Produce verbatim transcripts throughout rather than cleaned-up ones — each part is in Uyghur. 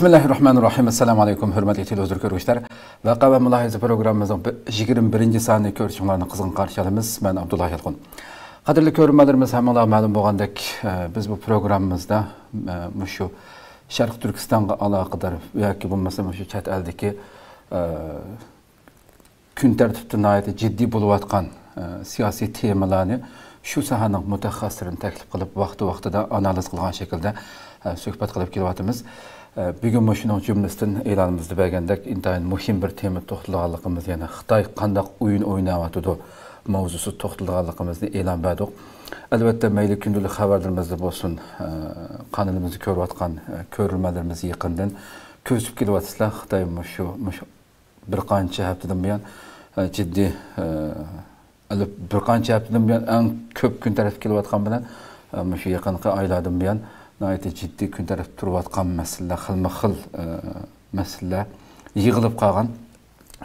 بىسمىللاھىررەھمانىررەھىم. ئەسسالامۇئەلەيكۇم، ھۆرمەتلىك تېلېۋىزور كۆرگۈچىلەر. ۋەقە ۋە مۇلاھىزە پروگراممىمىزنىڭ بى-، يىگىرمە بىرىنچى سانىنى كۆرۈشۈڭلارنى قىزغىن قارشى ئالىمىز. مەن ئابدۇللا يالقۇن. قەدىرلىك كۆرۈرمەنلىرىمىز، ھەممىڭلارغا مەلۇم بولغاندەك، ئە، بىز بۇ پروگراممىمىزدا، ئە، مۇشۇ شەرقىي تۈركىستانغا ئالاقىدار ياكى بولمىسا مۇشۇ چەت ئەلدىكى، ئە، كۈن تەرتىپتە ناھايىتى جىددىي بولۇۋاتقان، ئە، سىياسىي تېمىلارنى شۇ ساھەنىڭ مۇتەخەسسىسلىرىنى تەكلىپ قىلىپ، ۋاقتى-ۋاقتىدا ئانالىز قىلغان شەكىلدە، ئە، سۆھبەت قىلىپ كېلىۋاتىمىز. ئە، بۈگۈن مۇشۇنىڭ جۈملىسىدىن ئېلانىمىزدا بەرگەندەك ئىنتايىن مۇھىم بىر تېمىدا توختىلىدىغانلىقىمىز، يەنى خىتاي قانداق ئويۇن ئويناۋاتىدۇ ماۋزۇسىدا توختىلىدىغانلىقىمىزنى ئېلان بەردۇق. ئەلۋەتتە، مەيلى كۈندىلىك خەۋەرلىرىمىزدە بولسۇن، ئە، قانىلىمىزنى كۆرۈۋاتقان، ئە، كۆرۈرمەنلىرىمىز يېقىندىن كۆزىتىپ كېلىۋاتىسىلەر. خىتاي مۇشۇ، مۇشۇ بىر قانچە ھەپتىدىن بۇيان، ئە، جىددىي، ئە، ئەلۋەتتە، بىر قانچە ھەپتىدىن بۇيان ئەڭ كۆپ كۈن تەرتىپكە كېلىۋاتقان بىلەن، ئە، مۇشۇ يېقىنقى ئايلاردىن بۇيان ناھايىتى جىددىي كۈن تەرتىپتە تۇرۇۋاتقان مەسىلىلەر خىلمۇ خىل، ئە، مەسىلىلەر يىغىلىپ قالغان.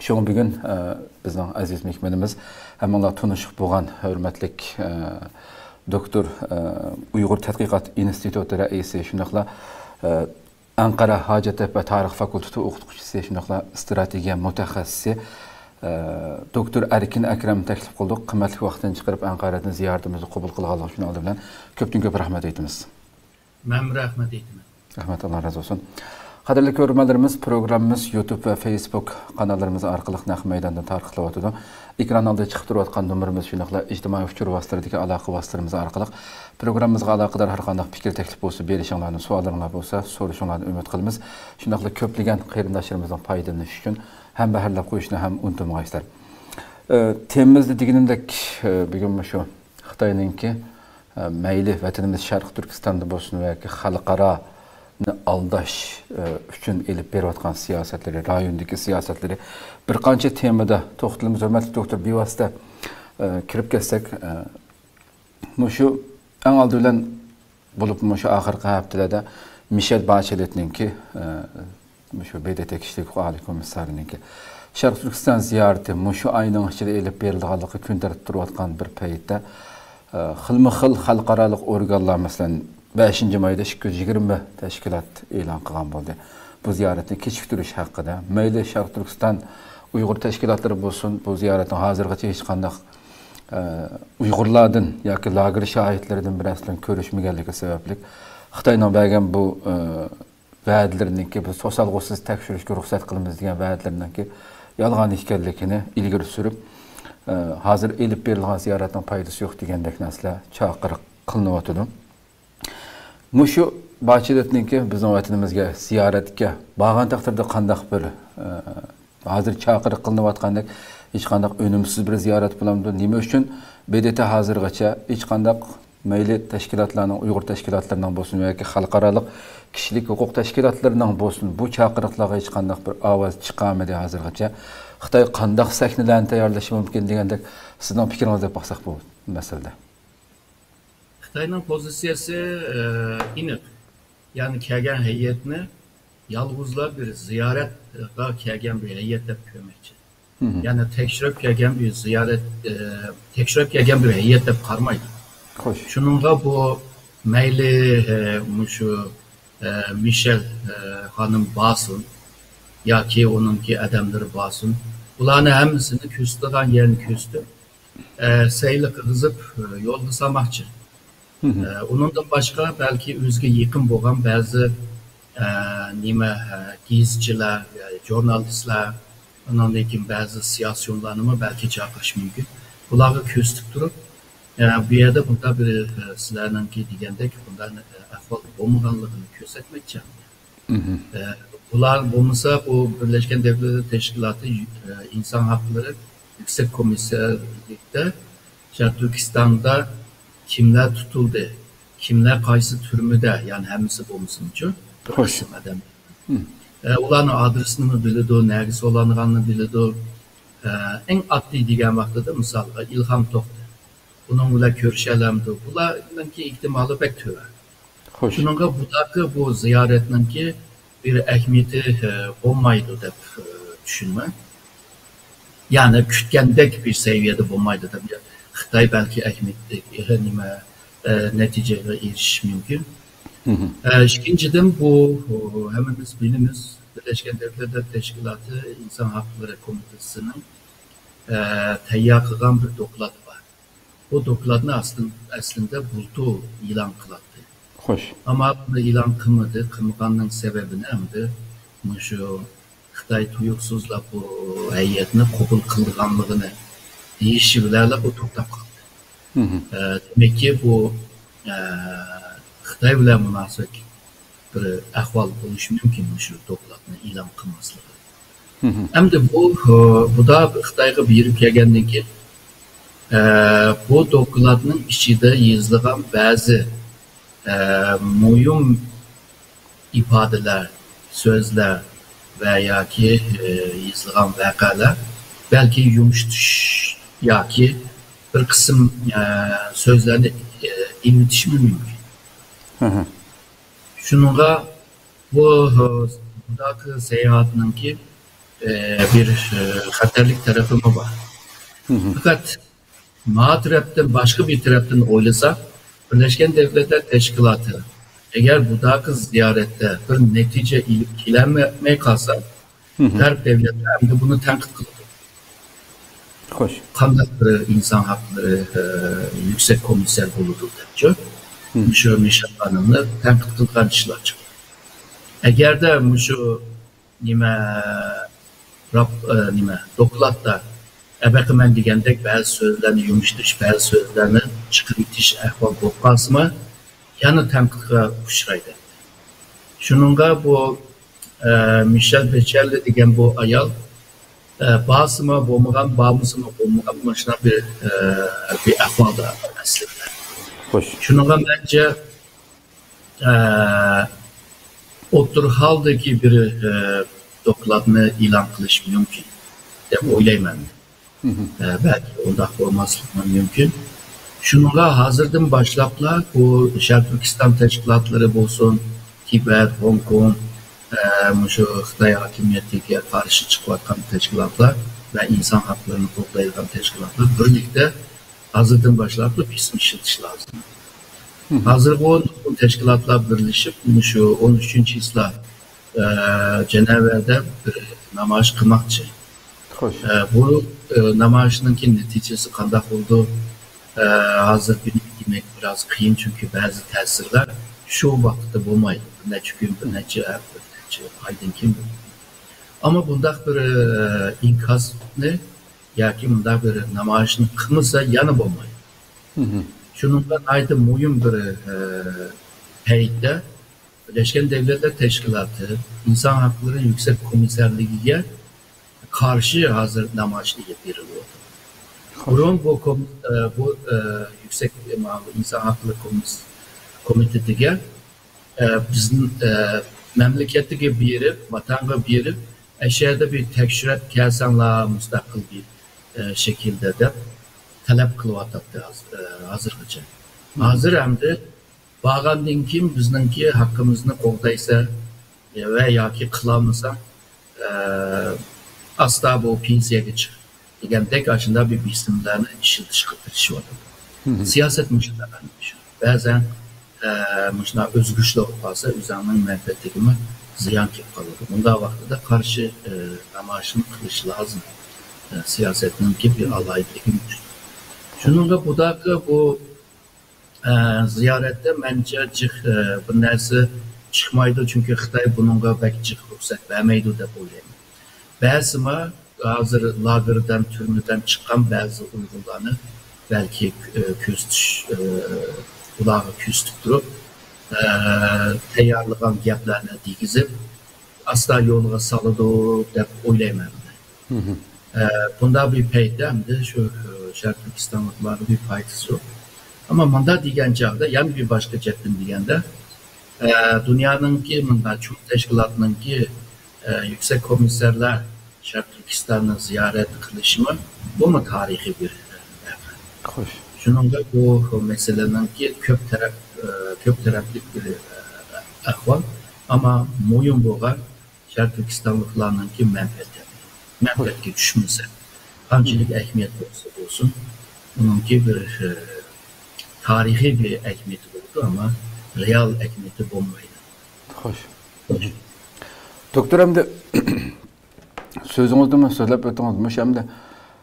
شۇڭا بۈگۈن، ئە، بىزنىڭ ئەزىز مېھمىنىمىز، ھەممىڭلار تونۇشۇپ بولغان ھۆرمەتلىك، ئە، دوكتور، ئە، ئۇيغۇر تەتقىقات ئىنستىتۇتى رەئىسى، شۇنداقلا، ئە، ئەنقەرە ھاجەتتەپە تارىخ فاكۇلتېتى ئوقۇتقۇچىسى، شۇنداقلا ئىستراتېگىيە مۇتەخەسسىسى، ئە، دوكتور ئەركىن ئەكرەمنى تەكلىپ قىلدۇق. قىممەتلىك ۋاقتىنى چىقىرىپ، ئەنقەرەدىن زىيارىتىمىزنى قوبۇل قىلغانلىقى ئۈچۈن ئالدى بىلەن كۆپتىن كۆپ رەھمەت ئېيتىمىز. مەنمۇ رەھمەت ئېيتىمەن. رەھمەت، ئاللا رازى بولسۇن. قەدىرلىك كۆرۈرمەنلىرىمىز، پروگراممىمىز يۇتۇب ۋە فېيسبۇك قاناللىرىمىز ئارقىلىق نەق مەيداندىن تارقىتىلىۋاتىدۇ. ئېكران ئالدىدا چىقىپ تۇرۇۋاتقان نومۇرىمىز، شۇنداقلا ئىجتىمائىي ئۇچۇر ۋاسىتىلىرىدىكى ئالاقە ۋاسىتىلىرىمىز ئارقىلىق پروگراممىمىزغا ئالاقىدار ھەر قانداق پىكىر تەكلىپ بولسا بېرىشىڭلارنى، سوئاللىرىڭلار بولسا سورىشىڭلارنى ئۈمىد قىلىمىز. شۇنداقلا كۆپلىگەن قېرىنداشلىرىمىزنىڭ پايدىلىنىشى ئۈچۈن ھەمبەھىرلەپ قويۇشنى ھەم ئۇنتۇمىغايسىلەر. ئە، تېمىمىزدا دېگىنىمدەك، ئە، بۈگۈن مۇشۇ خىتاينىڭكى، ئە، مەيلى ۋەتىنىمىز شەرقىي تۈركىستاندا بولسۇن ۋە ياكى خەلقئارانى ئالداش، ئە، ئۈچۈن ئېلىپ بېرىۋاتقان سىياسەتلىرى، رايوندىكى سىياسەتلىرى، بىر قانچە تېمىدا توختىلىمىز. ھۆرمەتلىك دوكتور، بىۋاسىتە، ئە، كىرىپ كەتسەك، ئە، مۇشۇ ئەڭ ئالدى بىلەن بولۇپ، مۇشۇ ئاخىرقى ھەپتىلەردە مىشېل باچېلېتنىڭكى، ئە، مۇشۇ ب د ت كىشىلىك ھوقۇق ئالىي كومىسسارىنىڭكى شەرقىي تۈركىستان زىيارىتى مۇشۇ ئاينىڭ ئىچىدە ئېلىپ بېرىلىدىغانلىقى كۈن تەرتىپتە تۇرۇۋاتقان بىر پەيتتە، ئە، خىلمۇ خىل خەلقئارالىق ئورگانلار، مەسىلەن، بەشىنچى مايدا ئىككى يۈز يىگىرمە تەشكىلات ئېلان قىلغان بولدى. بۇ زىيارەتنى كېچىكتۈرۈش ھەققىدە. مەيلى شەرقىي تۈركىستان ئۇيغۇر تەشكىلاتلىرى بولسۇن، بۇ زىيارەتنىڭ ھازىرغىچە ھېچقانداق، ئە، ئۇيغۇرلاردىن ياكى لاگېر شاھىتلىرىدىن بىرەرسى بىلەن كۆرۈشمىگەنلىكى سەۋەبلىك، خىتاينىڭ بەرگەن بۇ، ئە، ۋەدىلىرىنىڭكى، بۇ توسالغۇسىز تەكشۈرۈشكە رۇخسەت قىلىمىز دېگەن ۋەدىلىرىنىڭكى يالغان ئىكەنلىكىنى ئىلگىرى سۈرۈپ، ئە، ھازىر ئېلىپ بېرىلغان زىيارەتنىڭ پايدىسى يوق دېگەندەك نەرسىلەر چاقىرىق قىلىنىۋاتىدۇ. مۇشۇ باچېلېتنىڭكى بىزنىڭ ۋەتىنىمىزگە زىيارەتكە بارغان تەقدىردە قانداق بىر، ئە، ھازىر چاقىرىق قىلىنىۋاتقاندەك ھېچقانداق ئۈنۈمسىز بىر زىيارەت بولامدۇ؟ نېمە ئۈچۈن ب د ت ھازىرغىچە ھېچقانداق مەيلى تەشكىلاتلارنىڭ، ئۇيغۇر تەشكىلاتلىرىنىڭ بولسۇن ياكى خەلقئارالىق كىشىلىك ھوقۇق تەشكىلاتلىرىنىڭ بولسۇن، بۇ چاقىرىقلارغا ھېچقانداق بىر ئاۋاز چىقارمىدى ھازىرغىچە؟ خىتاي قانداق سەھنىلەرنى تەييارلىشى مۇمكىن دېگەندەك، سىزنىڭ پىكرىڭىز دەپ باقساق بۇ مەسىلىدە. خىتاينىڭ پوزىتسىيەسى، ئە، ئېنىق. يەنى كەلگەن ھەيئەتنى يالغۇزلا بىر زىيارەتكە كەلگەن بىر ھەيئەت دەپ كۆرمەكچى. مم. يەنى تەكشۈرۈپ كەلگەن بىر زىيارەت، ئە، تەكشۈرۈپ كەلگەن بىر ھەيئەت دەپ قارىمايدۇ. خوش. شۇنىڭغا بۇ مەيلى، ئە، مۇشۇ، ئە، مىشېل، ئە، خانىم بارسۇن ياكى ئۇنىڭكى ئادەملىرى بارسۇن، بۇلارنى ھەممىسىنى كۆرسىتىدىغان يەرنى كۆرسىتىپ، ئە، سەيلە قىلغۇزۇپ، ئە، يولغا سالماقچى. مم. ئە، ئۇنىڭدىن باشقا بەلكى ئۆزىگە يېقىن بولغان بەزى، ئە، نېمە، ئە، گېزىتچىلەر، ئە، ژۇرنالىستلار، ئۇنىڭدىن كېيىن بەزى سىياسىيونلارنىمۇ بەلكى چاقىرىشى مۇمكىن. بۇلارغا كۆرسىتىپ تۇرۇپ، ئە، بۇ يەردە بۇنداق بىر، ئە، سىلەرنىڭكى دېگەندەك بۇنداق، ئە، ئەھۋال بولمىغانلىقىنى كۆرسەتمەكچى. مم. ئە، بۇلار بولمىسا، بۇ بىرلەشكەن دۆلەتلەر تەشكىلاتى، ئە، ئىنسان ھەقلىرى يۈكسەك كومىسسارلىقتا شەرقىي تۈركىستاندا كىملەر تۇتۇلدى، كىملەر قايسى تۈرمىدە، يەنى ھەممىسى بولمىسۇنچۇ، بىر قىسىم ئادەم. ئە، ئۇلارنىڭ ئادرېسىنىمۇ بىلىدۇ، نەگە سولانغاننى بىلىدۇ. ئە، ئەڭ ئاددىي دېگەن ۋاقتىدا، مىسالغا، ئىلھام توختى. ئۇنىڭ بىلەن كۆرۈشەلەمدۇ؟ بۇلارنىڭكى ئېھتىمالى بەك تۆۋەن. خوش. شۇنىڭغا بۇلاقى بۇ زىيارەتنىڭكى بىر ئەھمىيىتى، ئە، بولمايدۇ دەپ، ئە، چۈشىنىمەن. يەنى كۈتكەندەك بىر سەۋىيەدە بولمايدۇ دەپ، خىتاي بەلكى ئەھمىيەتلىك، ئە، نېمە، ئە، نەتىجىگە ئېرىشىشى مۇمكىن. ئە، ئىككىنچىدىن، بۇ، ئۇ، ھەممىمىز بىلىمىز، بىرلەشكەن دۆلەتلەر تەشكىلاتى ئىنسان ھەقلىرى كومىتېتىنىڭ، ئە، تەييار قىلغان بىر دوكلات بار. بۇ دوكلاتنى ئەسلىن-، ئەسلىندە بۇلتۇر ئېلان قىلاتتى. خوش. ئەمما بۇنى ئېلان قىلمىدى. قىلمىغاننىڭ سەۋەبىنى ئەمدى مۇشۇ خىتاي تۇيۇقسىزلا بۇ ھەيئەتنى قوبۇل قىلىدىغانلىقىنى دېيىشى بىلەنلا بۇ توختاپ قالدى. ئە، دېمەككى، بۇ، ئە، خىتاي بىلەن مۇناسىۋەتلىك بىر ئەھۋال بولۇشى مۇمكىن، مۇشۇ دوكلاتنى ئېلان قىلماسلىقى. ئەمدى بۇ، ئە، بۇدا خىتايغا بېرىپ كەلگەندىن كېيىن، ئە، بۇ دوكلاتنىڭ ئىچىدە يېزىلغان بەزى، ئە، مۇھىم ئىپادىلەر، سۆزلەر ۋە ياكى، ئە، يېزىلغان ۋەقەلەر بەلكى يۇمشىتىش ياكى بىر قىسىم، ئە، سۆزلەرنى، ئە، ئېنىتىشمۇ مۇمكىن. شۇنىڭغا بۇ، ئە، بۇنداق ساياھەتنىڭكى، ئە، بىر، ئە، خەتەرلىك تەرىپىمۇ بار. پەقەت ما تەرەپتىن، باشقا بىر تەرەپتىن ئويلىساق، بىرلەشكەن دۆلەتلەر تەشكىلاتى ئەگەر بۇنداق زىيارەتتە بىر نەتىجە ئېلىپ كېلەلمەي قالسا، غەرب دۆلەتلەر ئەمدى بۇنى تەنقىد قىلىدۇ. خوش. قانداق بىر ئىنسان ھەقلىرى، ئە، يۈكسەك كومىسسار بولىدۇ دەپچۇ. شۇ مىشېل خانىمنى تەنقىد قىلغان ئىشلار چىقىدۇ. ئەگەردە مۇشۇ نېمە، راپ-، ئە، نېمە، دوكلاتتا ئەبەقىمەن دېگەندەك بەزى سۆزلەرنى يۇمشىتىش، بەزى سۆزلەرنى چىقىرىۋېتىش ئەھۋال بولۇپ قالسىمۇ، يەنە تەنقىدقا ئۇچرايدۇ. شۇنىڭغا بۇ، ئە، مىشېل بېچەللى دېگەن بۇ ئايال، ئە، بارسىمۇ بولمىغان، بارمىسىمۇ بولمىغان، مۇشۇنداق بىر، ئە، بىر ئەھۋالدا ئەسلىدە. خوش. شۇنىڭغا مەنچە، ئە، ئوتتۇرا ھالدىكى بىر، ئە، دوكلاتنى ئېلان قىلىش مۇمكىن دەپ ئويلايمەن. ئە، بەلكى ئۇنداق بولماسلىقى مۇمكىن. شۇنىڭغا ھازىردىن باشلاپلا بۇ شەرقىي تۈركىستان تەشكىلاتلىرى بولسۇن، تىبەت، خوڭكوڭ، ئە، مۇشۇ خىتاي ھاكىمىيىتىگە قارشى چىقىۋاتقان تەشكىلاتلار ۋە ئىنسان ھەقلىرىنى قوغدايدىغان تەشكىلاتلار بىرلىكتە ھازىردىن باشلاپلا بېسىم ئىشلىتىش لازىم. ھازىرغۇ نۇرغۇن تەشكىلاتلار بىرلىشىپ، مۇشۇ ئون ئۈچىنچى چىسلا، ئە، جەنەۋەدە بىر نامايىش قىلماقچى. خوش. ئە، بۇ، ئە، نامايىشنىڭكى نەتىجىسى قانداق بولىدۇ؟ ئە، ھازىر بىلىپ دېمەك بىراز قىيىن، چۈنكى بەزى تەسىرلەر شۇ ۋاقىتتا بولمايدۇ. بىر نەچچە كۈن، بىر نەچچە ھەپتە، بىر نەچچە ئايدىن كېيىن بولىدۇ. ئەمما بۇنداق بىر، ئە، ئىنكاسنى ياكى مۇنداق بىر نامايىشنى قىلمىسا يەنە بولمايدۇ. شۇنىڭغا ناھايىتى مۇھىم بىر، ئە، پەيتتە بىرلەشكەن دۆلەتلەر تەشكىلاتى ئىنسان ھەقلىرى يۈكسەك كومىسسارلىقىگە قارشى ھازىر نامايىش ئېلىپ بېرىلىۋاتىدۇ. بۇرۇن بۇ كوم-، ئە، بۇ، ئە، يۈكسەك، ئە، ئىنسان ھەقلىرى كومىس-، كومىتېتىگە، ئە، بىزنىڭ، ئە، مەملىكەتكە بېرىپ، ۋاتانغا بېرىپ، ئەشەدە بىر تەكشۈرۈپ كەلسەڭلار مۇستەقىل بىر، ئە، شەكىلدە دەپ تەلەپ قىلىۋاتاتتى ھازىر، ئە، ھازىرغىچە. ھازىر ئەمدى بارغاندىن كېيىن بىزنىڭكى ھەققىمىزنى قوغدايسەن ۋە ياكى قىلالمىساڭ، ئە، ئاستا بۇ پېنسىيەگە چىق دېگەندەك ئاشۇنداق بىر بېسىملارنى ئىشلىتىشقا تىرىشىۋاتىدۇ. سىياسەت مۇشۇنداق ئەمدى. بەزەن، ئە، مۇشۇنداق ئۆزگىرىشلەر بولۇپ قالسا، ئۆزۈڭنىڭ مەنپەئەتىگىمۇ زىيان كېلىپ قالىدۇ. بۇنداق ۋاقتىدا قارشى، ئە، نامايىشنى قىلىش لازىم. ئە، سىياسەتنىڭكى بىر ئالاھىدىلىكى مۇشۇ. شۇنىڭغا بۇداقى بۇ ئە، زىيارەتتە مەنچە جىق، ئە، بىر نەرسە چىقمايدۇ، چۈنكى خىتاي بۇنىڭغا بەك جىق رۇخسەت بەرمەيدۇ دەپ ئويلايمەن. بەرسىمۇ، ھازىر لاگېردىن، تۈرمىدىن چىققان بەزى ئۇيغۇرلارنى بەلكى، ئە، كۆزىتىش، ئە، ئۇلارغا كۆزىتىپ تۇرۇپ، ئە، تەييارلىغان گەپلەرنى دېگۈزۈپ، ئاستا يولغا سالىدۇ دەپ ئويلايمەن. ئە، بۇنداق بىر پەيتتە ئەمدى شۇ، ئە، شەرقىي تۈركىستانلىقلارغا بىر پايدىسى يوق. ئەمما مۇنداق دېگەن چاغدا يەنە بىر باشقا جەھەتتىن دېگەندە، ئە، دۇنيانىڭكى مۇنداق چوڭ تەشكىلاتنىڭكى، ئە، يۈكسەك كومىسسارلار شەرقىي تۈركىستاننى زىيارەت قىلىشىمۇ، بۇمۇ تارىخىي بىر، ئە، ۋەقە. خوش. شۇنىڭغا بۇ مەسىلىنىڭكى كۆپ تەرەپ، ئە، كۆپ تەرەپلىك بىر، ئە، ئەھۋال. ئەمما مۇھىم بولغان شەرقىي تۈركىستانلىقلارنىڭكى مەنپەئەتى. مەنپەئەتكە چۈشمىسە، قانچىلىك ئەھمىيەت بولسا بولسۇن، ئۇنىڭكى بىر، ئە، تارىخىي بىر ئەھمىيىتى بولىدۇ، ئەمما رېئال ئەھمىيىتى بولمايدۇ. خوش. دوكتور، ئەمدى سۆزىڭىزدىمۇ سۆزلەپ ئۆتتىڭىز. مۇشۇ ئەمدى،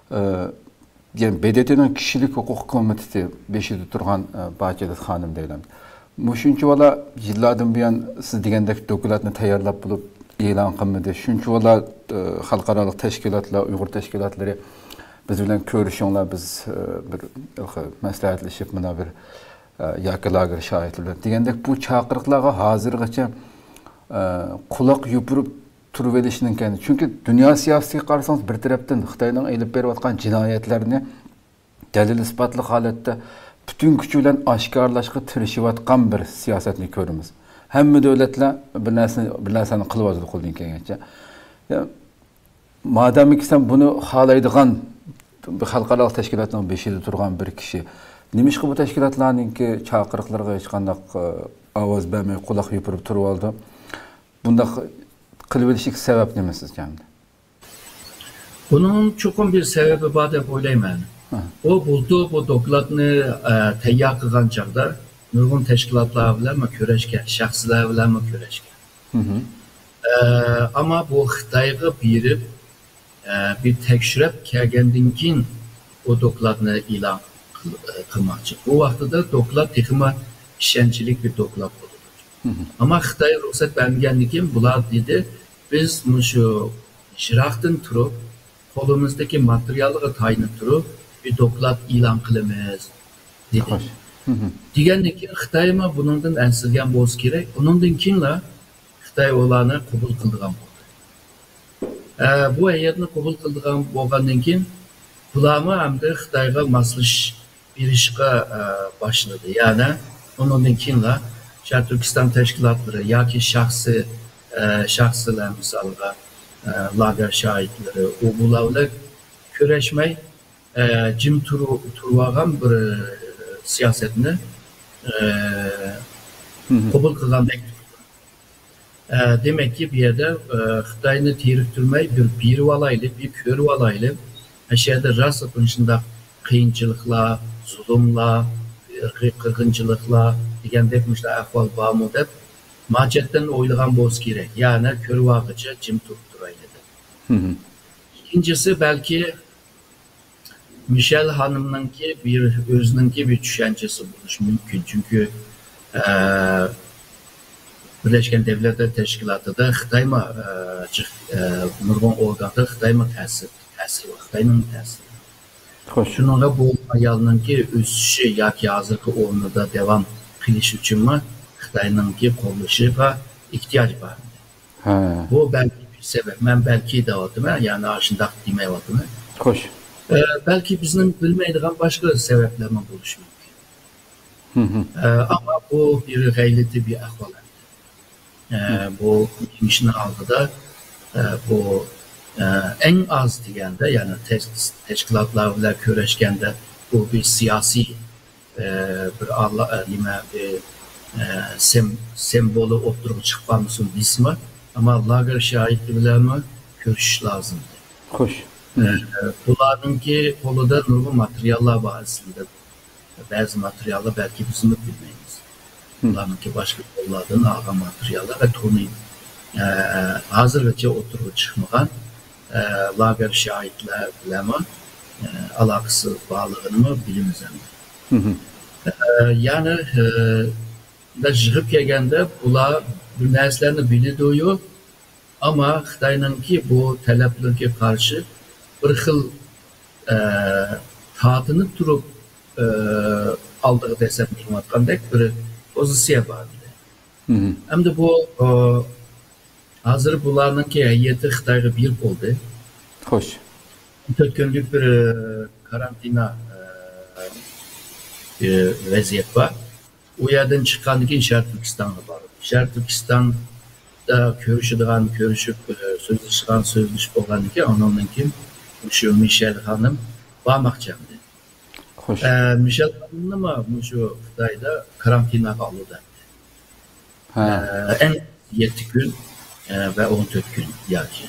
ئە، يەنى ب د ت نىڭ كىشىلىك ھوقۇق كومىتېتى بېشىدا تۇرغان، ئە، باچىدات خانىم دەيلى. مۇشۇنچىۋالا يىللاردىن بۇيان سىز دېگەندەك دوكلاتنى تەييارلاپ بولۇپ ئېلان قىلمىدى. شۇنچىۋالا، ئە، خەلقئارالىق تەشكىلاتلار، ئۇيغۇر تەشكىلاتلىرى بىز بىلەن كۆرۈشۈڭلار، بىز، ئە، بىر مەسلىھەتلىشىپ مۇنداق بىر، ئە، ياكى لاگېر شاھىتلىرى بىلەن دېگەندەك بۇ چاقىرىقلارغا ھازىرغىچە، ئە، قۇلاق يوپۇرۇپ تۇرۇۋېلىشنىڭ كەينى. چۈنكى دۇنيا سىياسىتىگە قارىسىڭىز، بىر تەرەپتىن خىتاينىڭ ئېلىپ بېرىۋاتقان جىنايەتلەرنى دەلىل-ئىسپاتلىق ھالەتتە پۈتۈن كۈچى بىلەن ئاشكارىلاشقا تىرىشىۋاتقان بىر سىياسەتنى كۆرىمىز. ھەممە دۆلەتلەر بىر نەرسىنى، بىر نەرسىنى قىلىۋاتىدۇ قولدىن كەلگەنچە. يا، مادامكى سەن بۇنى خالايدىغان بىر خەلقئارالىق تەشكىلاتنىڭ بېشىدا تۇرغان بىر كىشى، نېمىشقا بۇ تەشكىلاتلارنىڭكى چاقىرىقلىرىغا ھېچقانداق، ئە، ئاۋاز بەرمەي، قۇلاق يوپۇرۇپ تۇرۇۋالىدۇ؟ بۇنداق قىلىۋېلىشىدىكى سەۋەب نېمە سىزچە ئەمدى؟ بۇنىڭ چوقۇم بىر سەۋەبى بار دەپ ئويلايمەن. ھە. ئۇ بۇلتۇر بۇ دوكلاتنى، ئە، تەييار قىلغان چاغدا نۇرغۇن تەشكىلاتلار بىلەنمۇ كۆرۈشكەن، شەخسلەر بىلەنمۇ كۆرۈشكەن. مھم. ئە، ئەمما بۇ خىتايغا بېرىپ، ئە، بىر تەكشۈرۈپ كەلگەندىن كېيىن ئۇ دوكلاتنى ئېلان قىل-، ئە، قىلماقچى. بۇ ۋاقتىدا دوكلات تېخىمۇ ئىشەنچلىك بىر دوكلات بولىدۇ. مھم. ئەمما خىتاي رۇخسەت بەرمىگەندىن كېيىن بۇلار دېدى، بىز مۇشۇ يىراقتىن تۇرۇپ، قولىمىزدىكى ماتېرىيالغا تايىنىپ تۇرۇپ، بىر دوكلات ئېلان قىلىمىز، دېدى. خوش. مھم. دېگەندىن كېيىن خىتايمۇ بۇنىڭدىن ئەنسىرىگەن بولسا كېرەك، ئۇنىڭدىن كېيىنلا خىتاي ئۇلارنى قوبۇل قىلىدىغان بولدى. ئە، بۇ ھەيئەتنى قوبۇل قىلىدىغان بولغاندىن كېيىن، بۇلارمۇ ئەمدى خىتايغا ماسلىشىپ بېرىشقا، ئە، باشلىدى. يەنى ئۇنىڭدىن كېيىنلا شەرقىي تۈركىستان تەشكىلاتلىرى ياكى شەخسىي، ئە، شەخسلەر، مىسالغا، ئە، لاگېر شاھىتلىرى، ئۇ بۇلار بىلەن كۆرۈشمەي، ئە، جىم تۇرۇ-، تۇرۇۋالغان بىر، ئە، سىياسەتنى، ئە، مھم. قوبۇل قىلغاندەك تۇرىدۇ. ئە، دېمەككى، بۇ يەردە، ئە، خىتاينى تېرىكتۈرمەي، بىر بېرىۋالايلى، بىر كۆرۈۋالايلى. ئەشۇ يەردە راست مۇشۇنداق قىيىنچىلىقلار، زۇلۇملار، ئىرقىي قىرغىنچىلىقلار دېگەندەك مۇشۇنداق ئەھۋال بارمۇ دەپ، ماچەتتىن ئويلىغان بولسا كېرەك. يەنى كۆرۈۋالغۇچە جىم تۇرۇپ تۇرايلى دەپ. مھم. ئىككىنچىسى، بەلكى مىشەل خانىمنىڭكى بىر، ئۆزىنىڭكى بىر چۈشەنچىسى بولۇشى مۇمكىن. چۈنكى، ئە، بىرلەشكەن دەۋلەتلەر تەشكىلاتىدا خىتايمۇ، ئە، جىق-، ئە، نۇرغۇن ئورگاندا خىتايمۇ تەسىر، تەسىرى بار، خىتاينىڭ تەسىرى بار. خوش. شۇنىڭغا بۇ ئايالنىڭكى ئۆسۈشى ياكى ھازىرقى ئورنىدا داۋام قىلىش ئۈچۈنمۇ خىتاينىڭكى قوللىشىغا ئېھتىياج بار. ھە. بۇ بەلكى بىر سەۋەب. مەن بەلكى دەۋاتىمەن، يەنى ئاشۇنداق دېمەيۋاتىمەن. خوش. ئە، بەلكى بىزنىڭ بىلمەيدىغان باشقا سەۋەبلەرمۇ بولۇشى مۇمكىن. مھم. ئە، ئەمما بۇ بىر غەيرىي تەبىئىي ئەھۋال. ئە، بۇ يېڭىشنىڭ ئالدىدا، ئە، بۇ، ئە، ئەڭ ئاز دېگەندە، يەنى تەش-، تەشكىلاتلار بىلەن كۆرۈشكەندە بۇ بىر سىياسىي ئە، بىر ئالا-، ئە، نېمە، بىر، ئە، سىم-، سىمۋولى ئوتتۇرىغا چىقىپ قالمىسۇن دېسىمۇ، ئەمما لاگېر شاھىتى بىلەنمۇ كۆرۈشۈش لازىم. خوش. ئە، بۇلارنىڭكى قولىدا نۇرغۇن ماتېرىياللار بار ئەسلىدە. بەزى ماتېرىياللار بەلكى بىزمۇ بىلمەيمىز. بۇلارنىڭكى باشقا قوللاردىن ئالغان ماتېرىياللار ۋە تونۇي-، ئە، ھازىرغىچە ئوتتۇرىغا چىقمىغان، ئە، لاگېر شاھىتلار بىلەنمۇ، ئە، ئالاقىسى بارلىقىنىمۇ بىلىمىز ئەمدى. ئە، يەنى، ئە، بىز يىغىپ كەلگەندە بۇلار بىر نەرسىلەرنى بىلىدۇ-يۇ، ئەمما خىتاينىڭكى بۇ تەلەپلىرىگە قارشى بىر خىل، ئە، تارتىنىپ تۇرۇپ، ئە، ئالدىغا دەسسەپ مېڭىۋاتقاندەك بىر پوزىتسىيە بار ئىدى. ئەمدى بۇ، ئە، ھازىر بۇلارنىڭكى ھەيئىتى خىتايغا بېرىپ بولدى. خوش. ئون تۆت كۈنلۈك بىر، ئە، كارانتىنا، ئە، ئە، ۋەزىيەت بار. ئۇ يەردىن چىققاندىن كېيىن شەرقىي تۈركىستانغا باردۇق. شەرقىي تۈركىستاندا كۆرۈشىدىغان كۆرۈشۈپ، ئە، سۆزلىشىدىغان سۆزلىشىپ بولغاندىن كېيىن، ئۇنىڭدىن كېيىن مۇشۇ مىشەل خانىم بارماقچى ئەمدى. خوش. ئە، مىشەل خانىمنىمۇ مۇشۇ خىتايدا كارانتىناغا ئالىدۇ ئەمدى. ھە. ئە، ئەڭ يەتتە كۈن، ئە، ۋە ئون تۆت كۈن ياكى.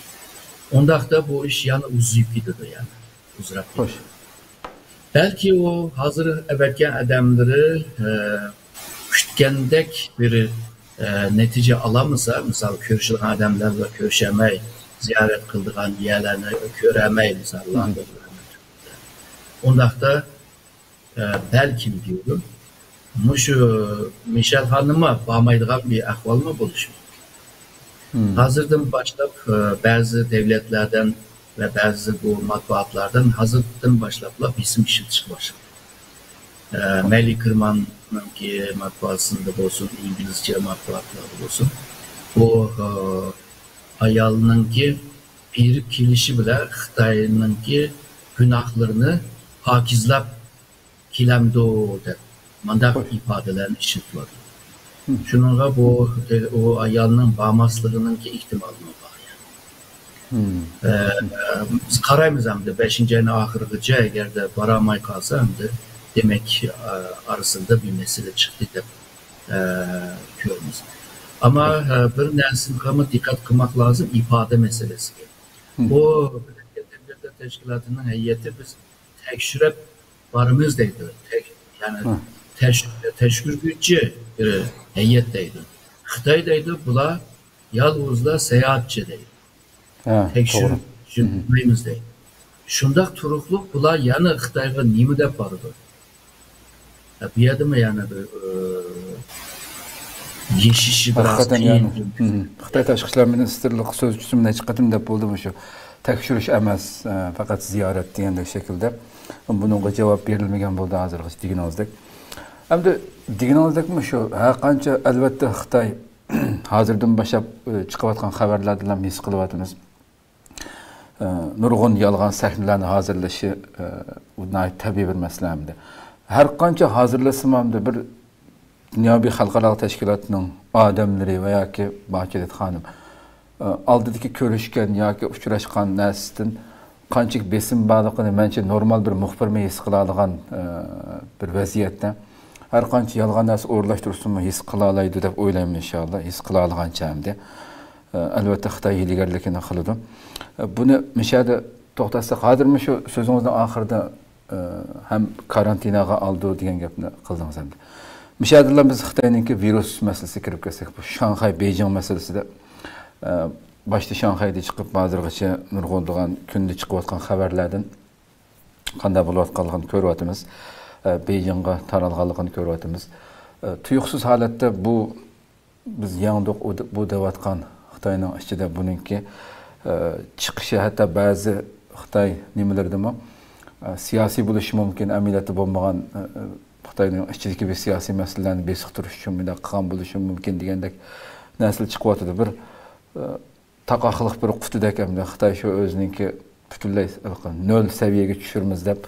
ئۇنداقتا بۇ ئىش يەنە ئۇزىيىپ كېتىدۇ يەنە. ئۇزىراپ كېتىدۇ. خوش. بەلكى ئۇ ھازىر ئەۋەتكەن ئادەملىرى، ئە، كۈتكەندەك بىر، ئە، نەتىجە ئالالمىسا، مىسال، كۆرۈشىدىغان ئادەملەر بىلەن كۆرۈشەلمەي، زىيارەت قىلىدىغان يەرلەرنى كۆرەلمەي، مىسال، ئۇنداقتا، ئە، بەلكىم دېيىدۇ، مۇشۇ مىشەل خانىممۇ بارمايدىغان بىر ئەھۋالمۇ بولۇشى مۇمكىن. ھازىردىن باشلاپ، ئە، بەزى دۆلەتلەردىن ۋە بەزى بۇ مەتبۇئاتلاردىن ھازىردىن باشلاپلا بېسىم ئىشلىتىشكە باشلىدى. ئە، مەيلى كىرماننىڭكى مەتبۇئاتىسىدا بولسۇن، ئىنگلىزچە مەتبۇئاتلاردا بولسۇن، بۇ، ئە، ئايالنىڭكى بېرىپ كېلىشى بىلەن خىتاينىڭكى گۇناھلىرىنى پاكىزلاپ كېلەمدۇ دەپ مانداق ئىپادىلەرنى ئىشلىتىۋاتىدۇ. شۇنىڭغا بۇ، ئۇ ئايالنىڭ بارماسلىقىنىڭكى ئېھتىمالىمۇ بار. ئە، بىز قارايمىز ئەمدى بەشىنچى ئاينىڭ ئاخىرىغىچە، ئەگەردە بارالماي قالسا، ئەمدى دېمەك، ئە، ئارىسىدا بىر مەسىلە چىقتى دەپ، ئە، كۆرىمىز. ئەمما، ئە، بىر نەرسىگىمۇ دىققەت قىلماق لازىم، ئىپادە مەسىلىسىگە. بۇ بىرلەشكەن دۆلەتلەر تەشكىلاتىنىڭ ھەيئىتى بىز تەكشۈرۈپ بارىمىز دەيدۇ. تەك-، يەنى تەش-، تەكشۈرگۈچى بىر ھەيئەت دەيدۇ. خىتاي دەيدۇ، بۇلار يالغۇزلا ساياھەتچى دەيدۇ. تەكشۈرۈپ بىلمەيمىز دەيدۇ. شۇنداق تۇرۇقلۇق بۇلار يەنە خىتايغا نېمە دەپ بارىدۇ؟ ھە، بۇ يەردىمۇ يەنە بىر، ئى، يېشىشى بىراز ھەقىقەتەن قىيىن. يەنى، مم. خىتاي تاشقى ئىشلار مىنىستىرلىقى سۆزچىسىمۇ نەچچە قېتىم دەپ بولدى مۇشۇ. تەكشۈرۈش ئەمەس، ئە، پەقەت زىيارەت دېگەندەك شەكىلدە. بۇنىڭغا جاۋاب بېرىلمىگەن بولدى ھازىرغىچە دېگىنىڭىزدەك. ئەمدى دېگىنىڭىزدەكمۇ شۇ، ھەر قانچە ئەلۋەتتە خىتاي ھازىردىن باشلاپ، ئە، چىقىۋاتقان خەۋەرلەردىنلا ھېس قىلىۋاتىمىز. ئە، نۇرغۇن يالغان سەھنىلەرنى ھازىرلىشى، ئە، ئۇ ناھايىتى تەبىئىي بىر مەسىلە ئەمدى. ھەر قانچە ھازىرلىسىمۇ ئەمدى بىر دۇنياۋى خەلقئارالىق تەشكىلاتنىڭ ئادەملىرى ۋە ياكى باھچىدەت خانىم، ئە، ئالدىدىكى كۆرۈشكەن ياكى ئۇچراشقان نەرسىدىن قانچىلىك بېسىم بارلىقىنى مەنچە نورمال بىر مۇخبىرمۇ ھېس قىلالىغان، ئە، بىر ۋەزىيەتتە. ھەر قانچە يالغان نەرسە ئورۇنلاشتۇرسىمۇ ھېس قىلالايدۇ دەپ ئويلايمەن ئىنشاللا. ھېس قىلالىغانچە ئەمدى. ئە، ئەلۋەتتە خىتاي ھىيلىگەرلىكىنى قىلىدۇ. ئە، بۇنى مۇشۇ يەردە توختاتساق، ھازىرمۇ شۇ سۆزىڭىزنىڭ ئاخىرىدا، ئە، ھەم كارانتىناغا ئالىدۇ دېگەن گەپنى قىلدىڭىز ئەمدى. مۇشۇ يەردىلا بىز خىتاينىڭكى ۋىرۇس مەسىلىسىگە كىرىپ كەتسەك، بۇ شاڭخەي، بېيجىڭ مەسىلىسىدە، ئە، باشتا شاڭخەيدە چىقىپ، ھازىرغىچە نۇرغۇنلىغان كۈندە چىقىۋاتقان خەۋەرلەردىن قانداق بولۇۋاتقانلىقىنى كۆرۈۋاتىمىز. ئە، بېيجىڭغا تارالغانلىقىنى كۆرۈۋاتىمىز. ئە، تۇيۇقسىز ھالەتتە بۇ بىز يەڭدۇق، ئۇ د-، بۇ دەۋاتقان خىتاينىڭ ئىچىدە بۇنىڭكى، ئە، چىقىشى، ھەتتا بەزى خىتاي نېمىلىرىدىمۇ، ئە، سىياسىي بولۇشى مۇمكىن، ئەمەلىيەتتە بولمىغان، ئە، ئە، خىتاينىڭ ئىچىدىكى بىر سىياسىي مەسىلىلەرنى بېسىقتۇرۇش ئۈچۈن مۇنداق قىلغان بولۇشى مۇمكىن دېگەندەك نەرسىلەر چىقىۋاتىدۇ. بىر، ئە، تاقاقلىق بىر قۇتىدەك ئەمدى خىتاي شۇ ئۆزىنىڭكى پۈتۈنلەي نۆل سەۋىيەگە چۈشۈرىمىز دەپ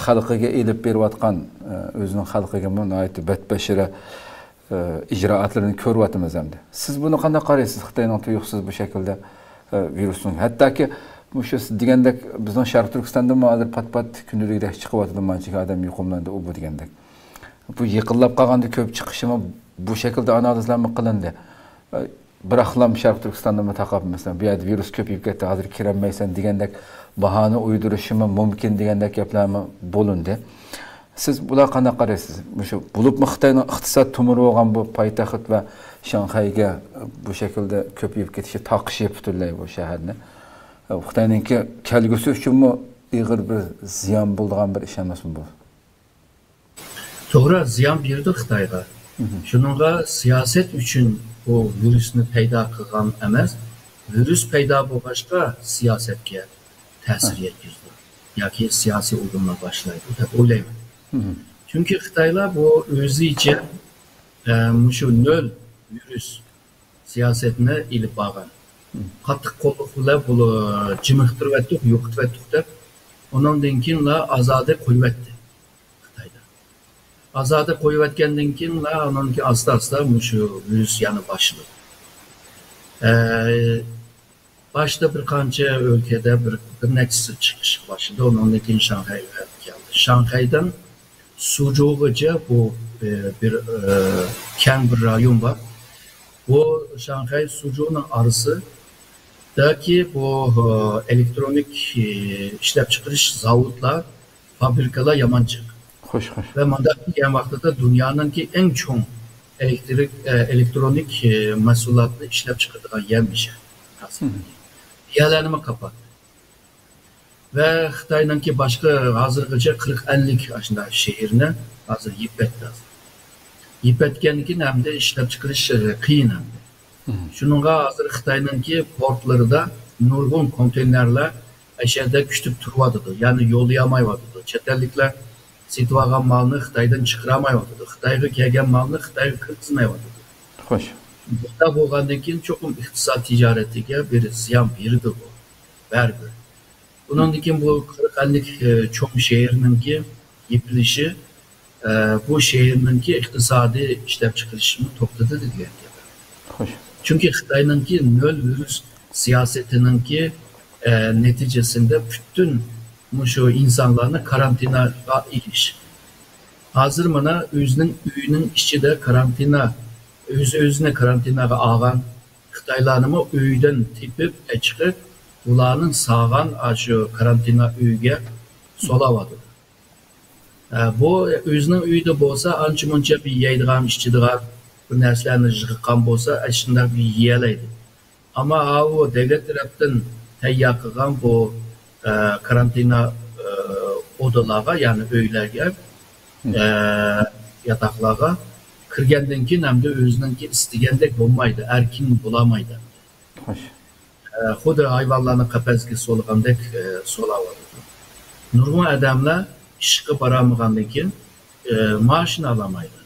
خەلقىگە ئېلىپ بېرىۋاتقان، ئە، ئۆزىنىڭ خەلقىگىمۇ ناھايىتى بەتبەشىرە، ئە، ئىجرائاتلىرىنى كۆرۈۋاتىمىز ئەمدى. سىز بۇنى قانداق قارايسىز؟ خىتاينىڭ تۇيۇقسىز بۇ شەكىلدە، ئە، ۋىرۇسنىڭ، ھەتتاكى مۇشۇ سىز دېگەندەك بىزنىڭ شەرقىي تۈركىستاندىمۇ ھازىر پات-پات كۈندىلىكىدەك چىقىۋاتىدۇ، مانچىكى ئادەم يۇقۇملاندى، ئۇ بۇ دېگەندەك. بۇ يېقىنلاپ قالغاندا كۆپ چىقىشىمۇ بۇ شەكىلدە ئانالىزلارمۇ قىلىندى. ئە، بىراقلام شەرقىي تۈركىستاندىمۇ تاقاپ، مەسىلەن، بۇ يەردە ۋىرۇس كۆپىيىپ كەتتى، ھازىر كىرەلمەيسەن دېگەندەك باھانە ئويدۇرۇشىمۇ مۇمكىن دېگەندەك گەپلەرمۇ بولۇندى. سىز بۇلارغا قانداق قارايسىز؟ مۇشۇ بولۇپمۇ خىتاينىڭ ئىقتىساد تومۇرى بولغان بۇ پايتەخت ۋە شاڭخەيگە بۇ شەكىلدە كۆپىيىپ كېتىشى، تاقىشى پۈتۈنلەي بۇ شەھەرنى. خىتاينىڭكى كەلگۈسى ئۈچۈنمۇ ئېغىر بىر زىيان بولىدىغان بىر ئىش ئەمەسمۇ بۇ؟ توغرا، زىيان بېرىدۇ خىتايغا. شۇنىڭغا سىياسەت ئۈچۈن بۇ ۋىرۇسنى پەيدا قىلغان ئەمەس، ۋىرۇس پەيدا بولغاچقا سىياسەتكە تەسىر يەتكۈزىدۇ ياكى سىياسىي ئۇرۇنما باشلايدۇ دەپ ئويلايمەن. چۈنكى خىتايلار بۇ ئۆزىچە، ئە، مۇشۇ نۆل ۋىرۇس سىياسەتنى ئېلىپ بارغان. قاتتىق قوللۇق بىلەن بۇ جىمىقتۇرۇۋەتتۇق، يوقىتىۋەتتۇق دەپ، ئۇنىڭدىن كېيىنلا ئازادە قويۇۋەتتى خىتايدا. ئازادە قويۇۋەتكەندىن كېيىنلا ئۇنىڭدىن كېيىن ئاستا-ئاستا مۇشۇ ۋىرۇس يەنە باشلىدى. ئە، باشتا بىر قانچە ئۆلكىدە بىر، بىر نەچچىسى چىقىشقا باشلىدى. ئۇنىڭدىن كېيىن شاڭخەيگە كەلدى. شاڭخەيدىن سۇجۇغىچە بۇ، ئە، بىر، ئە، كەڭ بىر رايون بار. بۇ شاڭخەي سۇجۇنىڭ ئارىسىدىكى بۇ، ئە، ئېلېكترونىك، ئە، ئىشلەپچىقىرىش زاۋۇتلار، فابرىكىلار يامان جىق. خوش، خوش. ۋە مۇنداق دېگەن ۋاقتىدا دۇنيانىڭكى ئەڭ چوڭ ئېلېكترىك، ئە، ئېلېكترونىك، ئە، مەھسۇلاتنى ئىشلەپ چىقىرىدىغان يەر مېشى. يەرلەرنىمۇ قاپاتتى. ۋە خىتاينىڭكى باشقا ھازىرغىچە قىرىق ئەللىك ئاشۇنداق شەھىرنى ھازىر يىپ ئەتتى ھازىر. يىپ ئەتكەندىن كېيىن ئەمدى ئىشلەپ چىقىرىش، ئە، قىيىن ئەمدى. شۇنىڭغا ھازىر خىتاينىڭكى پورتلىرىدا نۇرغۇن كونتېينېرلار ئەشەدە كۈتۈپ تۇرۇۋاتىدۇ. يەنى يوللىيالمايۋاتىدۇ. چەت ئەللىكلەر سېتىۋالغان مالنى خىتايدىن چىقىرالمايۋاتىدۇ. خىتايغا كەلگەن مالنى خىتايغا كىرگۈزمەيۋاتىدۇ. خوش. بۇنداق بولغاندىن كېيىن چوقۇم ئىقتىساد تىجارىتىگە بىر زىيان بېرىدۇ بۇ. بەرىبىر. بۇنىڭدىن كېيىن بۇ قىرىق ئەللىك، ئە، چوڭ شەھەرنىڭكى يېپىلىشى، ئە، بۇ شەھەرنىڭكى ئىقتىسادىي ئىشلەپچىقىرىشىمۇ توختىتىدۇ دېگەن گەپ. خوش. چۈنكى خىتاينىڭكى نۆل ۋىرۇس سىياسىتىنىڭكى، ئە، نەتىجىسىندە پۈتۈن مۇشۇ ئىنسانلارنى كارانتىناغا ئېلىش. ھازىر مانا ئۆزىنىڭ ئۆيىنىڭ ئىچىدە كارانتىنا، ئۆز-ئۆزىنى كارانتىناغا ئالغان خىتايلارنىمۇ ئۆيدىن تېپىپ ئەچىقىپ، ئۇلارنى سالغان ئاشۇ كارانتىنا ئۆيىگە سولاۋاتىدۇ. ئە، بۇ ئۆزىنىڭ ئۆيىدە بولسا، ئانچە-مۇنچە بىر يەيدىغان، ئىچىدىغان بىر نەرسىلەرنى يىغقان بولسا، ئاشۇنداق بىر يېيەلەيدۇ. ئەمما ئاۋۇ دۆلەت تەرەپتىن تەييار قىلغان بۇ، ئە، كارانتىنا، ئە، ئودىلارغا، يەنى ئۆيلەرگە، ئە، ياتاقلارغا كىرگەندىن كېيىن ئەمدى ئۆزىنىڭكى ئىستىگەندەك بولمايدۇ، ئەركىن بولالمايدۇ. خوش. ئە، خۇددى ھايۋانلارنى قەپەسكە سولىغاندەك، ئە، سولاۋاتىدۇ. نۇرغۇن ئادەملەر ئىشقا بارالمىغاندىن كېيىن، ئە، مائاشىنى ئالالمايدۇ.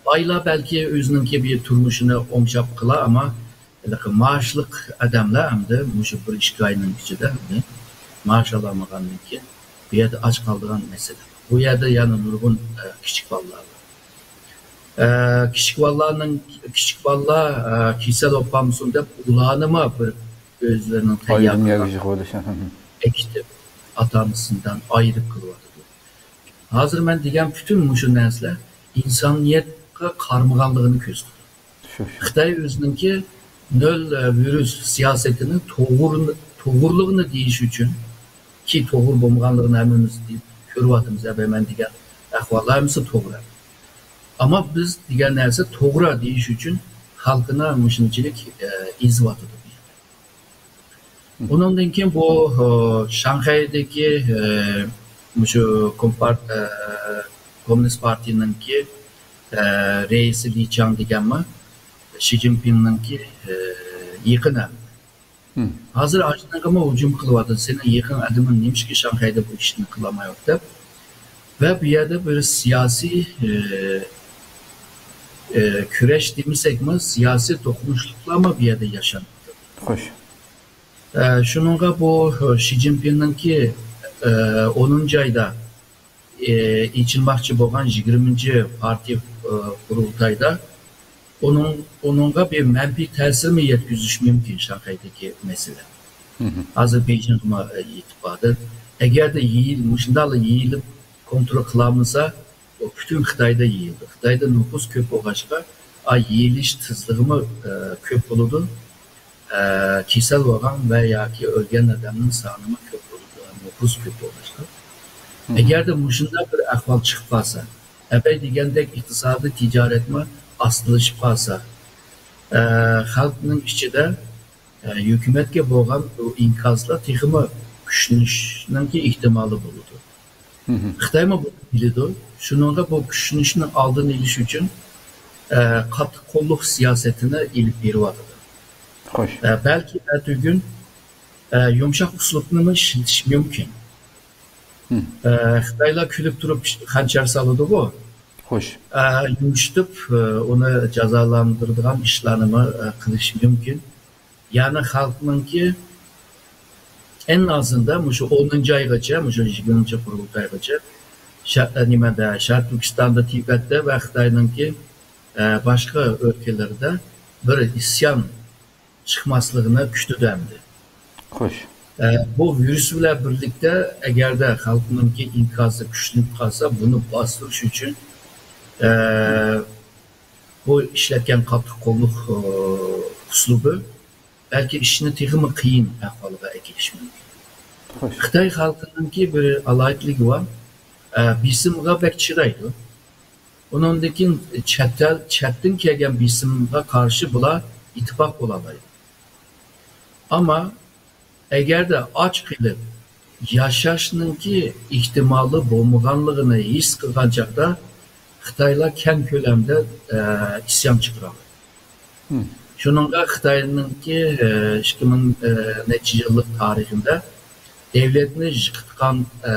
بايلار بەلكى ئۆزىنىڭكى بىر تۇرمۇشىنى ئوڭشاپ قىلا، ئەمما ھېلىقى مائاشلىق ئادەملەر ئەمدى مۇشۇ بىر ئىككى ئاينىڭ ئىچىدە ئەمدى مائاش ئالالمىغاندىن كېيىن بۇ يەردە ئاچ قالىدىغان مەسىلە. بۇ يەردە يەنە نۇرغۇن، ئە، كىچىك بالىلار بار. ئە، كىچىك بالىلارنىڭ، كىچىك بالىلار، ئە، كېسەل بولۇپ قالمىسۇن دەپ، ئۇلارنىمۇ بىر ئۆزلىرىنىڭ تەييار قىلغان ئايرىم يەرگە يىغىۋېلىش. ئەكېتىپ، ئاتا-ئانىسىدىن ئايرىپ قىلىۋاتىدۇ. ھازىر مەن دېگەن پۈتۈن مۇشۇ نەرسىلەر ئىنسانىيەتكە قارىمىغانلىقىنى كۆرسىتىدۇ. شۇ، شۇ. خىتاي ئۆزىنىڭكى نۆل، ئە، ۋىرۇس سىياسىتىنىڭ توغرىنى، توغرىلىقىنى دېيىش ئۈچۈن، كى توغرا بولمىغانلىقىنى ھەممىمىز دېيىپ كۆرۈۋاتىمىز، ئەبەي مەن دېگەن ئەھۋاللار ھەممىسى توغرا. ئەمما بىز دېگەن نەرسە توغرا دېيىش ئۈچۈن خەلقىنى مۇشۇنچىلىك، ئە، ئېزىۋاتىدۇ بۇ يەردە. ئۇنىڭدىن كېيىن بۇ، ئە، شاڭخەيدىكى، ئە، مۇشۇ كومپارت-، ئە، كوممۇنىست پارتىيىنىڭكى، ئە، رەئىسى لى چاڭ دېگەنمۇ شى جىنپىڭنىڭكى، ئە، يېقىن ھەم. ھازىر ئاشۇنىڭغىمۇ ھۇجۇم قىلىۋاتىدۇ. سېنىڭ يېقىن ئادىمىڭ نېمىشقا شاڭخەيدە بۇ ئىشنى قىلالمايۋاتىدۇ دەپ. ۋە بۇ يەردە بىر سىياسىي، ئە، ئە، كۈرەش دېمىسەكمۇ، سىياسىي توقۇنۇشلۇقلارمۇ بۇ يەردە ياشانماقتا. خوش. ئە، شۇنىڭغا بۇ شى جىنپىڭنىڭكى، ئە، ئونىنچى ئايدا، ئە، ئېچىلماقچى بولغان يىگىرمىنچى پارتىيە، ئە، قۇرۇلتايدا ئۇنىڭ، ئۇنىڭغا بىر مەنپىي تەسىرمۇ يەتكۈزۈشى مۇمكىن شاڭخەيدىكى مەسىلە. ھازىر بېيجىڭغىمۇ، ئە، يېتىپ باردى. ئەگەردە يېيىل-، مۇشۇنداقلا يېيىلىپ كونترول قىلالمىسا، ئۇ پۈتۈن خىتايدا يېيىلدى. خىتايدا نوپۇس كۆپ بولغاچقا، ئا، يېيىلىش تېزلىكىمۇ، ئە، كۆپ بولىدۇ. ئە، كېسەل بولغان ۋە ياكى ئۆلگەن ئادەمنىڭ سانىمۇ كۆپ بولىدۇ، نوپۇس كۆپ بولغاچقا. ئەگەردە مۇشۇنداق بىر ئەھۋال چىقىپ قالسا، ئەبەي دېگەندەك ئىقتىسادىي تىجارەتمۇ ئاستىلىشىپ قالسا، ئە، خەلقنىڭ ئىچىدە ئە، ھۆكۈمەتكە بولغان بۇ ئىنكاسلار تېخىمۇ كۈچلىنىشنىڭكى ئېھتىمالى بولىدۇ. خىتايمۇ بۇنى بىلىدۇ. شۇنىڭغا بۇ كۈچلىنىشنىڭ ئالدىنى ئېلىش ئۈچۈن، ئە، قاتتىق قوللۇق سىياسىتىنى ئېلىپ بېرىۋاتىدۇ. خوش. ئە، بەلكى ئەتىگۈن، ئە، يۇمشاق ئۇسلۇبنىمۇ ئىشلىتىشى مۇمكىن. ئە، خىتايلار كۈلۈپ تۇرۇپ خەنجەر سالىدىغۇ. خوش. ئە، يۇمشىتىپ، ئە، ئۇنى جازالاندۇرىدىغان ئىشلارنىمۇ، ئە، قىلىشى مۇمكىن. يەنى خەلقنىڭكى ئەڭ ئازىندا مۇشۇ ئونىنچى ئايغىچە، مۇشۇ يىگىرمىنچى قۇرۇلتايغىچە شە-، نېمىدە، شەرقىي تۈركىستاندا، تىبەتتە ۋە خىتاينىڭكى، ئە، باشقا ئۆلكىلىرىدە بىر ئىسيان چىقماسلىقىنى كۈتىدۇ ئەمدى. خوش. ئە، بۇ ۋىرۇس بىلەن بىرلىكتە ئەگەردە خەلقنىڭكى ئىنكاسى كۈچلىنىپ قالسا، بۇنى باستۇرۇش ئۈچۈن، ئە، بۇ ئىشلەتكەن قاتتىق قوللۇق، ئۇسلۇبى بەلكى ئىشنى تېخىمۇ قىيىن ئەھۋالغا ئەكېلىشى مۇمكىن. خوش. خىتاي خەلقىنىڭكى بىر ئالاھىدىلىكى بار. ئە، بېسىمغا بەك چىدايدۇ. ئۇنىڭدىن كېيىن چەت ئەل، چەتتىن كەلگەن بېسىمغا قارشى بۇلار ئىتتىپاق بولالايدۇ. ئەمما ئەگەردە ئاچ قېلىپ، ياشاشنىڭكى ئېھتىمالى بولمىغانلىقىنى ھېس قىلغان چاغدا، خىتايلار كەڭ كۆلەمدە، ئە، ئىسيان چىقىرالايدۇ. مم. شۇنىڭغا خىتاينىڭكى، ئە، ئىككى مىڭ، ئە، نەچچە يىللىق تارىخىدا دەۋلەتنى يىقىتقان، ئە،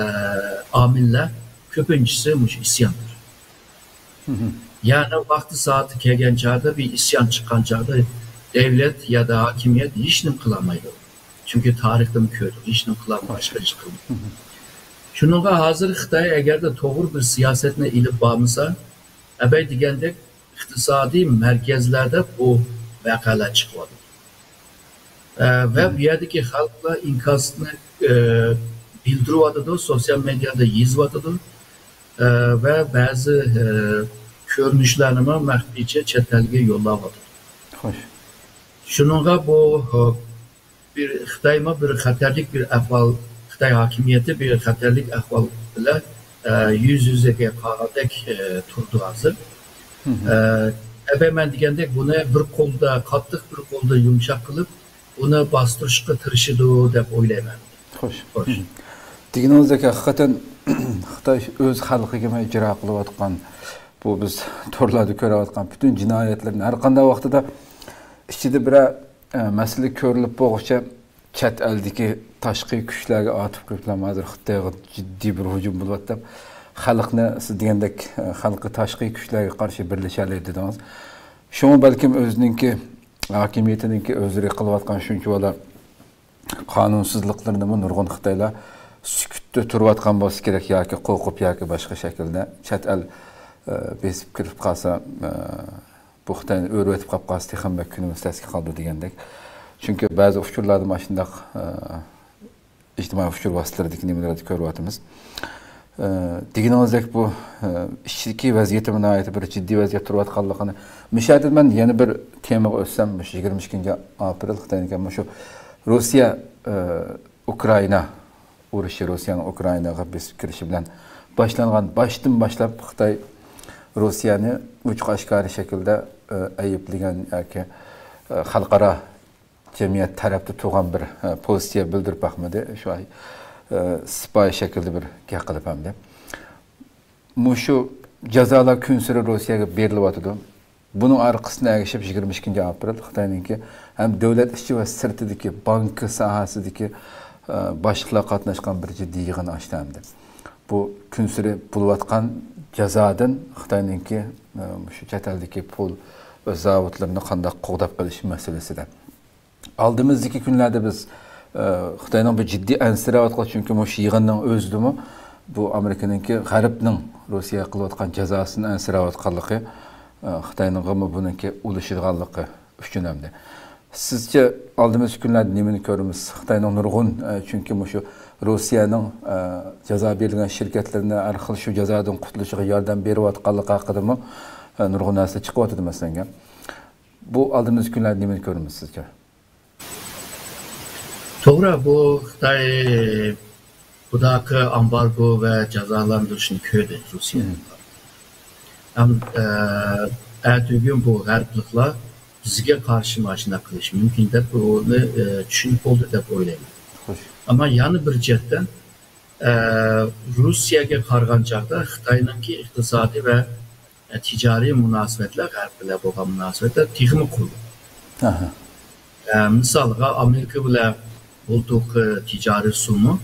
ئامىللار كۆپىنچىسى مۇشۇ ئىسياندۇر. مم. يەنى ۋاقتى سائىتى كەلگەن چاغدا، بىر ئىسيان چىققان چاغدا دەۋلەت يا دا ھاكىمىيەت ھېچنېمە قىلالمايدۇ. چۈنكى تارىختىن كۆردۇق، ھېچنېمە قىلالماي، باشقا ئىش قىلمايدۇ. مم. شۇنىڭغا ھازىر خىتاي ئەگەردە توغرا بىر سىياسەتنى ئېلىپ بارمىسا، ئەبەي دېگەندەك ئىقتىسادىي مەركەزلەردە بۇ ۋەقەلەر چىقىۋاتىدۇ. ئە، ۋە مم. بۇ يەردىكى خەلقلەر ئىنكاسنى، ئە، بىلدۈرۈۋاتىدۇ، سوتسىيال مېدىيادا يېزىۋاتىدۇ، ئە، ۋە بەزى، ئە، كۆرۈنۈشلەرنىمۇ مەخپىيچە چەت ئەلگە يوللاۋاتىدۇ. خوش. شۇنىڭغا بۇ، ئە، بىر خىتايمۇ بىر خەتەرلىك بىر ئەھۋال، خىتاي ھاكىمىيىتى بىر خەتەرلىك ئەھۋال بىلەن، ئە، يۈز يۈزىگە قالغاندەك، ئە، تۇرىدۇ ھازىر. مم. ئە، ئەبەي مەن دېگەندەك بۇنى بىر قولدا، قاتتىق بىر قولدا يۇمشاق قىلىپ، ئۇنى باستۇرۇشقا تىرىشىدۇ دەپ ئويلايمەن. خوش. خوش. مم. دېگىنىڭىزدەك ھەقىقەتەن خىتاي ئۆز خەلقىگىمۇ ئىجرا قىلىۋاتقان بۇ بىز تورلاردا كۆرۈۋاتقان پۈتۈن جىنايەتلەرنى ھەر قانداق ۋاقتىدا ئىچىدە بىرەر، ئە، مەسىلە كۆرۈلۈپ بولغۇچە چەت ئەلدىكى تاشقى كۈچلەرگە ئاتۇپ كۆپلەم ھازىر خىتايغا جىددىي بىر ھۇجۇم بولۇۋاتىدۇ. خەلقنى سىز دېگەندەك، ئە، خەلقى تاشقى كۈچلەرگە قارشى بىرلىشەلەيدۇ دېدىڭىز. شۇڭا بەلكىم ئۆزىنىڭكى ھاكىمىيىتىنىڭكى ئۆزلىرى قىلىۋاتقان شۇنچىۋالا قانۇنسىزلىقلىرىنىمۇ نۇرغۇن خىتايلار سۈكۈتتە تۇرۇۋاتقان بولسا كېرەك ياكى قورقۇپ ياكى باشقا شەكىلدە چەت ئەل، ئە، بېسىپ كىرىپ قالسا، ئە، بۇ خىتاينى ئۆرۈۋېتىپ قاپ قالسا تېخىمۇ بەك كۈنىمىز تەسكە قالىدۇ دېگەندەك. چۈنكى بەزى ئۇچۇرلاردا مانا شۇنداق، ئە، ئىجتىمائىي ئۇچۇر ۋاسىتىلىرىدىكى نېمىلەردە كۆرۈۋاتىمىز. ئە، دېگىنىڭىزدەك بۇ، ئە، ئىچكى ۋەزىيىتىمۇ ناھايىتى بىر جىددىي ۋەزىيەتتە تۇرۇۋاتقانلىقىنى، مۇشۇ يەردە مەن يەنە بىر تېمىغا ئۆتسەم، مۇشۇ يىگىرمە ئىككىنچى ئاپرېل خىتاينىڭكى مۇشۇ روسىيە، ئە، ئۇكرائىنا ئۇرۇشى، روسىيەنىڭ ئۇكرائىناغا بېسىپ كىرىشى بىلەن باشلانغان، باشتىن باشلاپ خىتاي روسىيەنى ئوچۇق ئاشكارا شەكىلدە، ئە، ئەيىبلىگەن ياكى، ئە، خەلقئارا جەمئىيەت تەرەپتە تۇرغان بىر، ئە، پوزىتسىيە بىلدۈرۈپ باقمىدى. شۇ، ئە، سىپايى شەكىلدە بىر گەپ قىلىپ ئەمدى. مۇشۇ جازالار كۈنسېرى روسىيەگە بېرىلىۋاتىدۇ. بۇنىڭ ئارقىسىدىن ئەگىشىپ، يىگىرمە ئىككىنچى ئاپرېل خىتاينىڭكى ھەم دۆلەت ئىچى ۋە سىرتىدىكى بانكا ساھەسىدىكى، ئە، باشلىقلار قاتناشقان بىر جىددىي يىغىن ئاچتى ئەمدى. بۇ كۈنسېرى بولۇۋاتقان جازادىن خىتاينىڭكى، ئە، مۇشۇ چەت ئەلدىكى پۇل ۋە زاۋۇتلىرىنى قانداق قوغداپ قېلىش مەسىلىسىدە. ئالدىمىزدىكى كۈنلەردە بىز، ئە، خىتاينىڭ بىر جىددىي ئەنسىرەۋاتقان، چۈنكى مۇشۇ يىغىننىڭ ئۆزىدىمۇ بۇ ئامېرىكىنىڭكى غەربنىڭ روسىيەگە قىلىۋاتقان جازاسىدىن ئەنسىرەۋاتقانلىقى، ئە، خىتاينىڭغىمۇ بۇنىڭكى ئۇلىشىدىغانلىقى ئۈچۈن ئەمدى. سىزچە ئالدىمىزدىكى كۈنلەردە نېمىنى كۆرىمىز؟ خىتاينىڭ نۇرغۇن، ئە، چۈنكى مۇشۇ روسىيەنىڭ، ئە، جازا بېرىلگەن شىركەتلىرىنى ھەر خىل شۇ جازادىن قۇتۇلۇشىغا ياردەم بېرىۋاتقانلىقى ھەققىدىمۇ، ئە، نۇرغۇن نەرسە چىقىۋاتىدۇ مەسىلەنگە. بۇ ئالدىمىزدىكى كۈنلەردە نېمىنى كۆرىمىز سىزچە؟ توغرا، بۇ خىتاي بۇداقى ئامبارگو ۋە جازالاندۇرۇشنى كۆردى روسىيەدىن. مم. ھەم، ئە، ئەتىگۈن بۇ غەربلىكلار بىزگە قارشى ماشىنا قىلىشى مۇمكىن دەپ، بۇنى، ئە، چۈشىنىپ بولدى دەپ ئويلايمەن. خوش. ئەمما يەنە بىر جەھەتتىن، ئە، روسىيەگە قارىغان چاغدا خىتاينىڭكى ئىقتىسادىي ۋە تىجارىي مۇناسىۋەتلەر، غەرب بىلەن بولغان مۇناسىۋەتلەر تېخىمۇ قۇرۇق. ئاھا. ئە، مىسالغا، ئامېرىكا بىلەن بۇلتۇرقى تىجارىي سومما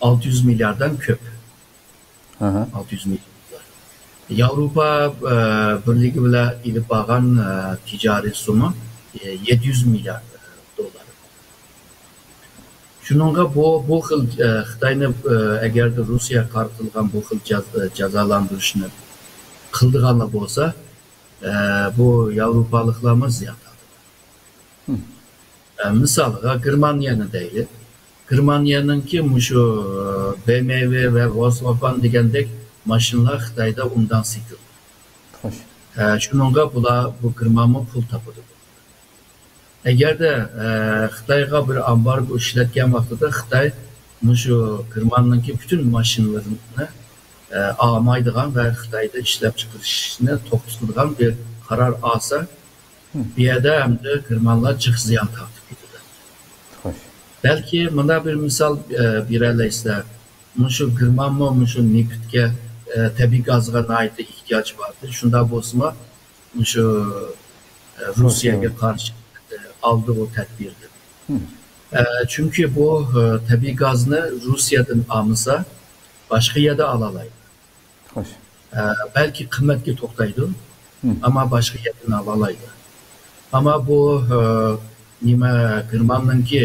ئالتە يۈز مىلياردتىن كۆپ. ئاھا. ئالتە يۈز مىليارد. ياۋروپا، ئە، بىرلىكى بىلەن ئېلىپ بارغان، ئە، تىجارىي سومما، ئە، يەتتە يۈز مىليارد، ئە، دوللار. شۇنىڭغا بۇ، بۇ خىل، ئە، خىتاينى، ئە، ئەگەردە روسىيەگە قارىتىلغان بۇ خىل جاز-، ئە، جازالاندۇرۇشنى قىلىدىغانلار بولسا، ئە، بۇ ياۋروپالىقلارمۇ زىيان تارتىدۇ. مم. ئە، مىسالغا، گېرمانىيەنى دەيلى. گېرمانىيەنىڭكى مۇشۇ، ئە، بې ئېم ۋې ۋە ۋولكسۋاگېن دېگەندەك ماشىنىلار خىتايدا ئوبدان سېتىلىدۇ. خوش. ئە، شۇنىڭغا بۇلار، بۇ گېرمانمۇ پۇل تاپىدۇ. ئەگەردە، ئە، خىتايغا بىر ئامبارگو ئىشلەتكەن ۋاقتىدا خىتاي مۇشۇ گېرماننىڭكى پۈتۈن ماشىنىلىرىنى، ئە، ئالمايدىغان ۋە خىتايدا ئىشلەپچىقىرىشنى توختىتىدىغان بىر قارار ئالسا، بۇ يەردە ئەمدى گېرمانلار جىق زىيان تارتىپ كېتىدۇ. خوش. بەلكى مۇنداق بىر مىسال، ئە، بېرەلەيسىلەر. مۇشۇ گېرمانمۇ مۇشۇ نېفىتكە، ئە، تەبىئىي گازغا ناھايىتى ئېھتىياج بار ئىدى. شۇنداق بولسىمۇ، مۇشۇ، ئە، روسىيەگە قارشى، ئە، ئالدى ئۇ تەدبىرنى. ئە، چۈنكى بۇ، ئە، تەبىئىي گازنى روسىيەدىن ئالمىسا، باشقا يەردە ئالالايدۇ. خوش. ئە، بەلكى قىممەتكە توختايدۇ، ئەمما باشقا يەردىن ئالالايدۇ. ئەمما بۇ، ئە، نېمە، گېرماننىڭكى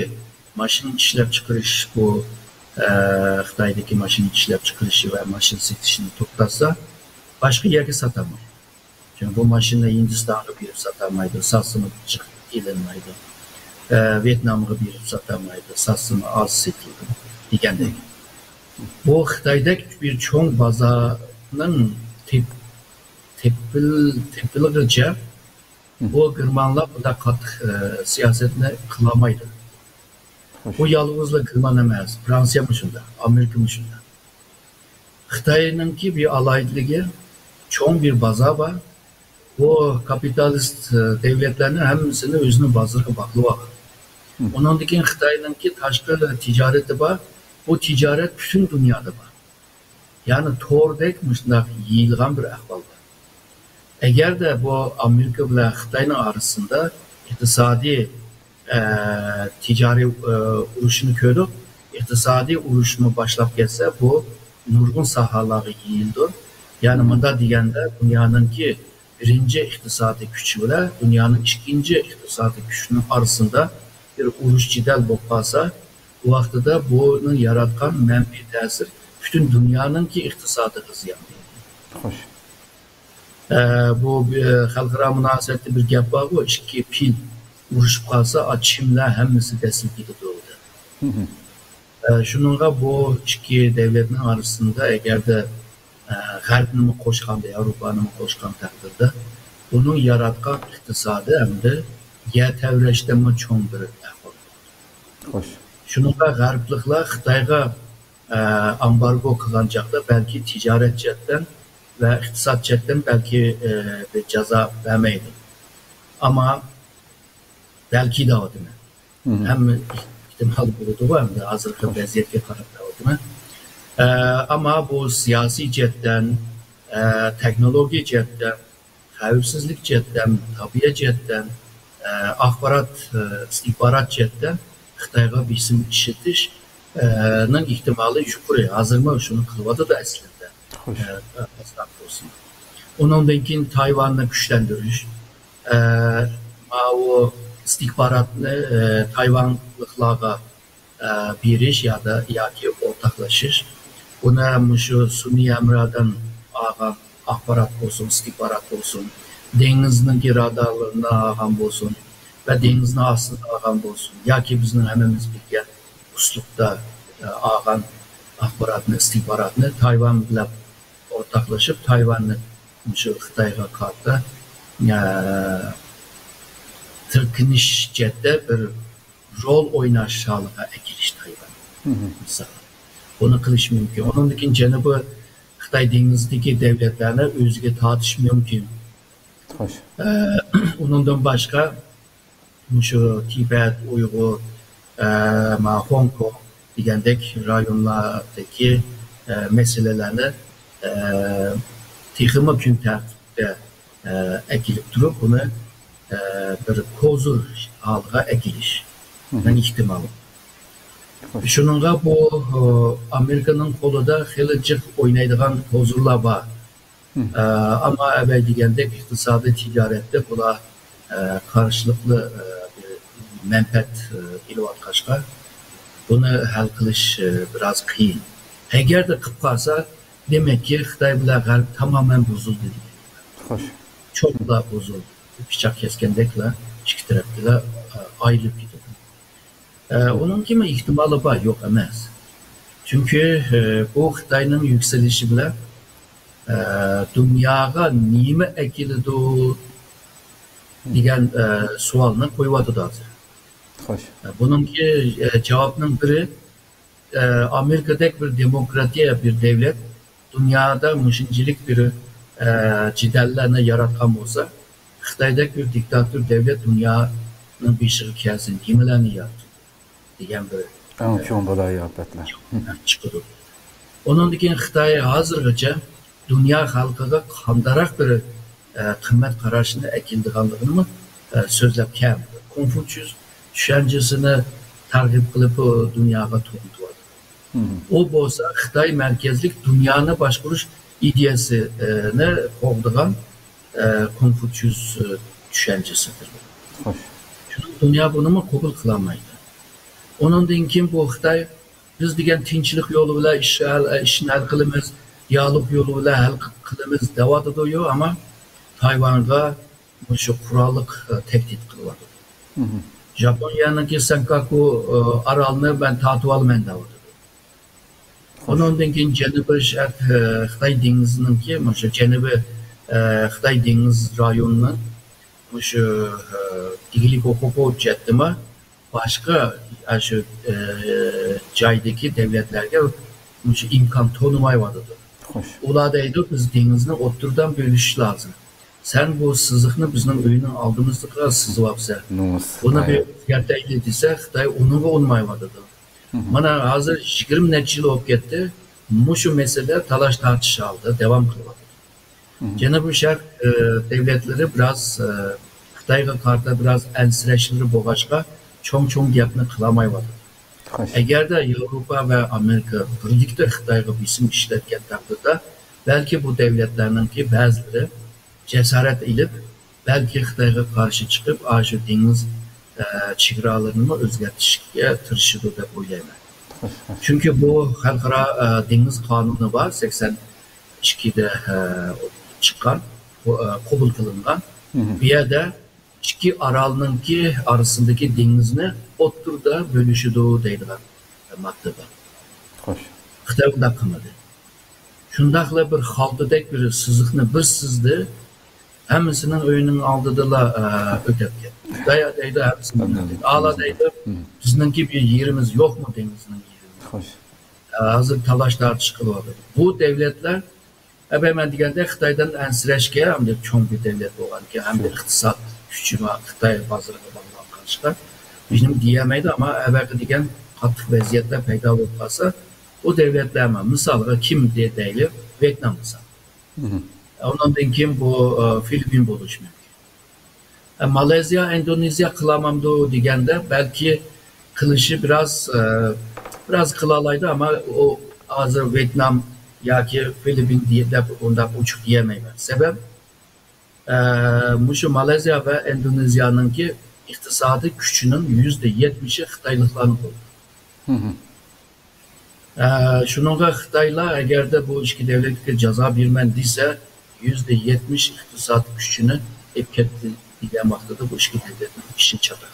ماشىنا ئىشلەپچىقىرىش، بۇ، ئە، خىتايدىكى ماشىنا ئىشلەپچىقىرىشى ۋە ماشىنا سېتىشىنى توختاتسا، باشقا يەرگە ساتالمايدۇ. چۈنكى بۇ ماشىنا ھىندىستانغا بېرىپ ساتالمايدۇ، ساتسىمۇ جىق ئېلىنمايدۇ. ئە، ۋيېتنامغا بېرىپ ساتالمايدۇ، ساتسىمۇ ئاز سېتىلىدۇ دېگەندەك. بۇ خىتايدەك بىر چوڭ بازارنىڭ تېپ-، تېپىل-، تېپىلغىچە بۇ گېرمانلار بۇنداق قاتتىق، ئە، سىياسەتنى قىلالمايدۇ. خوش. بۇ يالغۇزلا گېرمان ئەمەس، فرانسىيەمۇ شۇنداق، ئامېرىكىمۇ شۇنداق. خىتاينىڭكى بىر ئالاھىدىلىكى، چوڭ بىر بازار بار. بۇ كاپىتالىست، ئە، دەۋلەتلەرنىڭ ھەممىسىنى ئۆزىنىڭ بازىرىغا باغلىۋالغان. ئۇنىڭدىن كېيىن خىتاينىڭكى تاشقى تىجارىتى بار. بۇ تىجارەت پۈتۈن دۇنيادا بار. يەنى توردەك مۇشۇنداق يېيىلغان بىر ئەھۋال بار. ئەگەردە بۇ ئامېرىكا بىلەن خىتاينىڭ ئارىسىدا ئىقتىسادىي، ئە، تىجارىي، ئە، ئۇرۇشنى كۆردۇق. ئىقتىسادىي ئۇرۇشمۇ باشلاپ كەتسە، بۇ نۇرغۇن ساھەلەرگە يېيىلىدۇ. يەنى مۇنداق دېگەندە، دۇنيانىڭكى بىرىنچى ئىقتىسادىي كۈچى بىلەن دۇنيانىڭ ئىككىنچى ئىقتىسادىي كۈچىنىڭ ئارىسىدا بىر ئۇرۇش جېدەل بولۇپ قالسا، بۇ ۋاقتىدا بۇنىڭ ياراتقان مەنپىي تەسىر پۈتۈن دۇنيانىڭكى ئىقتىسادىغا زىيان بېرىدۇ. خوش. ئە، بۇ، ئە، خەلقئارا مۇناسىۋەتتە بىر گەپ بارغۇ، ئىككى پىل ئۇرۇشۇپ قالسا، ئا، چىملەر ھەممىسى دەسسىلىپ كېتىدۇ، دەپ. ئە، شۇنىڭغا بۇ ئىككى دەۋلەتنىڭ ئارىسىدا ئەگەردە، ئە، غەربنىمۇ قوشقاندا، ياۋروپانىمۇ قوشقان تەقدىردە، بۇنىڭ ياراتقان ئىقتىسادى ھەمدە يەر تەۋرەشتىنمۇ چوڭ بىر ئەھۋال. خوش. شۇنىڭغا غەربلىكلەر خىتايغا، ئە، ئامبارگو قىلغان چاغدا بەلكى تىجارەت جەھەتتىن ۋە ئىقتىساد جەھەتتىن بەلكى، ئە، بىر جازا بەرمەيدۇ. ئەمما بەلكى دەۋاتىمەن. ھەممە ئېھتىمال بولىدىغۇ، ئەمدى ھازىرقى ۋەزىيەتكە قاراپ دەۋاتىمەن. ئە، ئەمما بۇ سىياسىي جەھەتتىن، ئە، تېخنولوگىيە جەھەتتىن، خەۋپسىزلىك جەھەتتىن، تەبىئىي جەھەتتىن، ئە، ئاخبارات، ئە، ئىستىخبارات جەھەتتىن خىتايغا بېسىم ئىشلىتىش، ئە، نىڭ ئېھتىمالى يۇقىرى. ھازىرمۇ شۇنى قىلىۋاتىدۇ ئەسلىدە. خوش. ئە، ئاستا بولسۇن. ئۇنىڭدىن كېيىن تايۋاننى كۈچلەندۈرۈش، ئە، ماۋۇ ئىستىخباراتنى، ئە، تايۋانلىقلارغا، ئە، بېرىش يادا، ياكى ئورتاقلىشىش. بۇنى مۇشۇ سۈنئىي ھەمراھدىن ئالغان ئاخبارات بولسۇن، ئىستىخبارات بولسۇن، دېڭىزنىڭكى رادارلىرىنى ئالغان بولسۇن ۋە دېڭىزنىڭ ئاستىدىن ئالغان بولسۇن، ياكى بىزنىڭ ھەممىمىز بىلگەن ئۇسلۇبتا، ئە، ئالغان ئاخباراتنى، ئىستىخباراتنى تايۋان بىلەن ئورتاقلىشىپ، تايۋاننى مۇشۇ خىتايغا قارىتا، ئە، تىركىنىش جەھەتتە بىر رول ئويناش ھالىغا ئەكېلىش تايۋان. مىسال، بۇنى قىلىش مۇمكىن. ئۇنىڭدىن كېيىن جەنۇبىي خىتاي دېڭىزىدىكى دەۋلەتلەرنى ئۆزىگە تارتىش مۇمكىن. خوش. ئە، ئۇنىڭدىن باشقا، مۇشۇ تىبەت، ئۇيغۇر، ئە، ما، خوڭكوڭ دېگەندەك رايونلاردىكى، ئە، مەسىلىلەرنى، ئە، تېخىمۇ كۈن تەرتىپكە، ئە، ئەكېلىپ تۇرۇپ، بۇنى، ئە، بىر كوزۇر ھالىغا ئەكېلىش ئېھتىمالى. خوش. شۇنىڭغا بۇ، ئە، ئامېرىكىنىڭ قولىدا خېلى جىق ئوينايدىغان كوزۇرلار بار. ئە، ئەمما ئەۋەل دېگەندەك ئىقتىسادىي تىجارەتتە بۇلار، ئە، قارشىلىقلىق، ئە، بىر مەنپەئەت، ئە، ئېلىۋاتقاچقا، بۇنى ھەل قىلىش، ئە، بىراز قىيىن. ئەگەردە قىلىپ قالسا، دېمەككى، خىتاي بىلەن غەرب تامامەن بۇزۇلدى دېگەن. خوش. چوقلا بۇزۇلدى. پىچاق كەسكەندەكلا ئىككى تەرەپكىلا، ئە، ئايرىلىپ كېتىدۇ. ئە، ئۇنىڭكىمۇ ئېھتىمالى بار، يوق ئەمەس. چۈنكى، ئە، بۇ خىتاينىڭ يۈكسىلىشى بىلەن، ئە، دۇنياغا نېمە ئەكېلىدۇ دېگەن، ئە، سوئالنى قويۇۋاتىدۇ ھازىر. خوش. ئە، بۇنىڭكى، ئە، جاۋابنىڭ بىرى، ئە، ئامېرىكىدەك بىر دېموكراتىيە، بىر دەۋلەت دۇنيادا مۇشۇنچىلىك بىر، ئە، جېدەللەرنى ياراتقان بولسا، خىتايدەك بىر دىكتاتور دەۋلەت دۇنيانىڭ بېشىغا كەلسە نېمىلەرنى يارىتىدۇ دېگەن بىر، ئەڭ چوڭ بالايىئاپەتلەر. چىقىدۇ. ئۇنىڭدىن كېيىن خىتاي ھازىرغىچە دۇنيا خەلقىگە قانداقراق بىر، ئە، قىممەت قاراشنى ئەكېلىدىغانلىقىنىمۇ، ئە، سۆزلەپ كەلمىدى. كونفۇتسىيۇس چۈشەنچىسىنى تەرغىب قىلىپ، ئۇ دۇنياغا تونۇتۇۋاتىدۇ. ئۇ بولسا خىتاي مەركەزلىك دۇنيانى باشقۇرۇش ئىدىيەسىنى قوغدىغان، ئە، كونفۇتسىيۇس، ئە، چۈشەنچىسىدۇر. خوش. شۇڭا دۇنيا بۇنىمۇ قوبۇل قىلالمايدۇ. ئۇنىڭدىن كېيىن بۇ خىتاي بىز دېگەن تىنچلىق يولى بىلەن ئىش ھەل، ئىشنى ھەل قىلىمىز، دىئالوگ يولى بىلەن ھەل قىلىمىز دەۋاتىدۇ، يو، ئەمما تايۋانغا مۇشۇ قوراللىق، ئە، تەھدىت قىلىۋاتىدۇ. ژاپونىيەنىڭكى سېنكاكۇ، ئە، ئارالنى مەن تارتىۋالىمەن دەۋاتىدۇ. ئۇنىڭدىن كېيىن جەنۇبىي شەرق، ئە، خىتاي دېڭىزىنىڭكى مۇشۇ جەنۇبىي، ئە، خىتاي دېڭىز رايونىنىڭ مۇشۇ، ئە، دېگۈلۈك ھوقۇقى ھۆججەتتىمۇ باشقا ئاشۇ، ئە، جايدىكى دەۋلەتلەرگە مۇشۇ ئىمكان تونۇمايۋاتىدۇ. خوش. ئۇلار دەيدۇ، بىز دېڭىزنى ئوتتۇرىدىن بۆلۈشۈش لازىم. سەن بۇ سىزىقنى بىزنىڭ ئۆينىڭ ئالدىمىزغا سىزىۋاپسەن. بۇنى بىر ئۆزگەرتەيلى دېسە، خىتاي ئۇنىڭغا ئۇنىمايۋاتىدۇ. مانا ھازىر يىگىرمە نەچچە يىل بولۇپ كەتتى. مۇشۇ مەسىلە تالاش تارتىش ھالىدا داۋام قىلىۋاتىدۇ. جەنۇبىي شەرق، ئە، دەۋلەتلىرى بىراز، ئە، خىتايغا قارىتا بىراز ئەنسىرەشلىرى بولغاچقا، چوڭ-چوڭ گەپنى قىلالمايۋاتىدۇ. خوش. ئەگەردە ياۋروپا ۋە ئامېرىكا بىرلىكتە خىتايغا بېسىم ئىشلەتكەن تەقدىردە، بەلكى بۇ دەۋلەتلەرنىڭكى بەزىلىرى جاسارەت ئېلىپ، بەلكى خىتايغا قارشى چىقىپ، ئاشۇ دېڭىز، ئە، چېگرالىرىنىمۇ ئۆزگەرتىشكە تىرىشىدۇ دەپ ئويلايمەن. خوش، خوش. چۈنكى بۇ خەلقئارا، ئە، دېڭىز قانۇنى بار، سەكسەن ئىككىدە، ئە، چىققان، قو-، ئە، قوبۇل قىلىنغان. بۇ يەردە ئىككى ئارالنىڭكى ئارىسىدىكى دېڭىزنى ئوتتۇرىدا بۆلۈشىدۇ دەيدىغان ماددا بار. خوش. خىتاي ئۇنداق قىلمىدى. شۇنداقلا بىر خالتىدەك بىر سىزىقنى بىر سىزدى، ھەممىسىنىڭ ئۆيىنىڭ ئالدىدىلا، ئە، ئۆتەپ كەتتى. خىتاي دەيدۇ، ھەممىسىنىڭ ئالدىدا. ئالا دەيدۇ، بىزنىڭكى بىر يېرىمىز يوقمۇ دېڭىزنىڭ يېرىمىز؟ خوش. ھازىر تالاش تارتىش قىلىۋاتىدۇ. بۇ دەۋلەتلەر، ئەبەي مەن دېگەندەك خىتايدىن ئەنسىرەشكە، ئەمدى چوڭ بىر دەۋلەت بولغاندىكىن، ھەم ئىقتىساد كۈچى بار، خىتاي بازىرىغا باغلانغان ئىشقا، بىزنىڭ دېيەلمەيدۇ، ئەمما ئەۋەقە دېگەن قاتتىق ۋەزىيەتلەر پەيدا بولۇپ قالسا، بۇ دەۋلەتلەرمۇ، مىسالغا كىم دە-، دەيلى، ۋيېتنام مىسال. ئۇنىڭدىن كېيىن بۇ، ئە، فىلىپپىن بولۇشى مۇمكىن. ئە، مالايزىيە، ئىندونېزىيە قىلالمامدۇ دېگەندە، بەلكى قىلىشى بىراز، ئە، بىراز قىلالايدۇ، ئەمما ئۇ ھازىر ۋيېتنام ياكى فىلىپپىن دېيە-، دەپ ئۇنداق ئوچۇق دېيەلمەيمەن. سەۋەب، ئە، مۇشۇ مالايزىيە ۋە ئىندونېزىيەنىڭكى ئىقتىسادىي كۈچىنىڭ يۈزدە يەتمىشى خىتايلىقلارنىڭ قولىدا. ئە، شۇنىڭغا خىتايلار ئەگەردە بۇ ئىككى دەۋلەتكە جازا بېرىمەن دېسە، يۈزدە يەتمىش ئىقتىساد كۈچىنى ئېلىپ كەتتى دېگەن ۋاقتىدا بۇ ئىككى دەۋلەتنىڭ ئىشى چاتاق.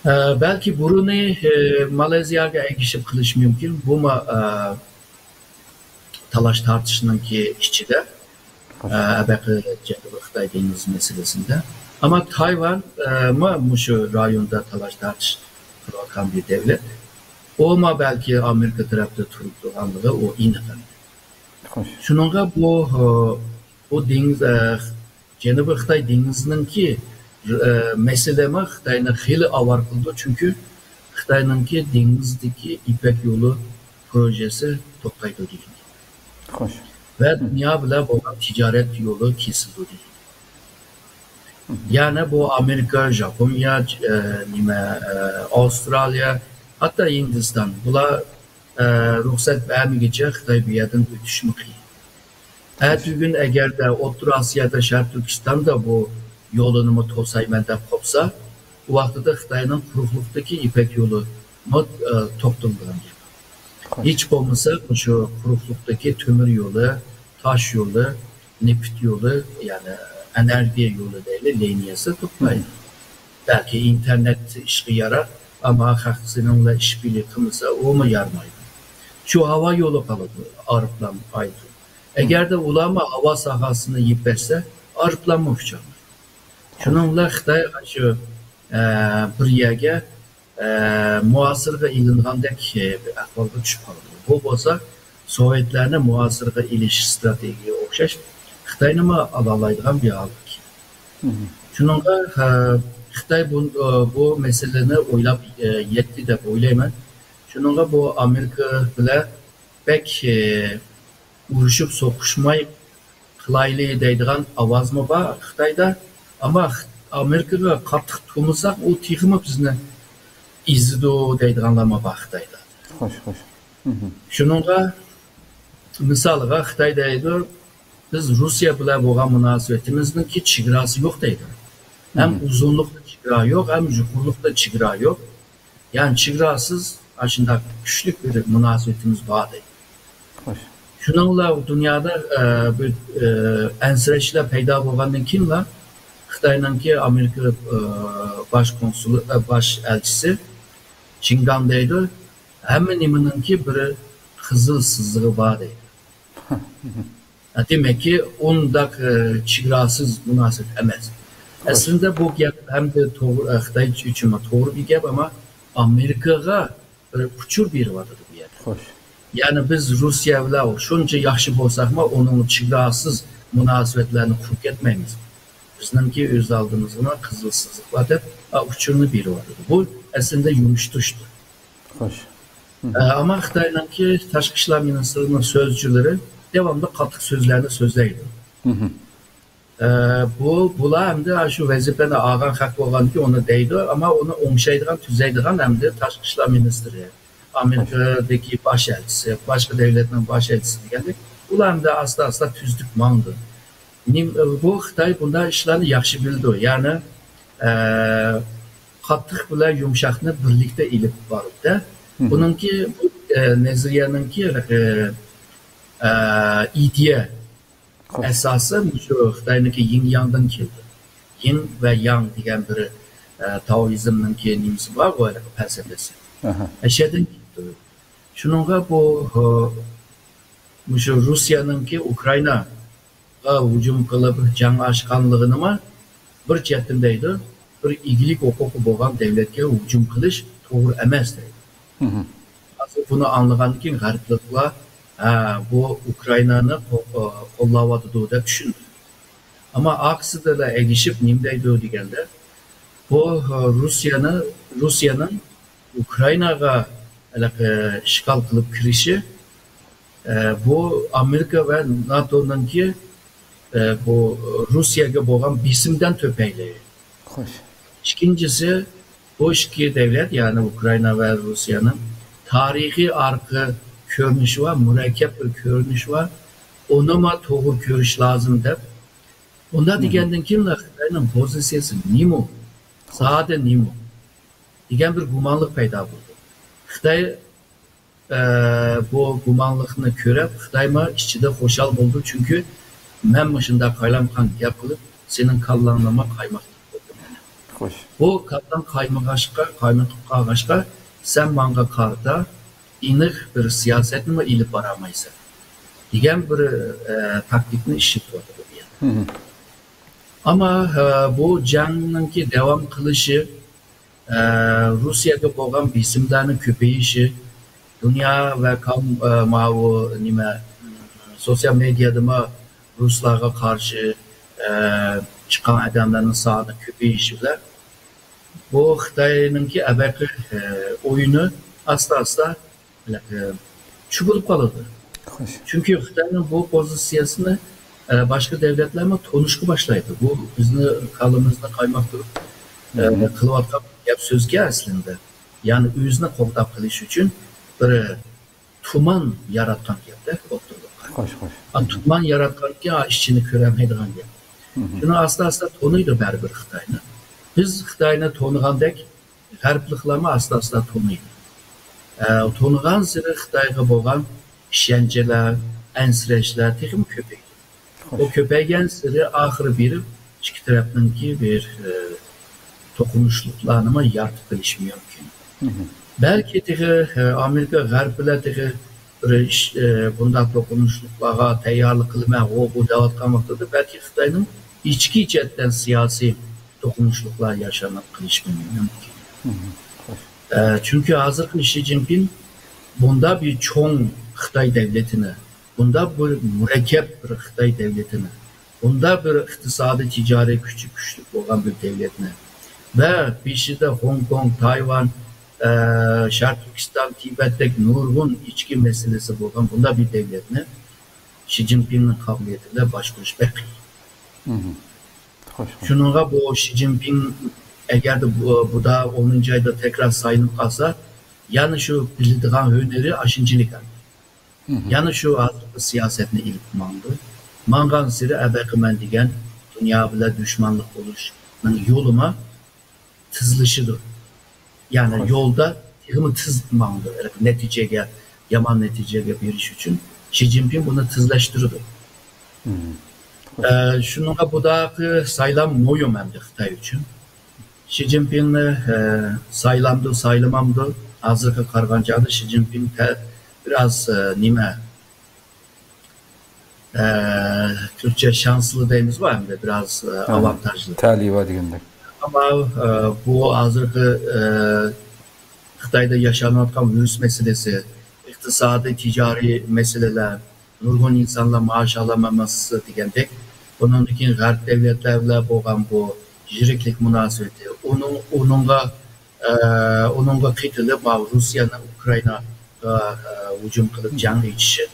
ئە، بەلكى بۇرۇنى، ئە، مالايزىيەگە ئەگىشىپ قىلىشى مۇمكىن. بۇمۇ، ئە، تالاش تارتىشنىڭكى ئىچىدە، ئە، ئەبەقى جەنۇبىي خىتاي دېڭىزى مەسىلىسىدە. ئەمما تايۋان، ئە، مۇ-، مۇشۇ رايوندا تالاش تارتىش قىلىۋاتقان بىر دەۋلەت. ئۇمۇ بەلكى ئامېرىكا تەرەپتە تۇرۇپ تۇرغانلىقى ئۇ ئېنىق ئەمەس. خوش. شۇنىڭغا بۇ، ئە، بۇ دېڭىز، ئە، جەنۇبىي خىتاي دېڭىزىنىڭكى، ئە، مەسىلىمۇ خىتاينى خېلى ئاۋارە قىلىدۇ، چۈنكى خىتاينىڭكى دېڭىزدىكى يىپەك يولى پروژېسى توختايدۇ دېگەن. خوش. ۋە دۇنيا بىلەن بولغان تىجارەت يولى كېسىلىدۇ دېگەن. يەنى بۇ ئامېرىكا، ژاپونىيە، ئە، نېمە، ئە، ئاۋسترالىيە، ھەتتا ھىندىستان، بۇلار ئە، رۇخسەت بەرمىگۈچە خىتاي بۇ يەردىن ئۆتۈشمۇ قىيىن. ئەتىگۈن ئەگەردە ئوتتۇرا ئاسىيادا، شەرقىي تۈركىستاندا بۇ يولىنىمۇ توسايمەن دەپ قوپسا، ئۇ ۋاقتىدا خىتاينىڭ قۇرۇقلۇقتىكى يىپەك يولىمۇ، ئە، توختىلىدىغان گەپ. ھېچ بولمىسا مۇشۇ قۇرۇقلۇقتىكى تۆمۈر يولى، تاش يولى، نېفىت يولى، يەنى ئېنېرگىيە يولى دەيلى، لىنىيەسى توختايدۇ. بەلكى ئىنتېرنېت ئىشقا يارار، ئەمما خەق سېنىڭ بىلەن ئىشبىرلىك قىلمىسا، ئۇمۇ يارىمايدۇ. شۇ ھاۋا يولى قالىدۇ، ئايروپىلان ئايرىم. ئەگەردە ئۇلارمۇ ھاۋا ساھەسىنى يېپىپ بەرسە، ئايروپىلانمۇ ئۇچالمايدۇ. شۇنىڭ بىلەن خىتاي شۇ، ئە، بىر يەرگە، ئە، مۇھاسىرىگە ئېلىنغاندەك، ئە، بىر ئەھۋالغا چۈشۈپ قالىدۇ. بۇ بولسا سوۋېتلارنى مۇھاسىرىگە ئېلىش ئىستراتېگىيە ئوخشاش خىتاينىمۇ ئالالايدىغان بىر ھالغا كەلدى. شۇنىڭغا، ھە، خىتاي بۇ، بۇ مەسىلىنى ئويلاپ، ئە، يەتتى دەپ ئويلايمەن. شۇنىڭغا بۇ ئامېرىكا بىلەن بەك، ئە، ئۇرۇشۇپ سوقۇشماي قىلايلى دەيدىغان ئاۋازمۇ بار خىتايدا. ئەمما خ-، ئامېرىكىغا قاتتىق تۇرمىساق، ئۇ تېخىمۇ بىزنى ئېزىدۇ دەيدىغانلارمۇ بار خىتايدا. خوش، خوش. شۇنىڭغا مىسالغا خىتاي دەيدۇ، بىز روسىيە بىلەن بولغان مۇناسىۋىتىمىزنىڭكى چېگراسى يوق دەيدۇ. ھەم ئۇزۇنلۇقتا چېگرا يوق، ھەم يۇقىرىلىقتا چېگرا يوق. يەنى چېگراسىز ئاشۇنداق كۈچلۈك بىر مۇناسىۋىتىمىز بار دەيدۇ. خوش. شۇنىڭ بىلەن دۇنيادا، ئە، بىر، ئە، ئەنسىرەشلەر پەيدا بولغاندىن كېيىنلا خىتاينىڭكى ئامېرىكا، ئە، باش كونسۇلى، ئە، باش ئەلچىسى چىڭگان دەيدۇ، ھەممە نېمىنىڭكى بىر قىزىل سىزىقى بار دەيدۇ. ھە، دېمەككى، ئۇنداق، ئە، چېگراسىز مۇناسىۋەت ئەمەس. ئەسلىندە بۇ گەپ ھەمدە توغرا، ئە، خىتاي ئۈچۈنمۇ توغرا بىر گەپ، ئەمما ئامېرىكىغا بىر ئۇچۇر بېرىۋاتىدۇ بۇ يەردە. خوش. يەنى بىز روسىيە بىلەن شۇنچە ياخشى بولساقمۇ، ئۇنىڭ چېگراسىز مۇناسىۋەتلەرنى قۇرۇپ كەتمەيمىز. بىزنىڭكى ئۆز ئالدىمىزغىمۇ قىزىل سىزىق بار دەپ، ئا، ئۇچۇرنى بېرىۋاتىدۇ. بۇ ئەسلىدە يۇمشىتىشتۇر. خوش. ئە، ئەمما خىتاينىڭكى تاشقى ئىشلار مىنىستىرىنىڭ سۆزچىلىرى داۋاملىق قاتتىق سۆزلەرنى سۆزلەيدۇ. ئە، بۇ، بۇلار ئەمدى شۇ ۋەزىپىنى ئالغان خەق بولغاندىكىن ئۇنى دەيدۇ، ئەمما ئۇنى ئوڭشايدىغان، تۈزەيدىغان ئەمدى تاشقى ئىشلار مىنىستىرى، ئامېرىكىدىكى باش ئەلچىسى، باشقا دەۋلەتنىڭ باش ئەلچىسى دېگەندەك، ئۇلار ئەمدى ئاستا-ئاستا تۈزىتىپ ماڭىدۇ. نېم-، بۇ خىتاي بۇنداق ئىشلارنى ياخشى بىلىدۇ. يەنى، ئە، قاتتىق بىلەن يۇمشاقنى بىرلىكتە ئېلىپ بارىدۇ. بۇنىڭكى، بۇ، ئە، نەزەرىيەنىڭكى، ئە، ئە، ئىدىيە ئاساسى مۇشۇ خىتاينىڭكى يىڭ ياڭدىن كېلىدۇ. يىڭ ۋە ياڭ دېگەن بىر، ئە، تائوئىزمنىڭكى نېمىسى بار، بۇ ھېلىقى پەلسەپىسى. ئەشەدىن كېلىدۇ. شۇنىڭغا بۇ، ئە، مۇشۇ روسىيەنىڭكى ئۇكرائىناغا ھۇجۇم قىلىپ جەڭ ئاچقانلىقىنىمۇ بىر جەھەتتىن دەيدۇ، بىر ئىگىلىك ھوقۇقى بولغان دەۋلەتكە ھۇجۇم قىلىش توغرا ئەمەس دەيدۇ. ھازىر بۇنى ئاڭلىغاندىن كېيىن غەربلىكلەر، ھە، بۇ ئۇكرائىنانى قو-، قوللاۋاتىدۇ دەپ چۈشىنىدۇ. ئەمما ئارقىسىدىلا ئەگىشىپ نېمە دەيدۇ دېگەندە، بۇ، ھە، روسىيەنى، روسىيەنىڭ ئۇكرائىناغا ھېلىقى ئىشغال قىلىپ كىرىشى، ئە، بۇ ئامېرىكا ۋە ناتونىڭكى، ئە، بۇ روسىيەگە بولغان بېسىمدىن تۈپەيلى. خوش. ئىككىنچىسى، بۇ ئىككى دەۋلەت، يەنى ئۇكرائىنا ۋە روسىيەنىڭ تارىخىي ئارقا كۆرۈنۈشى بار، مۇرەككەپ بىر كۆرۈنۈشى بار. ئۇنىمۇ توغرا كۆرۈش لازىم دەپ، ئۇنداق دېگەندىن كېيىن خىتاينىڭ پوزىتسىيەسى نېمە؟ سادە نېمە؟ دېگەن بىر گۇمانلىق پەيدا بولدى. خىتاي، ئە، بۇ گۇمانلىقنى كۆرۈپ، خىتايمۇ ئىچىدە خۇشال بولدى، چۈنكى مەن مۇشۇنداق قالايمىقان گەپ قىلىپ، سېنىڭ كاللاڭنىمۇ قايماقتۇرۇپ قويدۇم. خوش. بۇ كاللاڭ قايمىغاچقا، قايمىقىپ قالغاچقا، سەن ماڭا قارىتا ئېنىق بىر سىياسەتنىمۇ ئېلىپ بارالمايسەن، دېگەن بىر، ئە، تاكتىكىنى ئىشلىتىۋاتىدۇ بۇ يەردە. ئەمما، ئە، بۇ جەڭنىڭكى داۋام قىلىشى، ئە، روسىيەگە بولغان بېسىملارنىڭ كۆپىيىشى، دۇنيا ۋە كام-، ئە، ماۋۇ نېمە، سوتسىيال مېدىيادىمۇ رۇسلارغا قارشى، ئە، چىققان ئادەملەرنىڭ سانى كۆپىيىشى بىلەن بۇ خىتاينىڭكى ئەبەقى، ئە، ئويۇنى ئاستا-ئاستا، ئە، چۈشۈرۈپ قالىدۇ. خوش. چۈنكى خىتاينىڭ بۇ پوزىتسىيەسىنى، ئە، باشقا دۆلەتلەرمۇ تونۇشقا باشلايدۇ. بۇ بىزنى كاللىمىزنى قايماقتۇرۇپ، ئە، قىلىۋاتقان گەپ سۆزكەن ئەسلىندە. يەنى ئۆزىنى قوغداپ قېلىش ئۈچۈن بىر تۇمان ياراتقان گەپتە ئوتتۇرىلىق. خوش، خوش. ئا، تۇمان ياراتقانكى، ئا، ئىچىنى كۆرەلمەيدىغان گەپ. شۇنى ئاستا-ئاستا تونۇيدۇ بەرىبىر خىتاينى. بىز خىتاينى تونۇغاندەك، غەربلىكلەرمۇ ئاستا-ئاستا تونۇيدۇ. ئە، تونۇغانسېرى خىتايغا بولغان ئىشەنچلەر، ئەنسىرەشلەر تېخىمۇ كۆپەيدۇ. خوش. بۇ كۆپەيگەنسېرى ئاخىرى بېرىپ ئىككى تەرەپنىڭكى بىر، ئە، توقۇنۇشلۇقلارنىمۇ يارىتىپ قېلىشى مۇمكىن. بەلكى تېخى، ئە، ئامېرىكا غەرب بىلەن تېخى بىر ئىش، ئە، بۇنداق توقۇنۇشلۇقلارغا تەييارلىق قىلىمەن، ئۇ بۇ دەۋاتقان ۋاقتىدا بەلكى خىتاينىڭ ئىچكى جەھەتتىن سىياسىي توقۇنۇشلۇقلار ياشىنىپ قېلىشى مۇمكىن. خوش. ئە، چۈنكى ھازىرقى شى جىنپىڭ بۇندا بىر چوڭ خىتاي دەۋلىتىنى، بۇندا بىر مۇرەككەپ بىر خىتاي دەۋلىتىنى، بۇندا بىر ئىقتىسادىي، تىجارىي كۈچى كۈچلۈك بولغان بىر دەۋلەتنى ۋە بېشىدا خوڭكوڭ، تايۋان، ئە، شەرقىي تۈركىستان، تىبەتتەك نۇرغۇن ئىچكى مەسىلىسى بولغان بۇنداق بىر دەۋلەتنى شى جىنپىڭنىڭ قابىلىيىتى بىلەن باشقۇرۇش بەك قىيىن. مهم. خوش، خوش. شۇنىڭغا بۇ شى جىنپىڭ ئەگەردە بۇ، بۇدا ئونىنچى ئايدا تەكرار سايلىنىپ قالسا، يەنە شۇ بىلىدىغان ھۈنىرى ئاشۇنچىلىك. مهم. يەنە شۇ ھازىرقى سىياسەتنى ئېلىپ ماڭدى. ماڭغانسېرى ئەبەقىمەن دېگەن دۇنيا بىلەن دۈشمەنلىك بولۇشنىڭ يولىما تېزلىشىدۇ. يەنى خوش. يولدا تېخىمۇ تېز ماڭىدۇ. نەتىجىگە، يامان نەتىجىگە بېرىش ئۈچۈن شى جىنپىڭ بۇنى تېزلەشتۈرىدۇ. مم. خوش. ئە، شۇنىڭغا بۇداقى سايلام مۇھىم ئەمدى خىتاي ئۈچۈن. شى جىنپىڭنى، ئە، سايلامدۇ، سايلىمامدۇ؟ ھازىرغا قارىغان چاغدا شى جىنپىڭ تە-، بىراز، ئە، نېمە، ئە، تۈركچە شانسلى دەيمىزغۇ، ئەمدى بىراز، ئە، ھە، ئاۋانتاژلىق. تەلىيى بار دېگەندەك. ئەمما، ئە، بۇ ھازىرقى، ئە، خىتايدا ياشانىۋاتقان ۋىرۇس مەسىلىسى، ئىقتىسادىي، تىجارىي مەسىلىلەر، نۇرغۇن ئىنسانلار مائاش ئالالماسلىقى دېگەندەك، بۇنىڭدىن كېيىن غەرب دەۋلەتلەر بىلەن بولغان بۇ يىرىكلىك مۇناسىۋىتى، ئۇنىڭ، ئۇنىڭغا ئە، ئۇنىڭغا قېتىلىپ، ماۋۇ رۇسىيەنىڭ ئۇكرائىناغا، ئە، ھۇجۇم قىلىپ جەڭ ئېچىشى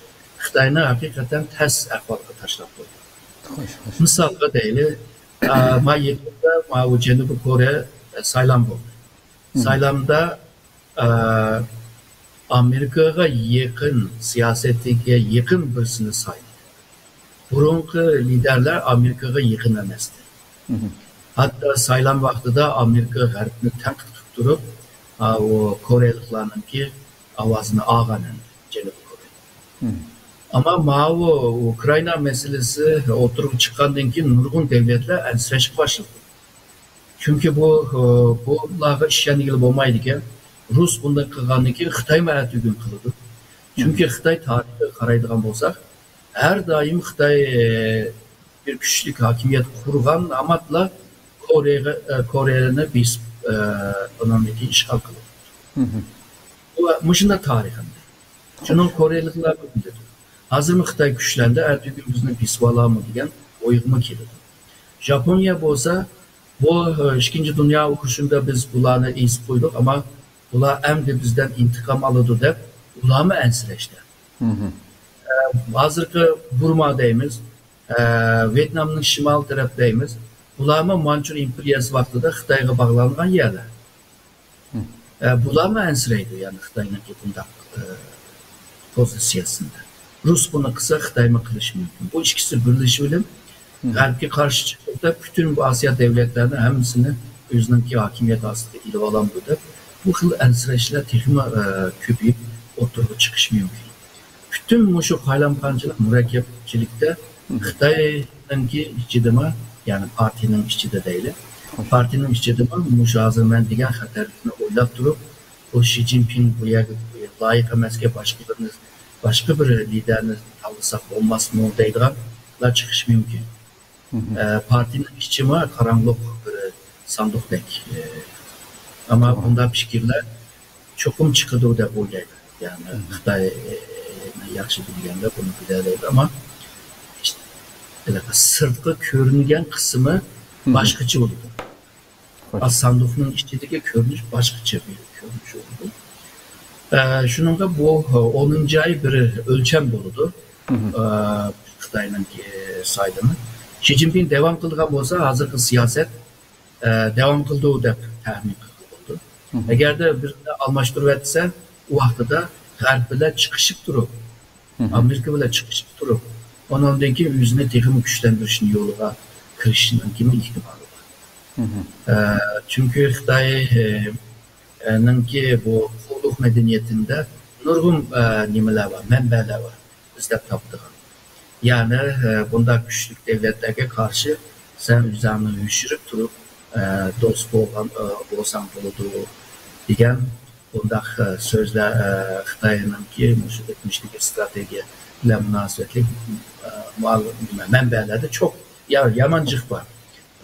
خىتاينى ھەقىقەتەن تەس ئەھۋالغا تاشلاپ قويدى. خوش، خوش. مىسالغا دەيلى، ئە، ما يېقىندا ماۋۇ جەنۇبىي كورېيە، ئە، سايلام بولدى. مم. سايلامدا، ئە، ئامېرىكىغا يېقىن، سىياسىتىگە يېقىن بىرسىنى سايلىدى. بۇرۇنقى لىدەرلەر ئامېرىكىغا يېقىن ئەمەستى. مهم. ھەتتا سايلام ۋاقتىدا ئامېرىكا غەربنى تەنقىد قىلىپ تۇرۇپ، ئاۋۇ كورېيىلىقلارنىڭكى ئاۋازىنى ئالغان ئەمدى جەنۇبىي كورېيە. مهم. ئەمما ماۋۇ ئۇكرائىنا مەسىلىسى ئوتتۇرىغا چىققاندىن كېيىن نۇرغۇن دەۋلەتلەر ئەنسىرەشكە باشلىدى. چۈنكى بۇ، بۇلارغا ئىشەنگىلى بولمايدىكەن. رۇس بۇنداق قىلغاندىن كېيىن خىتايمۇ ئەتىگۈن قىلىدۇ. چۈنكى خىتاي تارىخىغا قارايدىغان بولساق، ھەر دائىم خىتاي، ئە، بىر كۈچلۈك ھاكىمىيەت قۇرغان ھاماتلا كورېيەگە، ئە، كورېيەنى بېسىپ، ئە، ئۇنىڭدىن كېيىن ئىشغال قىلىدۇ. مهم. بۇ مۇشۇنداق تارىخ ئەمدى. شۇنىڭ كورېيىلىكلەرمۇ بىلىدۇ. ھازىرمۇ خىتاي كۈچلەندى، ئەتىگۈن بىزنى بېسىۋالارمۇ دېگەن ئويغىمۇ كېلىدۇ. ژاپونىيە بولسا، بۇ، ئىككىنچى دۇنيا ئۇرۇشىدا بىز بۇلارنى ئېزىپ قويدۇق، ئەمما بۇلار ئەمدى بىزدىن ئىنتىقام ئالىدۇ دەپ، ئۇلارمۇ ئەنسىرەشتە. مهم. ئە، ھازىرقى بۇرما دەيمىز، ئە، ۋيېتنامنىڭ شىمال تەرەپ دەيمىز، بۇلارمۇ مانچۇر ئىمپېرىيەسى ۋاقتىدا خىتايغا باغلانغان يەرلەر. ئە، بۇلارمۇ ئەنسىرەيدۇ، يەنى خىتاينىڭكى بۇنداق، ئە، پوزىتسىيەسىندە. رۇس بۇنى قىلسا، خىتايمۇ قىلىشى مۇمكىن. بۇ ئىككىسى بىرلىشىۋېلىپ، غەربكە قارشى چىقىپ، پۈتۈن بۇ ئاسىيا دۆلەتلەرنى ھەممىسىنى ئۆزىنىڭكى ھاكىمىيەت ئاستىغا ئېلىۋالامدۇ دەپ، بۇ خىل ئەنسىرەشلەر تېخىمۇ، ئە، كۆپىيىپ ئوتتۇرىغا چىقىشى مۇمكىن. پۈتۈن مۇشۇ قايلامقانچىلىق، مۇرەككەپچىلىكتە خىتاينىڭكى ئىچىدىمۇ، يەنى پارتىيىنىڭ ئىچىدە دەيلى، پارتىيىنىڭ ئىچىدىمۇ مۇشۇ ھازىر مەن دېگەن خەتەرلىكنى ئويلاپ تۇرۇپ، بۇ شى جىنپىڭ بۇ يەرگە لايىق ئەمەسكەن، باشقىلىرىنى، باشقا بىر لىدەرنى تاللىساق بولماسمۇ دەيدىغانلار چىقىشى مۇمكىن. ئە، پارتىيىنىڭ ئىچىمۇ قاراڭغۇلۇق بىر ساندۇقتەك. ئە، ئەمما بۇنداق پىكىرلەر چوقۇم چىقىدۇ دەپ ئويلايمەن. يەنى خىتاي، ئە، ياخشى بىلگەندە بۇنى بىلەلەيدۇ، ئەمما ھېلىقى سىرتقا كۆرۈنگەن قىسمى باشقىچە بولىدۇ. ساندۇقنىڭ ئىچىدىكى كۆرۈنۈش باشقىچە بىر كۆرۈنۈش بولىدۇ. ئە، شۇنىڭغا بۇ، ئە، ئونىنچى ئاي بىر ئۆلچەم بولىدۇ. ئە، خىتاينىڭكى سايلىمى. شى جىنپىڭ داۋام قىلىدىغان بولسا، ھازىرقى سىياسەت، ئە، داۋام قىلىدۇ دەپ تەخمىن قىلغىلى بولىدۇ. ئەگەردە بىرنى ئالماشتۇرۇۋەتسە، ئۇ ۋاقتىدا غەرب بىلەن چىقىشىپ تۇرۇپ، ئامېرىكا بىلەن چىقىشىپ تۇرۇپ، ئۇنىڭدىن كېيىن ئۆزىنى تېخىمۇ كۈچلەندۈرۈشنى يولىغا كىرىشىشنىڭكىمۇ ئېھتىمالى بار. ئە، چۈنكى خىتاي، ئە، نىڭكى بۇ قۇللۇق مەدەنىيىتىندە نۇرغۇن، ئە، نېمىلەر بار، مەنبەلەر بار، ئىزدەپ تاپىدىغان. يەنى، ئە، بۇنداق كۈچلۈك دۆلەتلەرگە قارشى سەن ئۆزۈڭنى يوشۇرۇپ تۇرۇپ، ئە، دوست بولغان، ئە، بولساڭ بولىدۇ دېگەن بۇنداق، ئە، سۆزلەر، ئە، خىتاينىڭكى مۇشۇ ئۆتمۈشتىكى ئىستراتېگىيە بىلەن مۇناسىۋەتلىك، ئە، مۇئەل-، نېمە، مەنبەلەردە چوق يا-، يامان جىق بار.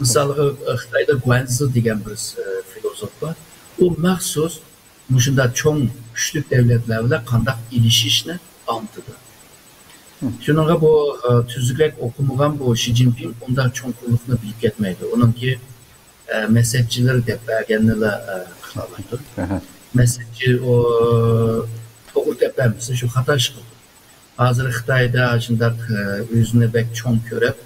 مىسالغا، ئە، خىتايدا گۇەنزى دېگەن بىر، ئە، فىلوزوف بار. ئۇ مەخسۇس، مۇشۇنداق چوڭ كۈچلۈك دۆلەتلەر بىلەن قانداق ئېلىشىشنى ئاڭلىتىدۇ. شۇنىڭغا بۇ، ئە، تۈزۈكرەك ئوقۇمىغان بۇ شى جىنپىڭ ئۇنداق چوڭقۇرلۇقنى بىلىپ كەتمەيدۇ. ئۇنىڭكى، ئە، مەسلىھەتچىلىرى دەپ بەرگەننىلا، ئە، قىلالايدۇ. مەسلىھەتچى ئۇ توغرا دەپ بەرمىسە، شۇ خاتا ئىش قىلىدۇ. ھازىر خىتايدا شۇنداق، ئە، ئۆزىنى بەك چوڭ كۆرۈپ،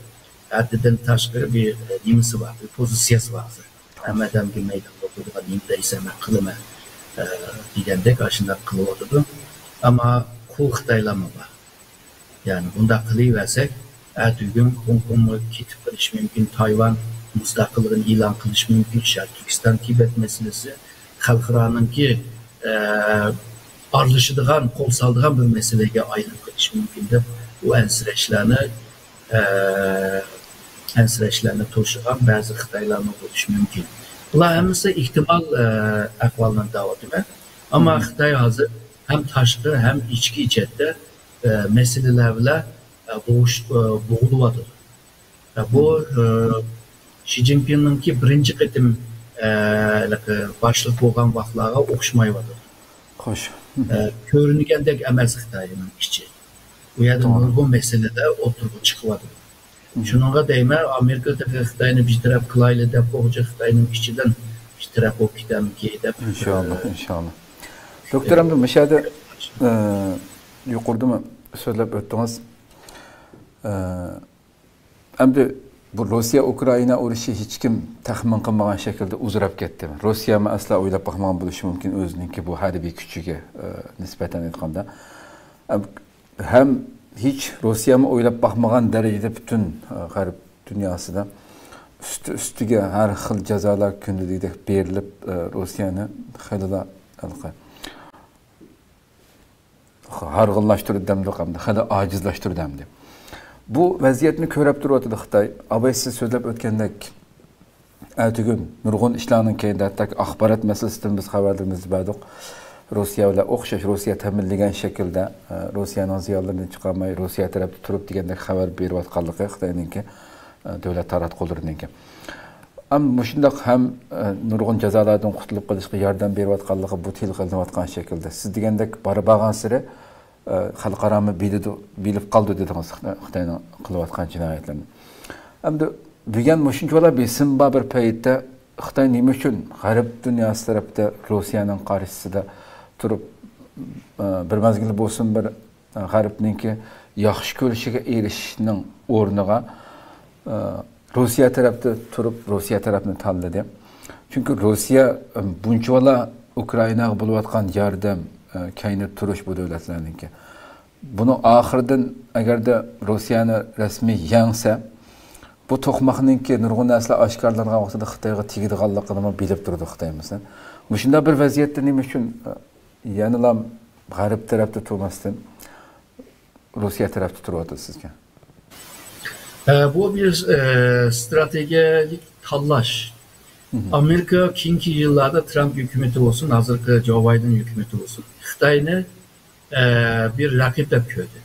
ھەددىدىن تاشقىرى بىر، ئە، نېمىسى بار، بىر پوزىتسىيەسى بار ھازىر. ھەممە ئادەمگە مەيدان قويىدىغان، نېمە دەيسەن، مەن قىلىمەن، ئە، دېگەندەك ئاشۇنداق قىلىۋاتىدۇ. ئەمما قۇل خىتايلارمۇ بار. يەنى بۇنداق قىلىۋەرسەك، ئەتىگۈن خوڭكوڭمۇ كېتىپ قېلىشى مۇمكىن، تايۋان مۇستەقىللىقىنى ئېلان قىلىشى مۇمكىن، شەرقىي تۈركىستان، تىبەت مەسىلىسى خەلقئارانىڭكى، ئە، ئارىلىشىدىغان، قول سالىدىغان بىر مەسىلىگە ئايلىنىپ قېلىشى مۇمكىن دەپ، ئۇ ئەنسىرەشلەرنى، ئە، ئەنسىرەشلەرنى توشۇغان بەزى خىتايلارمۇ بولۇشى مۇمكىن. بۇلار ھەممىسى ئېھتىمال، ئە، ئەھۋاللارنى دەۋاتىمەن. ئەمما خىتاي ھازىر ھەم تاشقى، ھەم ئىچكى جەھەتتە، ئە، مەسىلىلەر بىلەن، ئە، بوغۇش-، ئە، بوغۇلۇۋاتىدۇ. ئە، بۇ، ئە، شى جىنپىڭنىڭكى بىرىنچى قېتىم، ئە، ھېلىقى باشلىق بولغان ۋاقىتلارغا ئوخشىمايۋاتىدۇ. خوش. ئە، كۆرۈنگەندەك ئەمەس خىتاينىڭ ئىچى. ئۇ يەردە نۇرغۇن مەسىلىلەر ئوتتۇرىغا چىقىۋاتىدۇ. شۇنىڭغا دەيمەن، ئامېرىكا تېخى خىتاينى بىر تەرەپ قىلايلى دەپ، خوجا خىتاينىڭ ئىچىدىن بىر تەرەپ بولۇپ كېتەمكى دەپ، ئىنشاللا، ئە، ئىنشاللا. دوكتور، ئەمدى مۇشۇ يەردە، ئە، يۇقىرىدىمۇ سۆزلەپ ئۆتتىڭىز. ئە، ئەمدى بۇ روسىيە ئۇكرائىنا ئۇرۇشى ھېچكىم تەخمىن قىلمىغان شەكىلدە ئۇزىراپ كەتتى. روسىيەمۇ ئەسلا ئويلاپ باقمىغان بولۇشى مۇمكىن ئۆزىنىڭكى بۇ ھەربىي كۈچىگە، ئە، نىسبەتەن ئېيتقاندا. ئەم، ھەم ھېچ روسىيەمۇ ئويلاپ باقمىغان دەرىجىدە پۈتۈن، ئە، غەرب دۇنياسىدا ئۈستى ئۈستىگە ھەر خىل جازالار كۈندە دېگۈدەك بېرىلىپ، ئە، روسىيەنى خېلىلا ھېلىقى ھارغىنلاشتۇردى دەمدۇق ئەمدى، خېلى ئاجىزلاشتۇردى ئەمدى. بۇ ۋەزىيەتنى كۆرۈپ تۇرۇۋاتىدۇ خىتاي. ئاباي سىز سۆزلەپ ئۆتكەندەك، ئەتىگۈن نۇرغۇن ئىشلارنىڭ كەينىدە، ھەتتاكى ئاخبارات مەسىلىسىدىمۇ بىز خەۋەرلىرىمىزدە بەردۇق. روسىيە بىلەن ئوخشاش، روسىيە تەمىنلىگەن شەكىلدە، ئە، روسىيەنىڭ زىيانلىرىنى چىقارماي، روسىيە تەرەپتە تۇرۇپ دېگەندەك خەۋەر بېرىۋاتقانلىقى خىتاينىڭكى، ئە، دۆلەت تاراتقۇلىرىنىڭكى. ئەم، مۇشۇنداق ھەم، ئە، نۇرغۇن جازالاردىن قۇتۇلۇپ قېلىشقا ياردەم بېرىۋاتقانلىقى بۇ تىلغا ئېلىنىۋاتقان شەكىلدە. سىز دېگەندەك بارا بارغانسېرى، ئە، خەلقئارامۇ بىلىدۇ، بىلىپ قالىدۇ دېدىڭىز خىتاي-، خىتاينىڭ قىلىۋاتقان جىنايەتلىرىنى. ئەمدى بۈگۈن مۇشۇنچىۋالا بېسىم بار بىر پەيتتە خىتاي نېمە ئۈچۈن غەرب دۇنياسى تەرەپتە روسىيەنىڭ قارشىسىدا تۇرۇپ، ئە، بىر مەزگىل بولسۇن بىر، ئە، غەربنىڭكى ياخشى كۆرۈشىگە ئېرىشىشنىڭ ئورنىغا، ئە، روسىيە تەرەپتە تۇرۇپ، روسىيە تەرەپنى تاللىدى. چۈنكى روسىيە، ئە، بۇنچىۋالا ئۇكرائىناغا بولۇۋاتقان ياردەم، ئە، كەينىدە تۇرۇش بۇ دۆلەتلەرنىڭكى. بۇنىڭ ئاخىرىدىن ئەگەردە روسىيەنى رەسمىي يەڭسە، بۇ توقماقنىڭكى نۇرغۇن نەرسىلەر ئاشكارىلانغان ۋاقتىدا خىتايغا تېگىدىغانلىقىنىمۇ بىلىپ تۇرىدۇ خىتاي، مەسىلەن. مۇشۇنداق بىر ۋەزىيەتتە نېمە ئۈچۈن، ئە، يەنىلا غەرب تەرەپتە تۇرماستىن، روسىيە تەرەپتە تۇرۇۋاتىدۇ سىزگە؟ ئە، بۇ بىر، ئە، ستراتېگىيەلىك تاللاش. ئامېرىكا كېيىنكى يىللاردا ترامپ ھۆكۈمىتى بولسۇن، ھازىرقى جو بايدېن ھۆكۈمىتى بولسۇن، خىتاينى، ئە، بىر رەقىب دەپ كۆردى.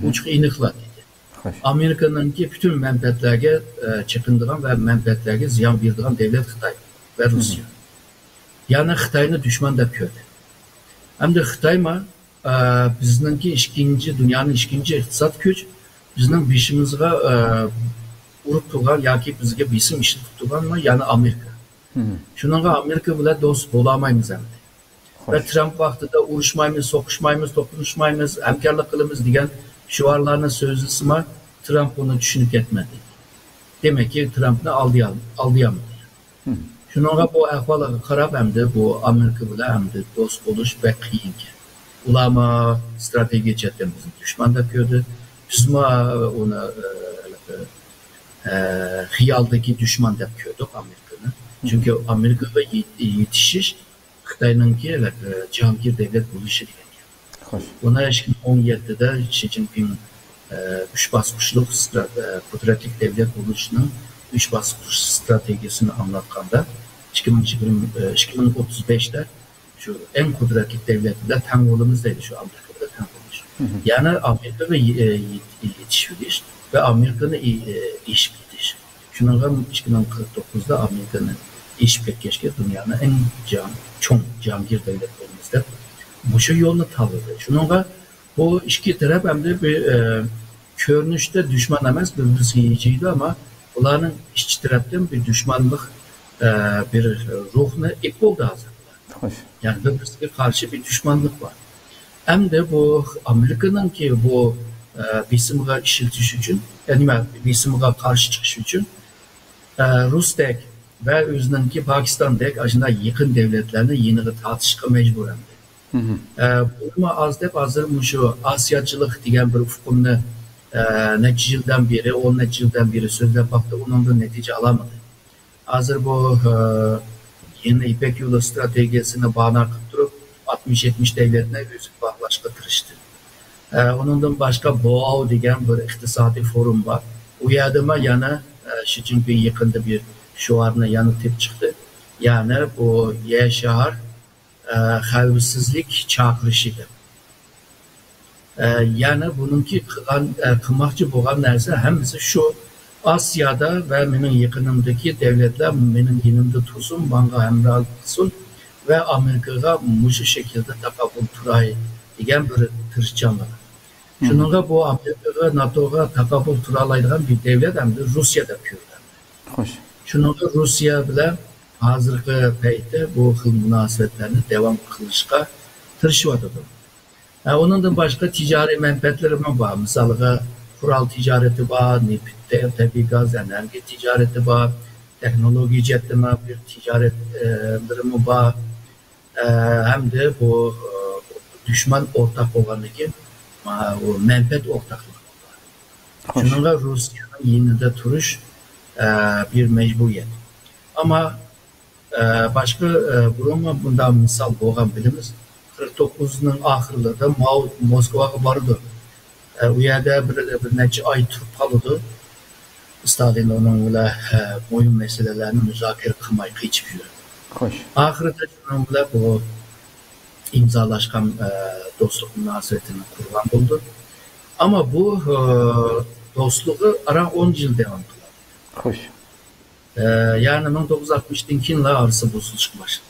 ئوچۇق ئېنىقلا دېدى. خوش. ئامېرىكىنىڭكى پۈتۈن مەنپەئەتلەرگە، ئە، چېقىنىدىغان ۋە مەنپەئەتلەرگە زىيان بېرىدىغان دۆلەت خىتاي ۋە روسىيە. يەنى خىتاينى دۈشمەن دەپ كۆردى. ئەمدى خىتايمۇ، ئە، بىزنىڭكى ئىككىنچى، دۇنيانىڭ ئىككىنچى ئىقتىساد كۈچ، بىزنىڭ بېشىمىزغا، ئە، ئۇرۇپ تۇرغان ياكى بىزگە بېسىم ئىشلىتىپ تۇرغانمۇ يەنى ئامېرىكا. شۇنىڭغا ئامېرىكا بىلەن دوست بولالمايمىز ئەمدى. ۋە خوش. ترامپ ۋاقتىدا ئۇرۇشمايمىز، سوقۇشمايمىز، توقۇنۇشمايمىز، ھەمكارلىق قىلىمىز دېگەن شوئارلارنى سۆزلىسىمۇ، ترامپ بۇنى چۈشىنىپ كەتمەيدۇ. دېمەككى، ترامپنى ئالدىيال-، ئالدىيالمىدى. شۇنىڭغا بۇ ئەھۋالغا قاراپ ئەمدى بۇ ئامېرىكا بىلەن ئەمدى دوست بولۇش بەك قىيىنكەن. ئۇلارمۇ ستراتېگىيە جەھەتتىن بىزنى دۈشمەن دەپ كۆردى. بىزمۇ ئۇنى، ئە، ھېلىقى، ئە، خىيالدىكى دۈشمەن دەپ كۆردۇق ئامېرىكىنى. چۈنكى ئامېرىكىغا يېت-، يېتىشىش خىتاينىڭكى، ئە، جاھانگىر دۆلەت بولۇشى دېگەن گەپ. خوش. بۇنى ئىككى مىڭ ئون يەتتىدە شى جىنپىڭ، ئە، ئۈچ باسقۇچلۇق سترا-، ئە، قۇدرەتلىك دۆلەت بولۇشنىڭ ئۈچ باسقۇچ ستراتېگىيەسىنى ئاڭلاتقاندا، ئىككى مىڭ يىگىرمە، ئە، ئىككى مىڭ ئوتتۇز بەشتە شۇ ئەڭ قۇدرەتلىك دۆلەت بىلەن تەڭ بولىمىز دەيدۇ، شۇ ئامېرىكا بىلەن تەڭ بولۇش. يەنى ئامېرىكىغا يې-، ئە، يېت-، يېتىشىۋېلىش ۋە ئامېرىكىنى ئې-، ئە، ئېشىپ كېتىش. شۇنىڭغا ئىككى مىڭ قىرىق توققۇزدا ئامېرىكىنى ئېشىپ كەتكەچكە دۇنيانىڭ ئەڭ جان-، چوڭ جاھانگىر دۆلەت بولىمىز دەپ مۇشۇ يولنى تاللىدى. شۇنىڭغا بۇ ئىككى تەرەپ ئەمدى بىر، ئە، كۆرۈنۈشتە دۈشمەن ئەمەس، بىر-بىرسىگە ھىجىيدۇ، ئەمما بۇلارنىڭ ئىچ تەرەپتىن بىر دۈشمەنلىق، ئە، بىر روھنى ئېپ بولدى ھازىر. خوش. يەنى بىر-بىرسىگە قارشى بىر دۈشمەنلىق بار. ئەمدى بۇ ئامېرىكىنىڭكى بۇ، ئە، بېسىمىغا ئىشلىتىش ئۈچۈن، يا نېمە، بېسىمىغا قارشى چىقىش ئۈچۈن، ئە، رۇستەك ۋە ئۆزىنىڭكى پاكىستاندەك ئاشۇنداق يېقىن دۆلەتلەرنى يېنىغا تارتىشقا مەجبۇر ئەمدى. مهم. ئە، بۇنىمۇ ئاز دەپ ھازىر مۇشۇ ئاسىياچىلىق دېگەن بىر ئۇقۇمنى، ئە، نەچچە يىلدىن بېرى، ئون نەچچە يىلدىن بېرى سۆزلەپ باقتى، ئۇنىڭدىن نەتىجە ئالالمىدى. ھازىر بۇ، ئە، يېڭى يىپەك يولى ئىستراتېگىيەسىنى بانە قىلىپ تۇرۇپ، ئاتمىش يەتمىش دۆلەتنى ئۆزىگە باغلاشقا تىرىشتى. ئە، ئۇنىڭدىن باشقا بوئاۋ دېگەن بىر ئىقتىسادىي فورۇم بار. ئۇ يەردىمۇ يەنە، ئە، شى جىنپىڭ يېقىندا بىر شوئارنى يەنە تېپىپ چىقتى. يەنى بۇ يەر شار، ئە، خەۋپسىزلىك چاقىرىشى دەپ. ئە، يەنى بۇنىڭكى قىلغان، ئە، قىلماقچى بولغان نەرسە ھەممىسى شۇ. ئاسىيادا ۋە مېنىڭ يېقىنىمدىكى دۆلەتلەر مېنىڭ يېنىمدا تۇرسۇن، ماڭا ھەمراھلىق قىلسۇن ۋە ئامېرىكىغا مۇشۇ شەكىلدە تاقابىل تۇراي دېگەن بىر تىرىشچانلىق. مم. شۇنىڭغا بۇ ئامېرىكىغا، ناتوغا تاقابىل تۇرالايدىغان بىر دۆلەت ئەمدى روسىيە دەپ كۆرۈلدى. خوش. شۇنىڭغا روسىيە بىلەن ھازىرقى پەيتتە بۇ خىل مۇناسىۋەتلەرنى داۋام قىلىشقا تىرىشىۋاتىدۇ. ھە، ئۇنىڭدىن باشقا تىجارىي مەنپەئەتلىرىمۇ بار. مىسالىغا، قورال تىجارىتى بار، نېفىت، تە-، تەبىئىي گاز، ئېنېرگىيە تىجارىتى بار، تېخنولوگىيە جەھەتتىمۇ بىر تىجارەتلىرىمۇ بار. ئە، ھەمدە بۇ، ئە، دۈشمەن ئورتاق بولغاندىكىن، ئە، بۇ مەنپەئەت ئورتاقلىقى بار. خوش. شۇنىڭغا روسىيەنىڭ يېنىدا تۇرۇش، ئە، بىر مەجبۇرىيەت. ئەمما، ئە، باشقا، ئە، بۇرۇنمۇ بۇنداق مىسال بولغان بىلىمىز. قىرىق توققۇزنىڭ ئاخىرلىرىدا ماۋ موسكۋاغا بارىدۇ. ئە، ئۇ يەردە بىر، بىر نەچچە ئاي تۇرۇپ قالىدۇ. ستالىن ئۇنىڭ بىلەن، ئە، مۇھىم مەسىلىلەرنى مۇزاكىرە قىلماي قېچىپ يۈرىدۇ. خوش. ئاخىرىدا شۇنىڭ بىلەن بۇ ئىمزالاشقان، ئە، دوستلۇق مۇناسىۋىتىنى قۇرغان بولىدۇ. ئەمما بۇ، ئە، دوستلۇقى ئاران ئون يىل داۋام قىلىدۇ. خوش. ئە، يەنى مىڭ توققۇز يۈز ئاتمىشتىن كېيىنلا ئارىسى بۇزۇلۇشقا باشلىدى.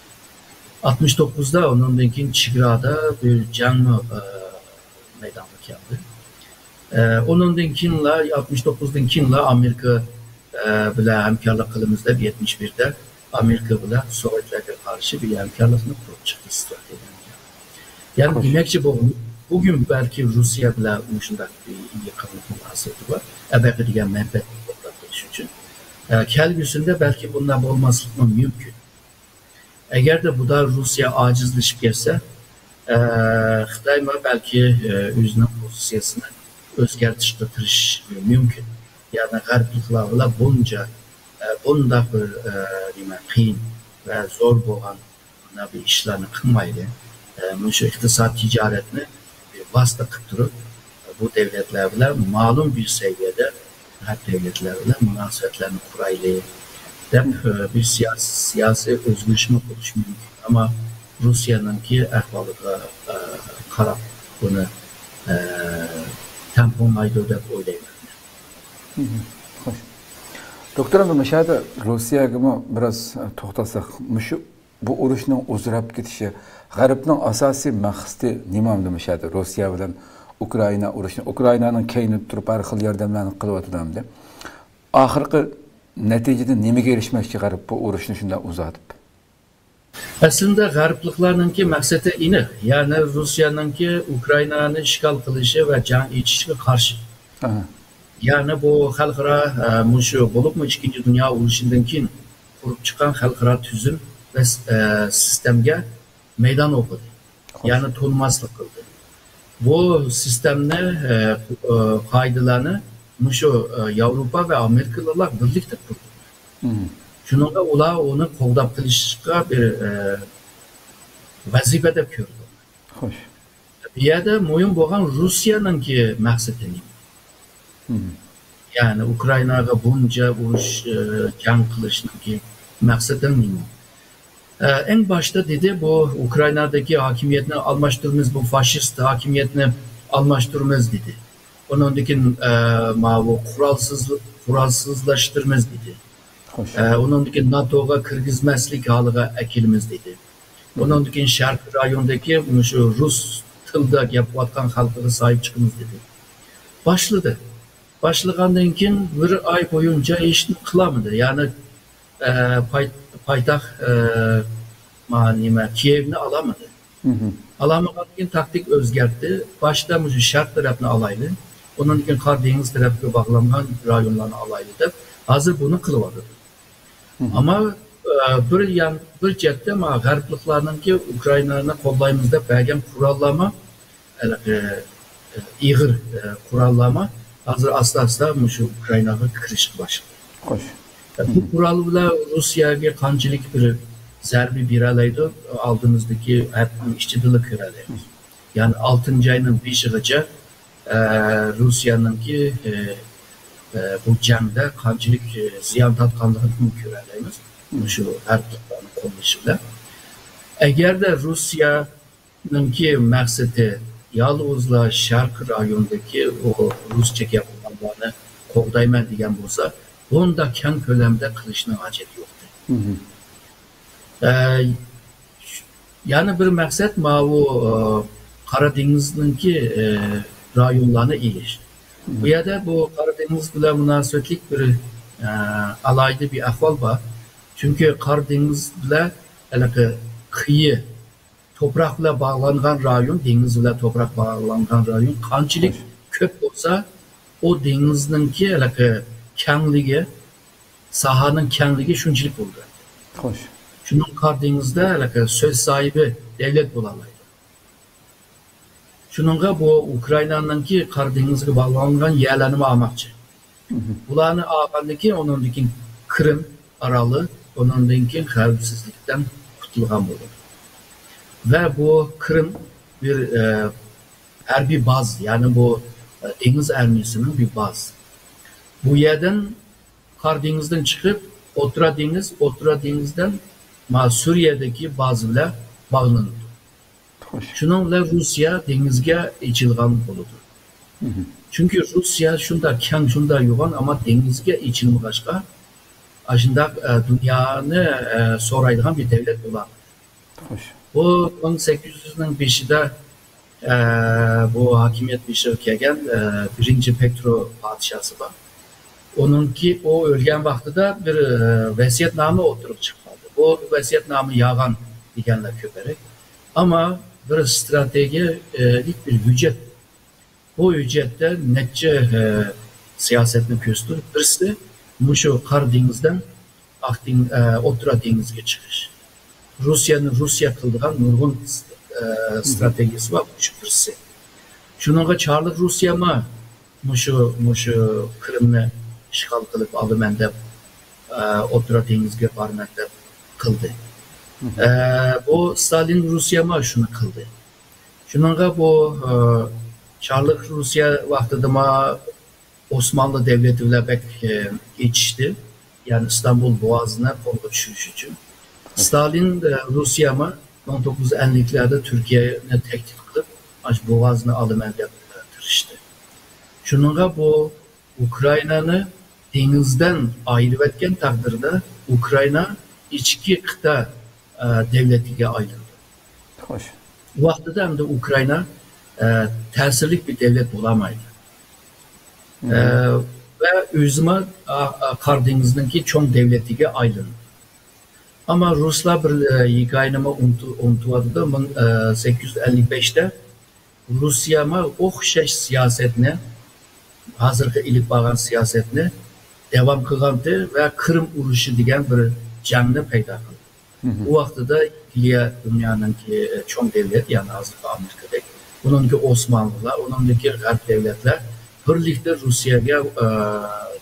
ئاتمىش توققۇزدا ئۇنىڭدىن كېيىن چېگرادا بىر جەڭمۇ، ئە، مەيدانغا كەلدى. ئە، ئۇنىڭدىن كېيىنلا، ئاتمىش توققۇزدىن كېيىنلا ئامېرىكا، ئە، بىلەن ھەمكارلىق قىلىمىز دەپ، يەتمىش بىردە ئامېرىكا بىلەن سوۋېتلارغا قارشى بىر ھەمكارلىقنى قۇرۇپ چىقتى، ستراتېگىيە ھەمكارلىق. يەنى خوش. دېمەكچى بولغىنىم، بۈگۈن بەلكى روسىيە بىلەن مۇشۇنداق بىر يېقىنلىق مۇناسىۋىتى بار، ئەبەقى دېگەن مەنپەئەت ئورتاق قىلىش ئۈچۈن. ئە، كەلگۈسىدە بەلكى بۇنداق بولماسلىقمۇ مۇمكىن. ئەگەردە بۇدا روسىيە ئاجىزلىشىپ كەتسە، ئە، خىتايمۇ بەلكى، ئە، ئۆزىنىڭ پوزىتسىيەسىنى ئۆزگەرتىشكە تىرىشىشى مۇمكىن. يەنى غەربلىكلەر بىلەن بۇنچە، ئە، بۇنداق بىر، ئە، نېمە، قىيىن ۋە زور بولغان مانا بۇ ئىشلارنى قىلمايلى. ئە، مۇشۇ ئىقتىساد تىجارەتنى بىر ۋاسىتە قىلىپ تۇرۇپ، بۇ دۆلەتلەر بىلەن مەلۇم بىر سەۋىيەدە، غەرب دۆلەتلەر بىلەن مۇناسىۋەتلەرنى قۇرايلى دەپ، ئە، بىر سىياسىي، سىياسىي ئۆزگىرىشمۇ بولۇشى مۇمكىن. ئەمما روسىيەنىڭكى ئەھۋالىغا، ئە، قاراپ بۇنى، ئە، تەڭپۇڭلايدۇ دەپ ئويلايمەن. مهم. خوش. دوكتور، ئەمدى مۇشۇ يەردە روسىيەگىمۇ بىراز توختالساق، مۇشۇ بۇ ئۇرۇشنىڭ ئۇزىراپ كېتىشى، غەربنىڭ ئاساسىي مەقسىتى نېمە ئەمدى مۇشۇ يەردە؟ روسىيە بىلەن ئۇكرائىنا ئۇرۇشىنى، ئۇكرائىنانىڭ كەينىدە تۇرۇپ ھەر خىل ياردەملەرنى قىلىۋاتىدۇ ئەمدى. ئاخىرقى نەتىجىدە نېمىگە ئېرىشمەكچى غەرب بۇ ئۇرۇشنى شۇنداق ئۇزارتىپ؟ ئەسلىندە غەربلىكلەرنىڭكى مەقسىتى ئېنىق، يەنى روسىيەنىڭكى ئۇكرائىنانى ئىشغال قىلىشى ۋە جەڭ ئېچىشىغا قارشى. ئاھا. يەنى بۇ خەلقئارا، ئە، مۇشۇ بولۇپمۇ ئىككىنچى دۇنيا ئۇرۇشىدىن كېيىن قۇرۇپ چىققان خەلقئارا تۈزۈم ۋە، ئە، سىستېمىگە مەيدان ئوقۇدى. خوش. يەنى تونۇماسلىق قىلدى. بۇ سىستېمنى، ئە، ئە، قائىدىلەرنى مۇشۇ، ئە، ياۋروپا ۋە ئامېرىكىلىقلار بىرلىكتە قۇردى. مم. شۇنىڭغا ئۇلار ئۇنى قوغداپ قېلىشقا بىر، ئە، ۋەزىپە دەپ كۆردى. خوش. بۇ يەردە مۇھىم بولغان روسىيەنىڭكى مەقسىتى نېمە؟ مم. يەنى ئۇكرائىناغا بۇنچە ئۇرۇش، ئە، جەڭ قىلىشنىڭكى مەقسىتى نېمە؟ ئە، ئەڭ باشتا دېدى، بۇ ئۇكرائىنادىكى ھاكىمىيەتنى ئالماشتۇرىمىز، بۇ فاشىست ھاكىمىيەتنى ئالماشتۇرىمىز دېدى. ئۇنىڭدىن كېيىن، ئە، ماۋۇ قورالسىز، قورالسىزلاشتۇرىمىز دېدى. ئە، ئۇنىڭدىن كېيىن ناتوغا كىرگۈزمەسلىك ھالىغا ئەكېلىمىز دېدى. ئۇنىڭدىن كېيىن شەرقىي رايوندىكى مۇشۇ رۇس تىلدا گەپ قىلىۋاتقان خەلقىگە ساھىب چىقىمىز دېدى. باشلىدى. باشلىغاندىن كېيىن بىر ئاي بويۇنچە ھېچنېمە قىلالمىدى. يەنى، ئە، پاي-، پايتەخت، ئە، ما-، نېمە، كىيېۋنى ئالالمىدى. ئالالمىغاندىن كېيىن تاكتىك ئۆزگەرتتى. باشتا مۇشۇ شەرق تەرەپنى ئالايلى، ئۇنىڭدىن كېيىن قارا دېڭىز تەرەپكە باغلانغان رايونلارنى ئالايلى دەپ، ھازىر بۇنى قىلىۋاتىدۇ. ئەمما، ئە، بىر يان، بىر چەتتە ما غەربلىكلارنىڭكى ئۇكرائىنانى قوللايمىز دەپ بەرگەن قوراللارمۇ، ھېلىقى، ئە، ئېغىر، ئە، قوراللارمۇ ھازىر ئاستا-ئاستا مۇشۇ ئۇكرائىناغا كىرىشكە باشلىدى. بۇ قورال بىلەن روسىيەگە قانچىلىك بىر زەربە بېرەلەيدۇ؟ ئالدىمىزدىكى ھەپتىنىڭ ئىچىدىلا كۆرەلەيمىز. يەنى ئالتىنچى ئاينىڭ بېشىغىچە، ئە، روسىيەنىڭكى، ئە، ئە، بۇ جەڭدە قانچىلىك، ئە، زىيان تارتقانلىقىنى كۆرەلەيمىز. مۇشۇ غەربلىكلەرنىڭ قوللىشى بىلەن. ئەگەردە روسىيەنىڭكى مەقسىتى يالغۇزلا شەرقىي رايوندىكى ئۇ رۇسچە گەپ قىلغانلارنى قوغدايمەن دېگەن بولسا، بۇنداق كەڭ كۆلەمدە قىلىشنىڭ ھاجىتى يوقتى. ئە، يەنە بىر مەقسەت ماۋۇ، ئە، قارا دېڭىزنىڭكى، ئە، رايونلارنى ئېلىش. بۇ يەردە بۇ قارا دېڭىز بىلەن مۇناسىۋەتلىك بىر، ئە، ئالاھىدە بىر ئەھۋال بار. چۈنكى قارا دېڭىز بىلەن ھېلىقى قىيى توپراق بىلەن باغلانغان رايون، دېڭىز بىلەن توپراق باغلانغان رايون قانچىلىك كۆپ بولسا، ئۇ دېڭىزنىڭكى ھېلىقى كەڭلىكى، ساھەنىڭ كەڭلىكى شۇنچىلىك بولىدۇ. شۇنىڭ قارا دېڭىزدا ھېلىقى سۆز ساھىبى دەۋلەت بولالايدۇ. شۇنىڭغا بۇ ئۇكرائىنانىڭكى قارا دېڭىزغا باغلانغان يەرلەرنىمۇ ئالماقچى. بۇلارنى ئالغاندىن كېيىن، ئۇنىڭدىن كېيىن قىرىم ئارالى، ئۇنىڭدىن كېيىن خەۋپسىزلىكتىن قۇتۇلغان بولىدۇ. ۋە بۇ قىرىم بىر، ئە، ھەربىي باز، يەنى بۇ، ئە، دېڭىز ئارمىيىسىنىڭ بىر باز. بۇ يەردىن قارا دېڭىزدىن چىقىپ، ئوتتۇرا دېڭىز، ئوتتۇرا دېڭىزدىن ما سۈرىيەدىكى باز بىلەن باغلىنىدۇ. شۇنىڭ بىلەن روسىيە دېڭىزگە ئېچىلغان بولىدۇ. چۈنكى روسىيە شۇنداق كەڭ، شۇنداق يوغان، ئەمما دېڭىزگە ئېچىلمىغاچقا، ئاشۇنداق، ئە، دۇنيانى، ئە، سورايدىغان بىر دەۋلەت بولالمىدى. بۇ مىڭ سەككىز يۈزنىڭ بېشىدا، ئە، بۇ ھاكىمىيەت بېشىغا كەلگەن، ئە، بىرىنچى پېترو پادىشاسى بار. ئۇنىڭكى، ئۇ ئۆلگەن ۋاقتىدا بىر، ئە، ۋەسىيەتنامە ئوتتۇرىغا چىققانىدى. بۇ ۋەسىيەتنامە يالغان دېگەنلەر كۆپرەك. ئەمما بىر ئىستراتېگىيەلىك بىر ھۆججەت. بۇ ھۆججەتتە نەچچە، ئە، سىياسەتنى كۆرسىتىدۇ. بىرسى مۇشۇ قارا دېڭىزدىن ئاق دېڭ-، ئە، ئوتتۇرا دېڭىزگە چىقىش. روسىيەنى روسىيە قىلىدىغان نۇرغۇن، ئە، ئىستراتېگىيەسى بار، مۇشۇ بىرسى. شۇنىڭغا چارلىق روسىيەمۇ مۇشۇ، مۇشۇ قىرىمنى ئىشغال قىلىپ ئالىمەن دەپ، ئە، ئوتتۇرا دېڭىزگە بارىمەن دەپ قىلدى. ئە، بۇ ستالىن روسىيەمۇ شۇنى قىلدى. شۇنىڭغا بۇ، ئە، چارلىق روسىيە ۋاقتىدىمۇ ئوسمانلى دەۋلىتى بىلەن بەك، ئە، ئېچىشتى. يەنى ئىستانبۇل بوغازىنى قولغا چۈشۈرۈش ئۈچۈن. ستالىن، ئە، روسىيەمۇ مىڭ توققۇز يۈز ئەللىكلەردە تۈركىيەنى تەھدىت قىلىپ، ئاشۇ بوغازنى ئالىمەن دەپ، ئە، تىرىشتى. شۇنىڭغا بۇ ئۇكرائىنانى دېڭىزدىن ئايرىۋەتكەن تەقدىردە ئۇكرائىنا ئىچكى قىتئە، ئە، دەۋلىتىگە ئايلىنىدۇ. ئۇ ۋاقتىدا ئەمدى ئۇكرائىنا، ئە، تەسىرلىك بىر دەۋلەت بولالمايدۇ. ئە، ۋە ئۆزىمۇ، ئا، ئا، قارا دېڭىزنىڭكى چوڭ دەۋلىتىگە ئايلىنىدۇ. ئەمما رۇسلار بىر، ئە، ھېكايىنىمۇ ئۇنتۇ-، ئۇنتۇۋاتىدۇ. مىڭ، ئە، سەككىز يۈز ئەللىك بەشتە روسىيەمۇ ئوخشاش سىياسەتنى، ھازىرقى ئېلىپ بارغان سىياسەتنى داۋام قىلغانتى ۋە قىرىم ئۇرۇشى دېگەن بىر جەڭنى پەيدا قىلدى. بۇ ۋاقتىدا ئەنگلىيە دۇنيانىڭكى چوڭ دەۋلەت، يەنى ھازىرقى ئامېرىكىدەك، ئۇنىڭكى ئوسمانلىلار، ئۇنىڭدىكى غەرب دەۋلەتلەر بىرلىكتە روسىيەگە، ئە،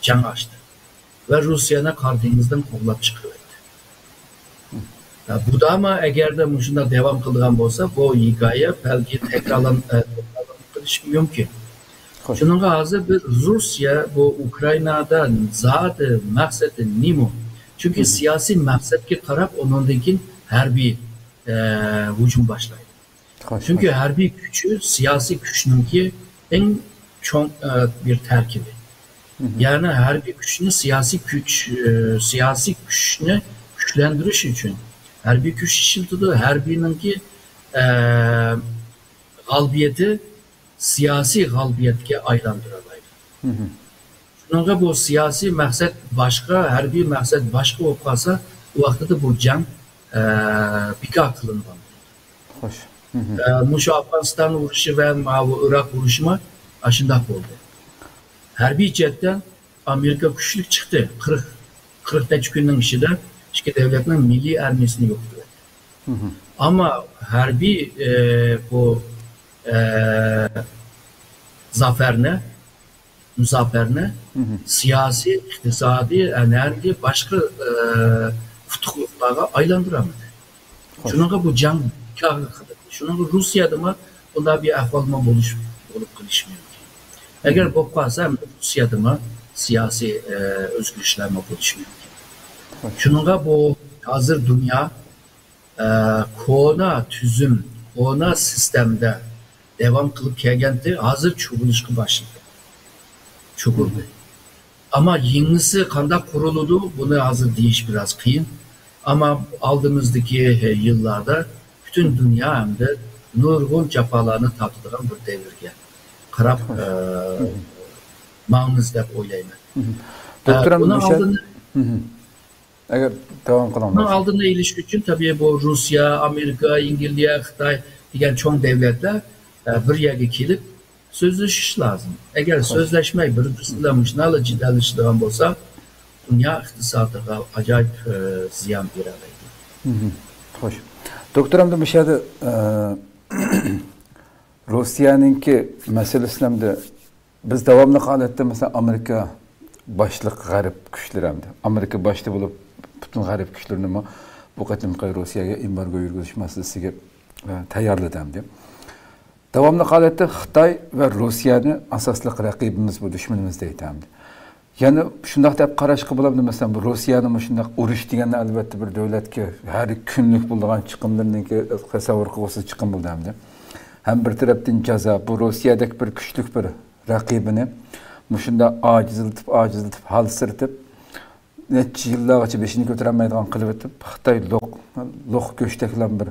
جەڭ ئاچتى. ۋە روسىيەنى قارا دېڭىزدىن قوغلاپ چىقىرىۋەتتى. ھە، بۇدامۇ ئەگەردە مۇشۇنداق داۋام قىلىدىغان بولسا، بۇ ھېكايە بەلكى تەكرارلان-، ئە، تەكرارلىنىپ قېلىشى مۇمكىن. شۇنىڭغا ھازىر بىر روسىيە بۇ ئۇكرائىنادا زادى مەقسىتى نېمە؟ چۈنكى سىياسىي مەقسەتكە قاراپ ئۇنىڭدىن كېيىن ھەربىي، ئە، ھۇجۇم باشلايدۇ. چۈنكى ھەربىي كۈچى سىياسىي كۈچنىڭكى ئەڭ چوڭ، ئە، بىر تەركىبى. يەنى ھەربىي كۈچنى سىياسىي كۈچ، ئە، سىياسىي كۈچنى كۈچلەندۈرۈش ئۈچۈن ھەربىي كۈچ ئىشلىتىدۇ. ھەربىينىڭكى، ئە، غالىبىيىتى سىياسىي غالىبىيەتكە ئايلاندۇرالايدۇ. شۇنىڭغا بۇ سىياسىي مەقسەت باشقا، ھەربىي مەقسەت باشقا بولۇپ قالسا، ئۇ ۋاقتىدا بۇ جەڭ، ئە، بىكار قىلىنغان بولىدۇ. خوش. ئە، مۇشۇ ئافغانىستان ئۇرۇشى ۋە ماۋۇ ئىراق ئۇرۇشىمۇ ئاشۇنداق بولدى. ھەربىي جەھەتتە ئامېرىكا كۈچلۈك چىقتى. قىرىق، قىرىق نەچچە كۈننىڭ ئىچىدە ئىككى دۆلەتنىڭ مىللىي ئارمىيىسىنى يوقىتىۋەتتى. ئەمما ھەربىي، ئە، بۇ، ئە، زافەرنى، مۇزافەرنى سىياسىي، ئىقتىسادىي، ئەنئەنىۋى باشقا، ئە، ئۇتۇقلۇقلارغا ئايلاندۇرالمىدى. خوش. شۇنىڭغا بۇ جەڭ بىكارغا قىلىندى. شۇنىڭغا روسىيەدىمۇ بۇنداق بىر ئەھۋالمۇ بولۇش، بولۇپ قېلىشى مۇمكىن. ئەگەر بولۇپ قالسا، روسىيەدىمۇ سىياسىي، ئە، ئۆزگىرىشلەرمۇ بولۇشى مۇمكىن. خوش. شۇنىڭغا بۇ ھازىر دۇنيا، ئە، كونا تۈزۈم، كونا سىستېمىدا داۋام قىلىپ كەلگەنتى، ھازىر چۇۋۇلۇشقا باشلىدى. چۇۋۇلدى. ئەمما يېڭىسى قانداق قۇرۇلىدۇ، بۇنى ھازىر دېيىش بىراز قىيىن. ئەمما ئالدىمىزدىكى يىللاردا پۈتۈن دۇنيا ھەمدە نۇرغۇن جاپالارنى تارتىدىغان بىر دەۋرگە قاراپ، ئە، ماڭىمىز دەپ ئويلايمەن. ئە، دوكتور، بۇنىڭ ئالدىنى ئەگەر داۋام قىلىڭلار. بۇنىڭ ئالدىنى ئېلىش ئۈچۈن، تەبىئىي، بۇ روسىيە، ئامېرىكا، ئىنگلىيە، خىتاي دېگەن چوڭ دەۋلەتلەر، ئە، بىر يەرگە كېلىپ سۆزلىشىش لازىم. ئەگەر سۆزلەشمەي، بىر-، بىرسى بىلەن مۇشۇنداقلا جېدەللىشىدىغان بولسا، دۇنيا ئىقتىسادىغا ئاجايىپ، ئە، زىيان بېرەلەيدۇ. خوش. دوكتور، ئەمدى مۇشۇ يەردە، ئە، روسىيەنىڭكى مەسىلىسىنى ئەمدى بىز داۋاملىق ھالەتتە، مەسىلەن، ئامېرىكا باشلىق غەرب كۈچلىرى ئەمدى، ئامېرىكا باشتا بولۇپ، پۈتۈن غەرب كۈچلىرىنىمۇ بۇ قېتىمقى روسىيەگە ئېمبارگو يۈرگۈزۈش مەسىلىسىگە، ئە، تەييارلىدى ئەمدى. داۋاملىق ھالەتتە خىتاي ۋە روسىيەنى ئاساسلىق رەقىبىمىز، بۇ دۈشمىنىمىز دەيدۇ ئەمدى. يەنى شۇنداق دەپ قاراشقا بولامدۇ، مەسىلەن، بۇ روسىيەنى مۇشۇنداق ئۇرۇش دېگەننى ئەلۋەتتە بىر دۆلەتكە ھەر كۈنلۈك بولىدىغان چىقىملىرىنىڭكى تەسەۋۋۇر قىلغۇسىز چىقىم بولىدۇ ئەمدى. ھەم بىر تەرەپتىن جازا، بۇ روسىيەدەك بىر كۈچلۈك بىر رەقىبىنى مۇشۇنداق ئاجىزلىتىپ، ئاجىزلىتىپ، ھالسىرىتىپ، نەچچە يىللارغىچە بېشىنى كۆتۈرەلمەيدىغان قىلىۋېتىپ، خىتاي لوق، لوق گۆشتەكلەن بىر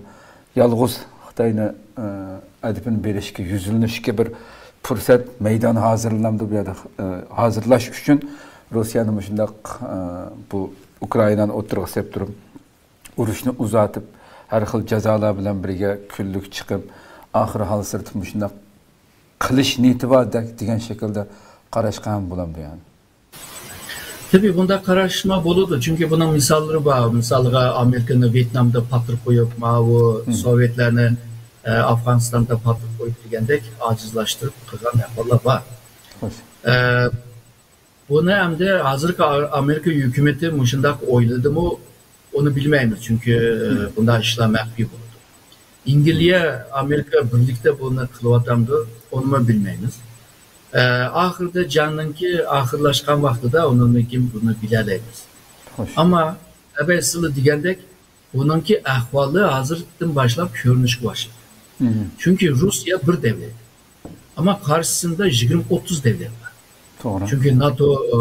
يالغۇز خىتاينى، ئە، ئەدىپىنى بېرىشكە، يۈزلىنىشكە بىر پۇرسەت، مەيدان ھازىرلىنامدۇ بۇ يەردە، ئە، ھازىرلاش ئۈچۈن روسىيەنى مۇشۇنداق، ئە، بۇ ئۇكرائىنانى ئوتتۇرىغا سېلىپ تۇرۇپ، ئۇرۇشنى ئۇزارتىپ، ھەر خىل جازالار بىلەن بىرگە كۈنلۈك چىقىپ، ئاخىرى ھالسىرىتىپ مۇشۇنداق قىلىش نىيىتى بار دەك-، دېگەن شەكىلدە قاراشقا ھەم بولامدۇ يەنى؟ تەبىئىي، بۇنداق قاراشمۇ بولىدۇ، چۈنكى بۇنىڭ مىساللىرى بار. مىسالغا، ئامېرىكىنى ۋيېتنامدا پاتتۇرۇپ قويۇپ، ماۋۇ سوۋېتلارنى، ئە، ئافغانىستاندا پاتتۇرۇپ قويۇپ دېگەندەك ئاجىزلاشتۇرۇپ قىلغان ئەھۋاللار بار. خوش. ئە، بۇنى ئەمدى ھازىرقى ئا-، ئامېرىكا ھۆكۈمىتى مۇشۇنداق ئويلىدىمۇ، ئۇنى بىلمەيمىز، چۈنكى، ئە، بۇنداق ئىشلار مەخپىي بولىدۇ. ئىنگلىيە، ئامېرىكا بىرلىكتە بۇنى قىلىۋاتامدۇ، ئۇنىمۇ بىلمەيمىز. ئە، ئاخىرىدا جەڭنىڭكى ئاخىرلاشقان ۋاقتىدا ئۇنىڭدىن كېيىن بۇنى بىلەلەيمىز. خوش. ئەمما، ئەبەي سىلى دېگەندەك، بۇنىڭكى ئەھۋالى ھازىردىن باشلاپ كۆرۈنۈشكە باشلىدى. چۈنكى روسىيە بىر دەۋلەت. ئەمما قارشىسىندا يىگىرمە، ئوتتۇز دەۋلەت بار. توغرا. چۈنكى ناتو، ئە،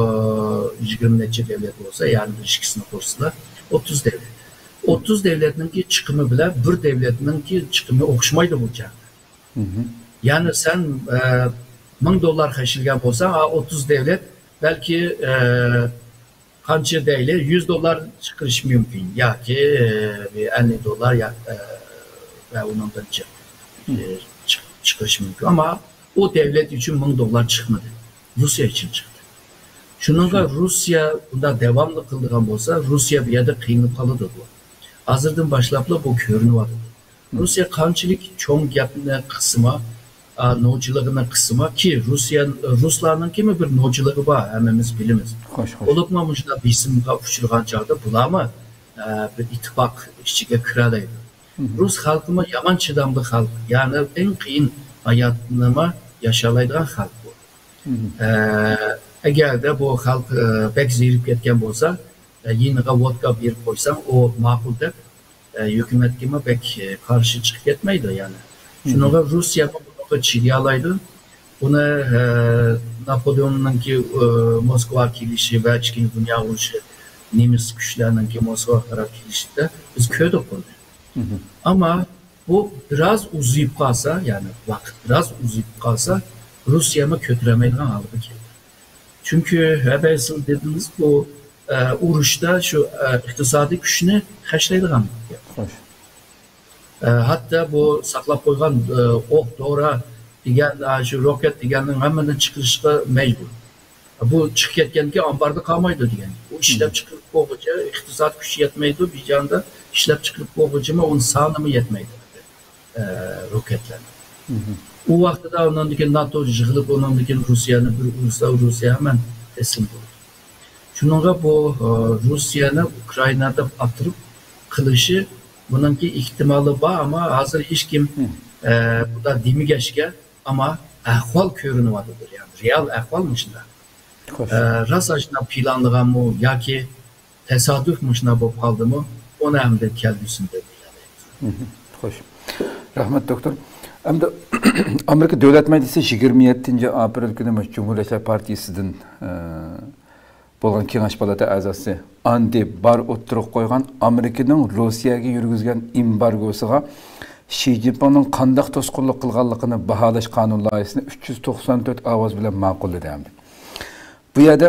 يىگىرمە نەچچە دەۋلەت بولسا، يەنى بىر ئىككىسىنى قوشسىلا، ئوتتۇز دەۋلەت. ئوتتۇز دەۋلەتنىڭكى چىقىمى بىلەن بىر دەۋلەتنىڭكى چىقىمى ئوخشىمايدۇ بۇ جەڭدە. يەنى سەن، ئە، مىڭ دوللار خەجلىگەن بولساڭ، ئا، ئوتتۇز دەۋلەت بەلكى، ئە، قانچە دەيلى، يۈز دوللار چىقىرىشى مۇمكىن ياكى، ئە، بىر ئەللىك دوللار يا-، ئە، ۋە ئۇنىڭدىن جىق، ئە، چىق-، چىقىرىشى مۇمكىن. ئەمما ئۇ دەۋلەت ئۈچۈن مىڭ دوللار چىقمىدى. روسىيە ئۈچۈن چىقتى. شۇنىڭغا روسىيە بۇنداق داۋاملىق قىلىدىغان بولسا، روسىيە بۇ يەردە قىينىلىپ قالىدۇ بۇ. ھازىردىن باشلاپلا بۇ كۆرۈنۈۋاتىدۇ. روسىيە قانچىلىك چوڭ گەپنى قىلسىمۇ، ئا، نوچىلىقىنى قىلسىمۇ، كى روسىيە، رۇسلارنىڭكىمۇ بىر نوچىلىقى بار، ھەممىمىز بىلىمىز. خوش، خوش. بولۇپمۇ مۇشۇنداق بېسىمغا ئۇچرىغان چاغدا بۇلارمۇ، ئا، بىر ئىتتىپاق ئىچىگە كىرەلەيدۇ. رۇس خەلقىمۇ يامان چىداملىق خەلق. يەنى ئەڭ قىيىن ھاياتنىمۇ ياشالايدىغان خەلق بۇ. ئە، ئەگەردە بۇ خەلق، ئە، بەك زېرىپ كەتكەن بولسا، ئە، يېنىغا ۋودكا بېرىپ قويساڭ، ئۇ ماقۇل دەپ، ئە، ھۆكۈمەتكىمۇ بەك، ئە، قارشى چىقىپ كەتمەيدۇ يەنى. شۇنىڭغا روسىيەمۇ بۇنىڭغا چىدىيالايدۇ. بۇنى، ئە، ناپولېئوننىڭكى، ئە، موسكۋاغا كېلىشى ۋە ئىككىنچى دۇنيا ئۇرۇشى، نېمىس كۈچلەرنىڭكى موسكۋاغا قاراپ كېلىشىدە بىز كۆردۇق بۇنى. ئەمما بۇ بىراز ئۇزىيىپ قالسا، يەنى ۋاقىت بىراز ئۇزىيىپ قالسا، روسىيەمۇ كۆتۈرەلمەيدىغان ھالغا كەلدى. چۈنكى ھەبەيسىل دېدىڭىز، بۇ، ئە، ئۇرۇشتا شۇ، ئە، ئىقتىسادىي كۈچنى خەجلەيدىغان گەپ. خوش. ئە، ھەتتا بۇ ساقلاپ قويغان، ئە، ئوق، دورا دېگەن، ئە، شۇ روكېت دېگەننىڭ ھەممىنى چىقىرىشقا مەجبۇر. بۇ چىقىپ كەتكەندىكىن ئامباردا قالمايدۇ دېگەن. ئۇ ئىشلەپ چىقىرىپ بولغۇچە، ئىقتىساد كۈچى يەتمەيدۇ، بىجاندا ئىشلەپ چىقىرىپ بولغۇچىمۇ ئۇنىڭ سانىمۇ يەتمەيدۇ، ئە، روكېتلارنىڭ. ئۇ ۋاقتىدا ئۇنىڭدىن كېيىن ناتو يىغىلىپ، ئۇنىڭدىن كېيىن روسىيەنى بىر ئۇرسا، روسىيە ھەممە تەسلىم بولىدۇ. شۇنىڭغا بۇ، ئە، روسىيەنى ئۇكرائىنا دەپ ئاتىرىپ قىلىشى بۇنىڭكى ئېھتىمالى بار، ئەمما ھازىر ھېچكىم، ئە، بۇنداق دېمىگەچكە، ئەمما ئەھۋال كۆرۈنۈۋاتىدۇ، يەنى رېئال ئەھۋال مۇشۇنداق. خوش. ئە، راست ئاشۇنداق پىلانلىغانمۇ ياكى تاسادىپ مۇشۇنداق بولۇپ قالدىمۇ، ئۇنى ئەمدى كەلگۈسىدە بىلەلەيمىز. خوش. رەھمەت، دوكتور. ئەمدى ئامېرىكا دۆلەت مەجلىسى يىگىرمە يەتتىنچى ئاپرېل كۈنى مۇشۇ جۇمھۇرىيەتچىلەر پارتىيىسىدىن، ئە، بولغان كېڭەش پالاتا ئەزاسى ئاندى بار ئوتتۇرىغا قويغان ئامېرىكىنىڭ روسىيەگە يۈرگۈزگەن ئېمبارگوسىغا شى جىنپىڭنىڭ قانداق توسقۇنلۇق قىلغانلىقىنى باھالاش قانۇن لايىھىسىنى ئۈچ يۈز توقسان تۆت ئاۋاز بىلەن ماقۇللىدى ئەمدى. بۇ يەردە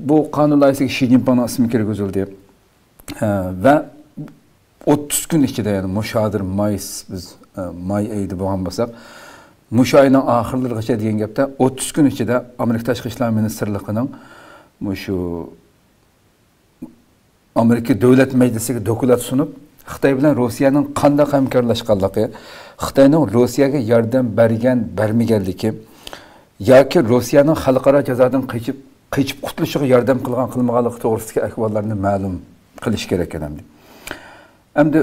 بۇ قانۇن لايىھىسىگە شى جىنپىڭنىڭ ئىسمى كىرگۈزۈلدى. ئە، ۋە ئوتتۇز كۈن ئىچىدە، يەنى مۇشۇ ھازىر مايس-، بىز، ئە، ماي ئېيىدا بولغان بولساق، مۇشۇ ئاينىڭ ئاخىرلىرىغىچە دېگەن گەپتە، ئوتتۇز كۈن ئىچىدە ئامېرىكا تاشقى ئىشلار مىنىستىرلىقىنىڭ مۇشۇ ئامېرىكا دۆلەت مەجلىسىگە دوكلات سۇنۇپ، خىتاي بىلەن روسىيەنىڭ قانداق ھەمكارلاشقانلىقى، خىتاينىڭ روسىيەگە ياردەم بەرگەن، بەرمىگەنلىكى ياكى روسىيەنىڭ خەلقئارا جازادىن قېچىپ، قېچىپ قۇتۇلۇشىغا ياردەم قىلغان، قىلمىغانلىقى توغرىسىدىكى ئەھۋاللارنى مەلۇم قىلىش كېرەك ئەمدى. ئەمدى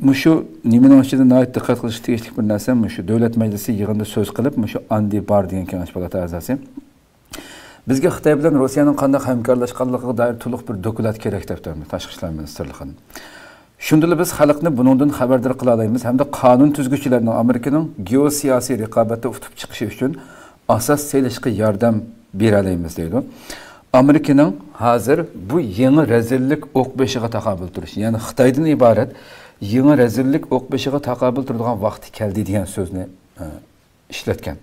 مۇشۇ نېمىنىڭ ئىچىدە ناھايىتى دىققەت قىلىشقا تېگىشلىك بىر نەرسە، مۇشۇ دۆلەت مەجلىسى يىغىنىدا سۆز قىلىپ، مۇشۇ ئاندى بار دېگەن كېڭەش پالاتا ئەزاسى، بىزگە خىتاي بىلەن روسىيەنىڭ قانداق ھەمكارلاشقانلىقىغا دائىر تولۇق بىر دوكلات كېرەك دەپتۇ تاشقى ئىشلار مىنىستىرلىقىدىن. شۇندىلا بىز خەلقنى بۇنىڭدىن خەۋەردار قىلالايمىز ھەمدە قانۇن تۈزگۈچىلەرنىڭ ئامېرىكىنىڭ گېئوسىياسىي رىقابەتتە ئۇتۇپ چىقىشى ئۈچۈن ئاساس سېلىشقا ياردەم بېرەلەيمىز، دەيدۇ. ئامېرىكىنىڭ ھازىر بۇ يېڭى رەزىللىك ئوقبېشىغا تاقابىل تۇرۇش، يەنى خىتايدىن ئىبارەت يېڭى رەزىللىك ئوقبېشىغا تاقابىل تۇرىدىغان ۋاقتى كەلدى دېگەن سۆزنى، ئە، ئىشلەتكەن.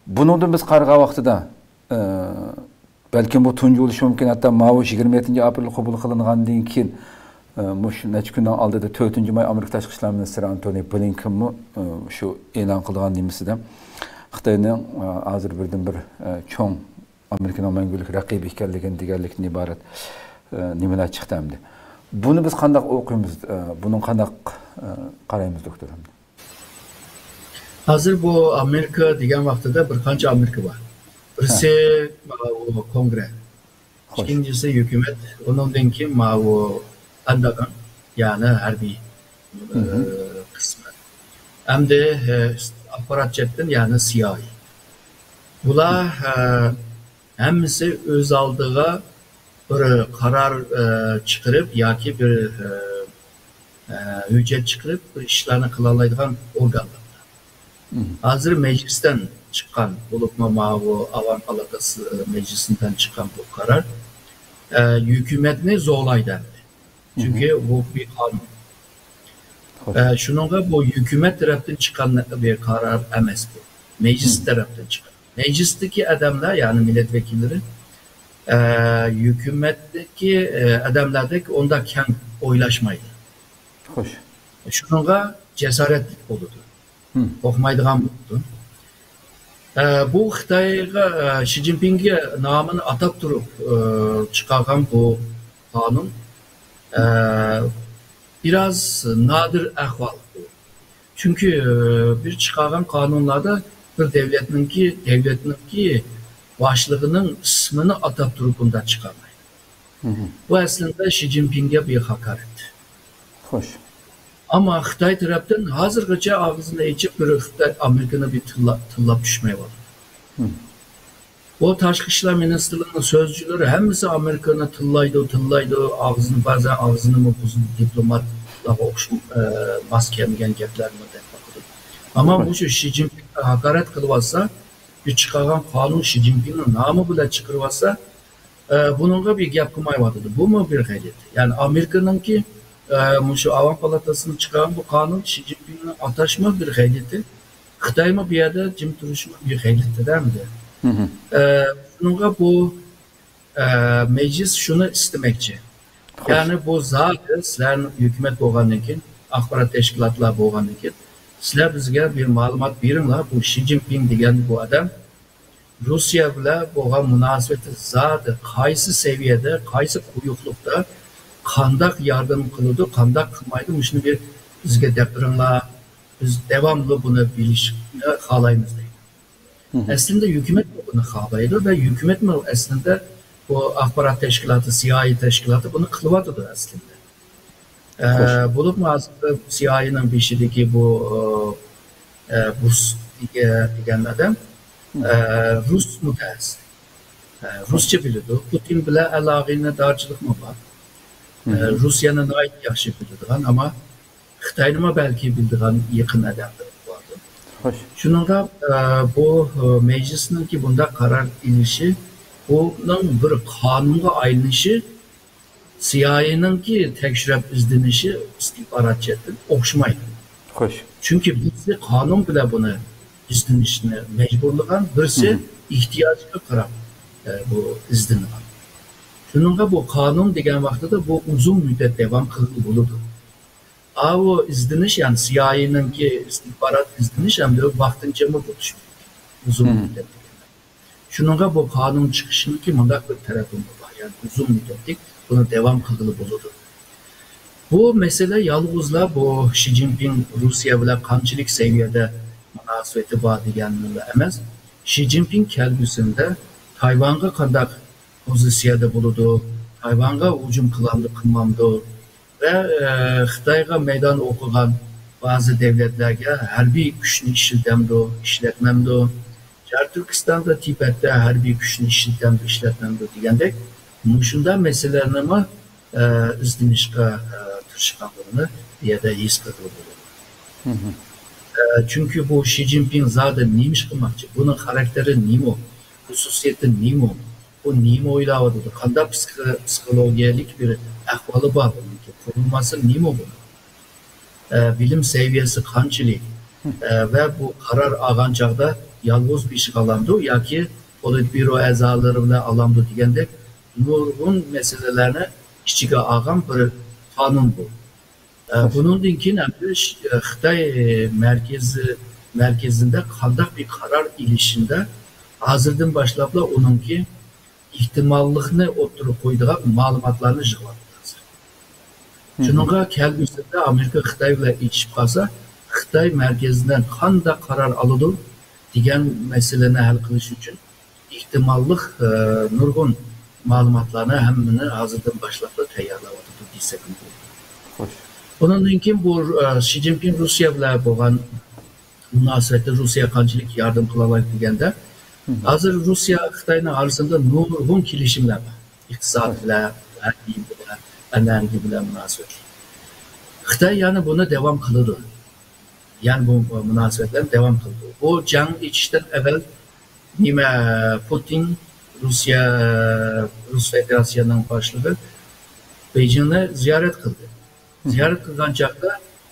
بۇنىڭدىن بىز قارىغان ۋاقتىدا، ئە، بەلكىم بۇ تۇنجى بولۇشى مۇمكىن، ھەتتا ماۋۇ يىگىرمە يەتتىنچى ئاپرېل قوبۇل قىلىنغاندىن كېيىن، ئە، مۇشۇ نەچچە كۈننىڭ ئالدىدا تۆتىنچى ماي ئامېرىكا تاشقى ئىشلار مىنىستىرى ئانتونى بلىنكېنمۇ، ئە، شۇ ئېلان قىلغان نېمىسىدە خىتاينىڭ، ئە، ھازىر بىردىنبىر، ئە، چوڭ ئامېرىكىنىڭ مەڭگۈلۈك رەقىبى ئىكەنلىكىنى دېگەنلىكتىن ئىبارەت، ئە، نېمىلەر چىقتى ئەمدى. بۇنى بىز قانداق ئوقۇيمىز؟ ئە، بۇنىڭ قانداق، ئە، قارايمىز، دوكتور؟ ھازىر بۇ ئامېرىكا دېگەن ۋاقتىدا بىر قانچە ئامېرىكا بار. بىرسى، ماۋۇ كونگرې، ئىككىنچىسى ھۆكۈمەت، ئۇنىڭدىن كېيىن ماۋۇ پېنتاگون، يەنى ھەربىي، ئى، قىسمى. ئەمدى، ئى، ئاخبارات جەھەتتىن، يەنى سىي ئاي ئېي. بۇلار، ئى، ھەممىسى ئۆز ئالدىغا بىر قارار، ئى، چىقىرىپ ياكى بىر، ئى، ئى، ھۆججەت چىقىرىپ بىر ئىشلارنى قىلالايدىغان ئورگانلار. ھازىر مەجلىستىن چىققان، بولۇپمۇ ماۋۇ ئاۋام پالاتاسى مەجلىسىدىن چىققان بۇ قارار، ئە، ھۆكۈمەتنى زورلايدۇ ئەمدى. چۈنكى بۇ بىر قانۇن. ئە، شۇنىڭغا بۇ ھۆكۈمەت تەرەپتىن چىققان بىر قارار ئەمەس بۇ. مەجلىس تەرەپتىن چىققان. مەجلىستىكى ئادەملەر، يەنى مىللەت ۋەكىللىرى، ئە، ھۆكۈمەتتىكى، ئە، ئادەملەردەك ئۇنداق كەڭ ئويلاشمايدۇ. خوش. شۇنىڭغا جاسارەتلىك بولىدۇ. قورقمايدىغان بولىدۇ. ئە، بۇ خىتايغا، ئە، شى جىنپىڭگە نامىنى ئاتاپ تۇرۇپ، ئە، چىقارغان بۇ قانۇن، ئە، بىراز نادىر ئەھۋال بۇ. چۈنكى، ئە، بىر چىقارغان قانۇنلاردا بىر دۆلەتنىڭكى، دۆلەتنىڭكى باشلىقىنىڭ ئىسمىنى ئاتاپ تۇرۇپ بۇنداق چىقارمايدۇ. بۇ ئەسلىدە شى جىنپىڭگە بىر ھاقارەت. خوش. ئەمما خىتاي تەرەپتىن ھازىرغىچە ئاغزىنى ئېچىپ بىر خىتاي ئامېرىكىنى بىر تىللا-، تىللاپ چۈشمەيۋاتىدۇ. بۇ تاشقى ئىشلار مىنىستىرلىرىنىڭ سۆزچىلىرى ھەممىسى ئامېرىكىنى تىللايدۇ، تىللايدۇ، ئاغزىنى، بەزەن ئاغزىنىمۇ بۇزۇپ دىپلوماتلارغا ئوخشىماي، ئە، ماس كەلمىگەن گەپلەرنى دەپ باقىدۇ. ئەمما مۇشۇ شى جىنپىڭ ھاقارەت قىلىۋاتسا، بىر چىقارغان قانۇن شى جىنپىڭنىڭ نامى بىلەن چىقىرىۋاتسا، ئە، بۇنىڭغا بىر گەپ قىلمايۋاتىدۇ. بۇمۇ بىر غەلىتە. يەنى ئامېرىكىنىڭكى، ئە، مۇشۇ ئاۋام پالاتاسىنىڭ چىقارغان بۇ قانۇن شى جىنپىڭنى ئاتاشمۇ بىر غەلىتە. خىتايمۇ بۇ يەردە جىم تۇرۇشمۇ بىر غەلىتە دەمدى. ئە، شۇنىڭغا بۇ، ئە، مەجلىس شۇنى ئىستىمەكچى. يەنى بۇ زادى سىلەر ھۆكۈمەت بولغاندىن كېيىن، ئاخبارات تەشكىلاتلار بولغاندىن كېيىن، سىلەر بىزگە بىر مەلۇمات بېرىڭلار، بۇ شى جىنپىڭ دېگەن بۇ ئادەم روسىيە بىلەن بولغان مۇناسىۋىتى زادى قايسى سەۋىيەدە، قايسى قويۇقلۇقتا، قانداق ياردەم قىلىدۇ، قانداق قىلمايدۇ، مۇشۇنى بىر بىزگە دەپ بېرىڭلار. بىز داۋاملىق بۇنى بىلىشنى خالايمىز دەيدۇ. ئەسلىدە ھۆكۈمەت بۇنى خالايدۇ ۋە ھۆكۈمەتمۇ ئەسلىدە بۇ ئاخبارات تەشكىلاتى، سىئايئې تەشكىلاتى بۇنى قىلىۋاتىدۇ ئەسلىدە. ئە، بولۇپمۇ ھازىر سىئايئېنىڭ بېشىدىكى بۇ، ئە، بۇش دېگەن ئادەم، ئە، رۇس مۇتەخەسسىس. ئە، رۇسچە بىلىدۇ. پۇتىن بىلەن ئالاقىدارچىلىقمۇ بار. ئە، رۇسىيەنى ناھايىتى ياخشى بىلىدىغان، ئەمما خىتاينىمۇ بەلكى بىلىدىغان يېقىن ئادەملىرى بار. شۇنىڭغا، ئە، بۇ، ئە، مەجلىسنىڭكى بۇنداق قارار ئېلىشى، بۇنىڭ بىر قانۇنغا ئايلىنىشى سىئايئېنىڭكى تەكشۈرۈپ ئىزدىنىشى ئىستىخبارات جەھەتتىن ئوخشىمايدۇ. چۈنكى بىرسى قانۇن بىلەن بۇنى ئىزدىنىشنى مەجبۇرلىغان، بىرسى ئېھتىياجغا قاراپ، ئە، بۇ ئىزدىنىدۇ. شۇنىڭغا بۇ قانۇن دېگەن ۋاقتىدا بۇ ئۇزۇن مۇددەت داۋام قىلغىلى بولىدۇ. ئاۋۇ ئىزدىنىش، يەنى سىئايئېنىڭكى ئىستىخبارات ئىزدىنىش ئەمدى ۋاقتىنچە بولۇشى مۇمكىن. ئۇزۇن مۇددەت. شۇنىڭغا بۇ قانۇن چىقىشىنىڭكى مۇنداق بىر تەرىپىمۇ بار، يەنى ئۇزۇن مۇددەتلىك بۇنى داۋام قىلغىلى بولىدۇ. بۇ مەسىلە يالغۇزلا بۇ شى جىنپىڭ روسىيە بىلەن قانچىلىك سەۋىيەدە مۇناسىۋىتى بار دېگەنلا ئەمەس، شى جىنپىڭ كەلگۈسىدە تايۋانغا قانداق پوزىتسىيەدە بولىدۇ، تايۋانغا ھۇجۇم قىلامدۇ، قىلمامدۇ، ۋە، ئە، خىتايغا مەيدان ئوقۇغان بەزى دۆلەتلەرگە ھەربىي كۈچنى ئىشلىتەمدۇ، ئىشلەتمەمدۇ، شەرقىي تۈركىستاندا، تىبەتتە ھەربىي كۈچنى ئىشلىتەمدۇ، ئىشلەتمەمدۇ دېگەندەك مۇشۇنداق مەسىلىلەرنىمۇ، ئە، ئىزدىنىشقا، ئە، تىرىشقانلىقىنى بۇ يەردە ھېس قىلغىلى بولىدۇ. ئە، چۈنكى بۇ شى جىنپىڭ زادى نېمە ئىش قىلماقچى؟ بۇنىڭ خاراكتېرى نېمە؟ خۇسۇسىيىتى نېمە؟ بۇ نېمە ئويلاۋاتىدۇ؟ قانداق پسىخ-، پسىخولوگىيەلىك بىر ئەھۋالى بار بۇنىڭكى؟ قۇرۇلمىسى نېمە بۇنىڭ؟ ئە، بىلىم سەۋىيەسى قانچىلىك؟ ئە، ۋە بۇ قارار ئالغان چاغدا يالغۇز بېشىغا ئالامدۇ ياكى پولىتبيۇرو ئەزالىرى بىلەن ئالامدۇ دېگەندەك نۇرغۇن مەسىلىلەرنى ئىچىگە ئالغان بىر قانۇن بۇ. ئە، بۇنىڭدىن كېيىن ئەمدى ش-، ئە، خىتاي مەركىزى، مەركىزىدە قانداق بىر قارار ئېلىشىندا ھازىردىن باشلاپلا ئۇنىڭكى ئېھتىماللىقنى ئوتتۇرىغا قويىدىغان مەلۇماتلارنى يىغىۋاتىدۇ ھازىر. شۇنىڭغا كەلگۈسىدە ئامېرىكا خىتاي بىلەن ئېلىشىپ قالسا، خىتاي مەركىزىدە قانداق قارار ئالىدۇ دېگەن مەسىلىنى ھەل قىلىش ئۈچۈن ئېھتىماللىق، ئە، نۇرغۇن مەلۇماتلارنى ھەممىنى ھازىردىن باشلاپلا تەييارلاۋاتىدۇ دېسەكمۇ بولىدۇ. بۇنىڭدىن كېيىن بۇ، ئە، شى جىنپىڭ روسىيە بىلەن بولغان مۇناسىۋەتتە روسىيە قانچىلىك ياردەم قىلالايدۇ دېگەندە، ھازىر روسىيە خىتاينىڭ ئارىسىندا نۇرغۇن كېلىشىملەر بار. ئىقتىساد بىلەن، ھەربىي بىلەن، ئەنئەنىۋى بىلەن مۇناسىۋەتلىك. خىتاي يەنە بۇنى داۋام قىلىدۇ. يەنە بۇ مۇناسىۋەتلەرنى داۋام قىلىدۇ. بۇ جەڭ ئېچىشتىن ئەۋۋەل نېمە، پۇتىن روسىيە، رۇس فېدېراتسىيەنىڭ باشلىقى بېيجىڭنى زىيارەت قىلدى. زىيارەت قىلغان چاغدا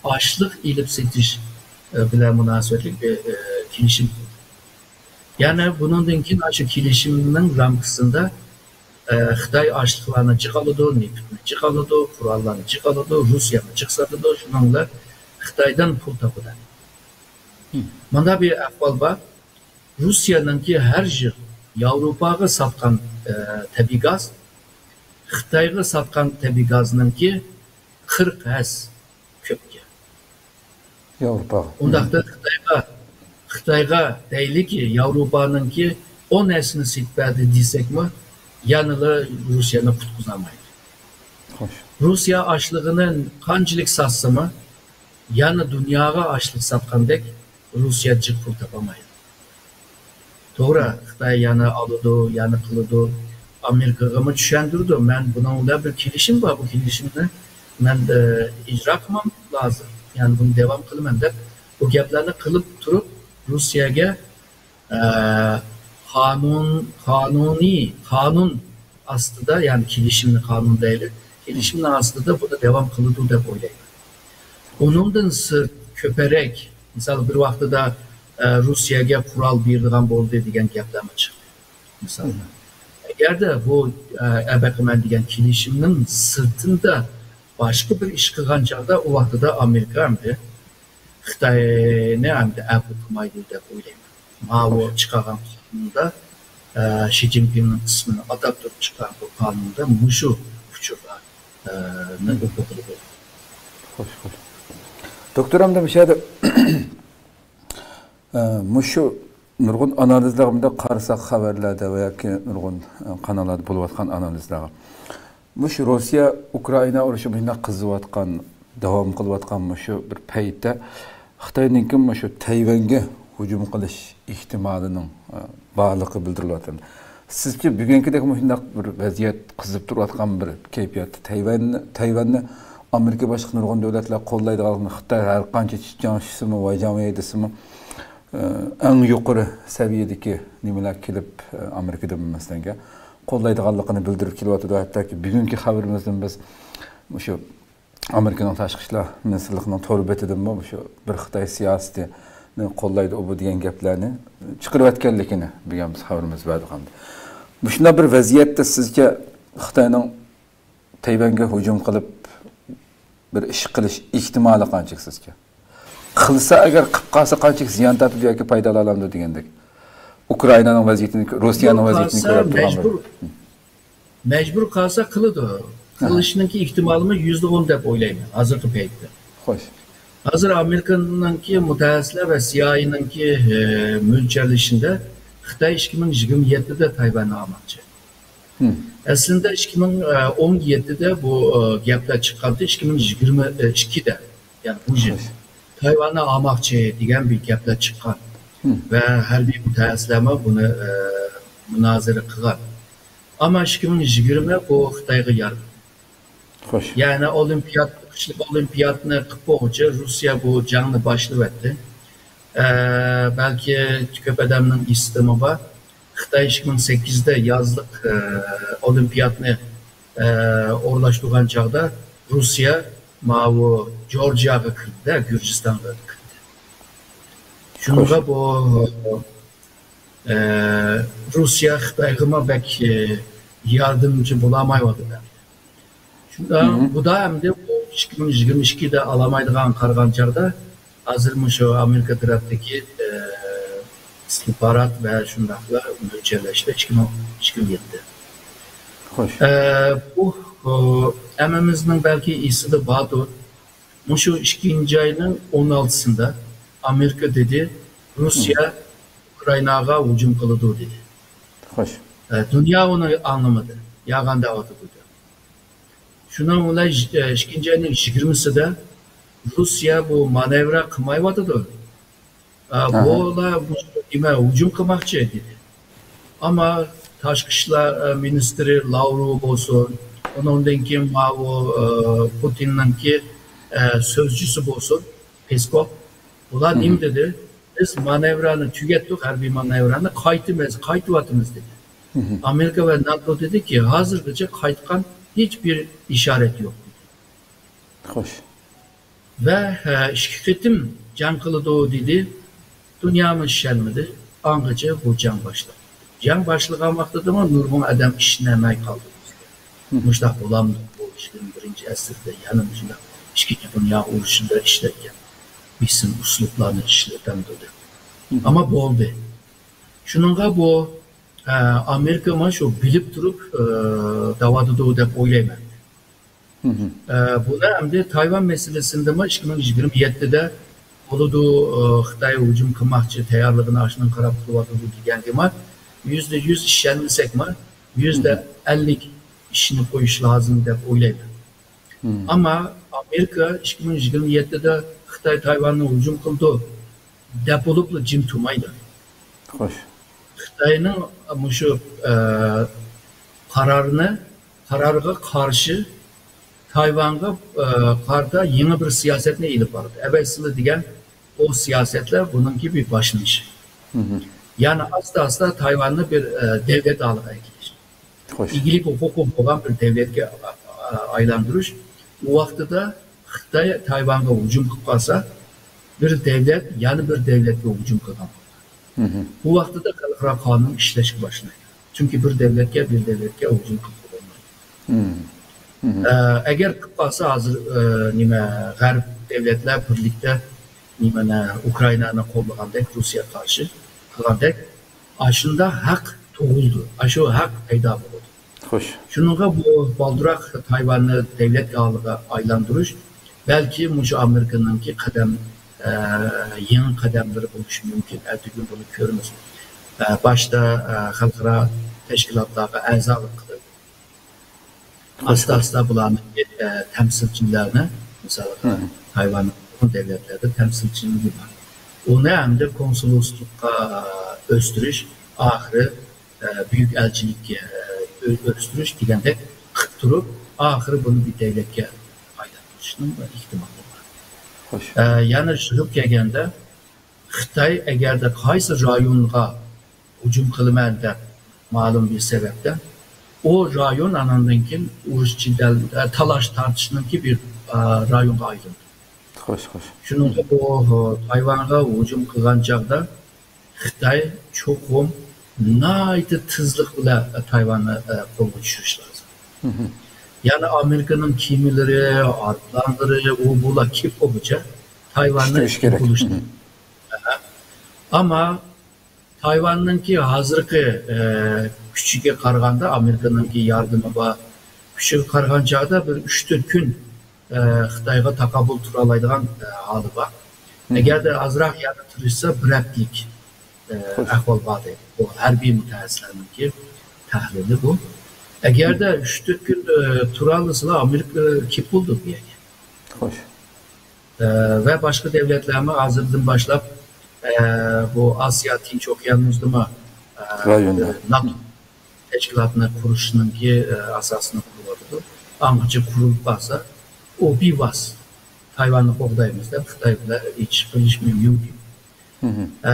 ئاشلىق ئېلىپ سېتىش، ئە، بىلەن مۇناسىۋەتلىك بىر، ئە، كېلىشىم قىلدى. يەنى بۇنىڭدىن كېيىن ئاشۇ كېلىشىمنىڭ رامكىسىدا، ئە، خىتاي ئاشلىقلارنى جىق ئالىدۇ، نېفىتنى جىق ئالىدۇ، قوراللارنى جىق ئالىدۇ، روسىيەگە جىق ساتىدۇ، شۇنىڭ بىلەن خىتايدىن پۇل تاپىدۇ. مانا بىر ئەھۋال بار. روسىيەنىڭكى ھەر يىل ياۋروپاغا ساتقان، ئە، تەبىئىي گاز خىتايغا ساتقان تەبىئىي گازنىڭكى قىرىق ھەسسە كۆپكەن. ياۋروپاغا. ئۇنداقتا خىتايغا، خىتايغا دەيلىكى، ياۋروپانىڭكى ئون ھەسسىنى سېتىپ بەردى دېسەكمۇ، يەنىلا روسىيەنى قۇتقۇزالمايدۇ. روسىيە ئاشلىقىنى قانچىلىك ساتسىمۇ، يەنە دۇنياغا ئاشلىق ساتقاندەك روسىيە جىق پۇل تاپالمايدۇ. توغرا، خىتاي يەنە ئالىدۇ، يەنە قىلىدۇ. ئامېرىكىغىمۇ چۈشەندۈرىدۇ. مەن بۇنىڭ بىلەن بىر كېلىشىم بار، بۇ كېلىشىمنى مەن، ئە، ئىجرا قىلمام لازىم. يەنى بۇنى داۋام قىلىمەن دەپ، بۇ گەپلەرنى قىلىپ تۇرۇپ، روسىيەگە، ئە، قانۇن، قانۇنىي، قانۇن ئاستىدا، يەنى كېلىشىمنى قانۇن دەيلى، كېلىشىمنىڭ ئاستىدا بۇنى داۋام قىلىدۇ دەپ ئويلايمەن. ئۇنىڭدىن سىرت كۆپرەك، مىسال، بىر ۋاقتىدا، ئە، روسىيەگە قورال بېرىدىغان بولدى دېگەن گەپلەرمۇ چىقتى. مىسال، ئەگەردە بۇ، ئە، ئەبەقىمەن دېگەن كېلىشىمنىڭ سىرتىندا باشقا بىر ئىش قىلغان چاغدا، ئۇ ۋاقتىدا ئامېرىكا ئەمدى خىتاينى ئەمدى ئەپۇ قىلمايدۇ دەپ ئويلايمەن. ماۋۇ چىقارغان قانۇندا، ئە، شى جىنپىڭنىڭ ئىسمىنى ئاتاپ تۇرۇپ چىققان بۇ قانۇندا مۇشۇ ئۇچۇرلار، ئە، نى ئوقۇغىلى بولىدۇ. خوش، خوش. دوكتور، ئەمدى مۇشۇ يەردە، ئە، مۇشۇ نۇرغۇن ئانالىزلارغا مۇنداق قارىساق، خەۋەرلەردە ۋە ياكى نۇرغۇن، ئە، قاناللاردا بولۇۋاتقان ئانالىزلارغا، مۇشۇ روسىيە ئۇكرائىنا ئۇرۇشى مۇشۇنداق قىزىۋاتقان، داۋام قىلىۋاتقان مۇشۇ بىر پەيتتە خىتاينىڭكى مۇشۇ تەيۋەنگە ھۇجۇم قىلىش ئېھتىمالىنىڭ، ئە، بارلىقى بىلدۈرۈلۈۋاتىدۇ. سىزچە بۈگۈنكىدەك مۇشۇنداق بىر ۋەزىيەت قىزىپ تۇرۇۋاتقان بىر كەيپىياتتا تەيۋەننى، تەيۋەننى ئامېرىكا باشقا نۇرغۇن دۆلەتلەر قوللايدىغانلىقىنى، خىتاي ھەر قانچە چىچاڭ شىسىمۇ، ۋەيجاڭ ۋېي دېسىمۇ، ئە، ئەڭ يۇقىرى سەۋىيەدىكى نېمىلەر كېلىپ، ئە، ئامېرىكىدىن مەسىلەنگە قوللايدىغانلىقىنى بىلدۈرۈپ كېلىۋاتىدۇ. ھەتتاكى بۈگۈنكى خەۋىرىمىزدىن بىز مۇشۇ ئامېرىكىنىڭ تاشقى ئىشلار مىنىستىرلىقىنىڭ تور بېتىدىنمۇ مۇشۇ بىر خىتاي سىياسىتىنى قوللايدۇ ئۇ بۇ دېگەن گەپلەرنى چىقىرىۋەتكەنلىكىنى بۈگۈن بىز خەۋىرىمىز بەردۇق ئەمدى. مۇشۇنداق بىر ۋەزىيەتتە سىزچە خىتاينىڭ تەيۋەنگە ھۇجۇم قىلىپ بىر ئىش قىلىش ئېھتىمالى قانچىلىك سىزچە؟ قىلسا ئەگەر، قىلىپ قالسا قانچىلىك زىيان تارتىدۇ ياكى پايدا ئالالامدۇ دېگەندەك. ئۇكرائىنانىڭ ۋەزىيىتىنى، روسىيەنىڭ ۋەزىيىتىنى كۆرۈپ تۇرغان بىر. مەجبۇر قالسا قىلىدۇ. قىلىشنىڭكى ئېھتىمالىمۇ يۈزدە ئون دەپ ئويلايمەن ھازىرقى پەيتتە. خوش. ھازىر ئامېرىكىنىڭكى مۇتەخەسسىسلەر ۋە سى ئاي ئېينىڭكى، ئە، مۆلچەرلىشىندە خىتاي ئىككى مىڭ يىگىرمە يەتتىدە تايۋاننى ئالماقچى. ئەسلىندە ئىككى مىڭ ئون يەتتىدە بۇ، ئە، گەپلەر چىققانتى، ئىككى مىڭ يىگىرمە ئىككىدە، يەنى بۇ يىل تايۋاننى ئالماقچى دېگەن بىر گەپلەر چىققان ۋە ھەربىي مۇتەخەسسىسلەرمۇ بۇنى، ئە، مۇنازىرە قىلغان. ئەمما ئىككى مىڭ يىگىرمە بۇ خىتايغا يارىدى. خوش. يەنى ئولىمپىيات، قىشلىق ئولىمپىياتنى قىلىپ بولغۇچە روسىيە بۇ جەڭنى باشلىۋەتتى. ئە، بەلكى كۆپ ئادەمنىڭ ئېسىدىمۇ بار. خىتاي ئىككى مىڭ سەككىزدە يازلىق، ئە، ئولىمپىياتنى، ئە، ئورۇنلاشتۇرغان چاغدا روسىيە ماۋۇ جورجىياغا كىردى، گۈرجىستانغا كىردى. شۇنىڭغا بۇ، ئە، روسىيە خىتايغىمۇ بەك، ئە، ياردەمچى بولالمايۋاتىدۇ. شۇنداق، بۇدا ئەمدى ئىككى مىڭ يىگىرمە ئىككىدە ئالالمايدىغان قارىغان چاغدا، ھازىر مۇشۇ ئامېرىكا تەرەپتىكى، ئە، ئىستىخبارات ۋە شۇنداقلا مۆلچەرلەشتە ئىككى مىڭ يىگىرمە يەتتە. خوش. ئە، بۇ، ئۇ، ھەممىمىزنىڭ بەلكى ئېسىدە باردۇر. مۇشۇ ئىككىنچى ئاينىڭ ئون ئالتىسىدا ئامېرىكا دېدى، روسىيە ئۇكرائىناغا ھۇجۇم قىلىدۇ دېدى. خوش. ئە، دۇنيا ئۇنى ئاڭلىمىدى، يالغان دەۋاتىدۇ دەپ. شۇنىڭ بىلەن ئىككىنچى ئاينىڭ يىگىرمىسىدە روسىيە بۇ مانېۋىر قىلمايۋاتىدۇ. ئە، بۇلار نېمە، ھۇجۇم قىلماقچى دېدى. ئەمما تاشقى ئىشلار، ئە، مىنىستىرى لاۋروۋ بولسۇن، ئۇنىڭدىن كېيىن ماۋۇ، ئە، پۇتىننىڭكى، ئە، سۆزچىسى بولسۇن، پېسكوف، بۇلار نېمە دېدى؟ بىز مانېۋىرنى تۈگەتتۇق، ھەربىي مانېۋىرنى قايتىمىز، قايتىۋاتىمىز دېدى. ئامېرىكا ۋە ناتو دېدىكى، ھازىرغىچە قايتقان ھېچبىر ئىشارەت يوق دېدى. خوش. ۋە، ھە، ئىككى قېتىم جەڭ قىلىدۇ دېدى. دۇنيامۇ ئىشەنمىدى. ئاڭغىچە بۇ جەڭ باشلاندى. جەڭ باشلىغان ۋاقتىدىمۇ نۇرغۇن ئادەم ئىشىنەلمەي قالدى. مۇشۇنداق بولامدۇ؟ بۇ يىگىرمە بىرىنچى ئەسىردە يەنە مۇشۇنداق ئىككىنچى دۇنيا ئۇرۇشىدا ئىشلەتكەن بېسىم ئۇسلۇبلارنى ئىشلىتەمدۇ دەپ. ئەمما بولدى. شۇنىڭغا بۇ، ئە، ئامېرىكىمۇ شۇ بىلىپ تۇرۇپ، ئە، دەۋاتىدۇ دەپ ئويلايمەن. ئە، بۇنى ئەمدى تايۋان مەسىلىسىندىمۇ ئىككى مىڭ يىگىرمە يەتتىدە بولىدۇ، ئە، خىتاي ھۇجۇم قىلماقچى، تەييارلىقىنى ئاشۇنىڭغا قاراپ قىلىۋاتىدۇ دېگەنگىمۇ يۈزدە يۈز ئىشەنمىسەكمۇ، يۈزدە ئەللىك ئىشىنىپ قويۇش لازىم دەپ ئويلايمەن. ئەمما ئامېرىكا ئىككى مىڭ يىگىرمە يەتتىدە خىتاي تايۋاننى ھۇجۇم قىلىدۇ دەپ بولۇپلا جىم تۇرمايدۇ. خوش. خىتاينىڭ مۇشۇ، ئە، قارارنى، قارارغا قارشى تايۋانغا، ئە، قارىتا يېڭى بىر سىياسەتنى ئېلىپ بارىدۇ. ئەۋەتسىلە دېگەن ئۇ سىياسەتلەر بۇنىڭكى بىر باشلىنىشى. يەنى ئاستا-ئاستا تايۋاننى بىر، ئە، دۆلەت ھالىغا ئەكېلىش. خوش. ئىگىلىك ھوقۇقى بولغان بىر دۆلەتكە، ئە، ئايلاندۇرۇش. ئۇ ۋاقتىدا خىتاي تايۋانغا ھۇجۇم قىلىپ قالسا، بىر دۆلەت يەنە بىر دۆلەتكە ھۇجۇم قىلغان بولىدۇ. بۇ ۋاقتىدا خەلقئارا قانۇن ئىشلەشكە باشلايدۇ. چۈنكى بىر دۆلەتكە، بىر دۆلەتكە ھۇجۇم قىلغىلى بولمايدۇ. ئە، ئەگەر قىلىپ قالسا، ھازىر، ئە، نېمە، غەرب دۆلەتلەر بىرلىكتە نېمىنى، ئۇكرائىنانى قوللىغاندەك، روسىيەگە قارشى قىلغاندەك، ئاشۇنداق ھەق تۇغۇلىدۇ. ئاشۇ ھەق پەيدا بولىدۇ. خوش. شۇنىڭغا بۇ بالدۇراق تايۋاننى دۆلەت ھالىغا ئايلاندۇرۇش، بەلكى مۇشۇ ئامېرىكىنىڭكى قەدەم، ئە، يېڭى قەدەملىرى بولۇشى مۇمكىن. ئەتىگۈن بۇنى كۆرىمىز. ئە، باشتا، ئە، خەلقئارا تەشكىلاتلارغا ئەزالىق قىلىپ، ئاستا-ئاستا بۇلارنى، ئە، تەمسىلچىلەرنى، مىسالغا، تايۋاننىڭ نۇرغۇن دۆلەتلەردە تەمسىلچىلىكى بار. ئۇنى ئەمدى كونسۇللۇققا ئۆستۈرۈش، ئاخىرى، ئە، بۈيۈك ئەلچىلىككە، ئە، ئۆ-، ئۆستۈرۈش دېگەندەك قىلىپ تۇرۇپ، ئاخىرى بۇنى بىر دۆلەتكە ئايلاندۇرۇشنىڭ ئېھتىمالى بار. خوش. ئە، يەنە يىغىپ كەلگەندە، خىتاي ئەگەردە قايسى رايونغا ھۇجۇم قىلىمەن دەپ مەلۇم بىر سەۋەبتىن، ئۇ رايون ئاناندىن كېيىن ئۇرۇش جېدەل، تالاش تارتىشنىڭكى بىر، ئا، رايونغا ئايلىنىدۇ. خوش، خوش. شۇنىڭغا بۇ، ئا، تايۋانغا ھۇجۇم قىلغان چاغدا خىتاي چوقۇم ناھايىتى تېزلىق بىلەن تايۋاننى، ئا، قولغا چۈشۈرۈش لازىم. يەنى ئامېرىكىنىڭ كېمىلىرى، ئايروپىلانلىرى، ئۇ بۇلار كېلىپ بولغۇچە تايۋاننى كۈتۈش كېرەك. ئەمما تايۋاننىڭكى ھازىرقى، ئە، كۈچىگە قارىغاندا، ئامېرىكىنىڭكى ياردىمى بار كۈچىگە قارىغان چاغدا بىر ئۈچ تۆت كۈن، ئە، خىتايغا تاقابىل تۇرالايدىغان، ئە، ھالى بار. ئەگەردە ئازراق يەنە تىرىشسا، بىر ھەپتىلىك، ئە، ئەھۋال بار دەيدۇ. بۇ ھەربىي مۇتەخەسسىسلەرنىڭكى تەھلىلى بۇ. ئەگەردە ئۈچ تۆت كۈن، ئە، تۇرالىسىلا، ئامېرىكا كېلىپ بولىدۇ بۇ يەرگە. خوش. ئە، ۋە باشقا دۆلەتلەرمۇ ھازىردىن باشلاپ، ئە، بۇ ئاسىيا تىنچ ئوكيانۇسىدىمۇ، ئە، ناتو تەشكىلاتىنى قۇرۇشنىڭكى، ئە، ئاساسىنى قۇرۇۋاتىدۇ. ئاڭغىچە قۇرۇلۇپ قالسا، ئۇ بىۋاسىتە تايۋاننى قوغدايمىز دەپ خىتاي بىلەن ئېچىش قىلىشى مۇمكىن. ئە،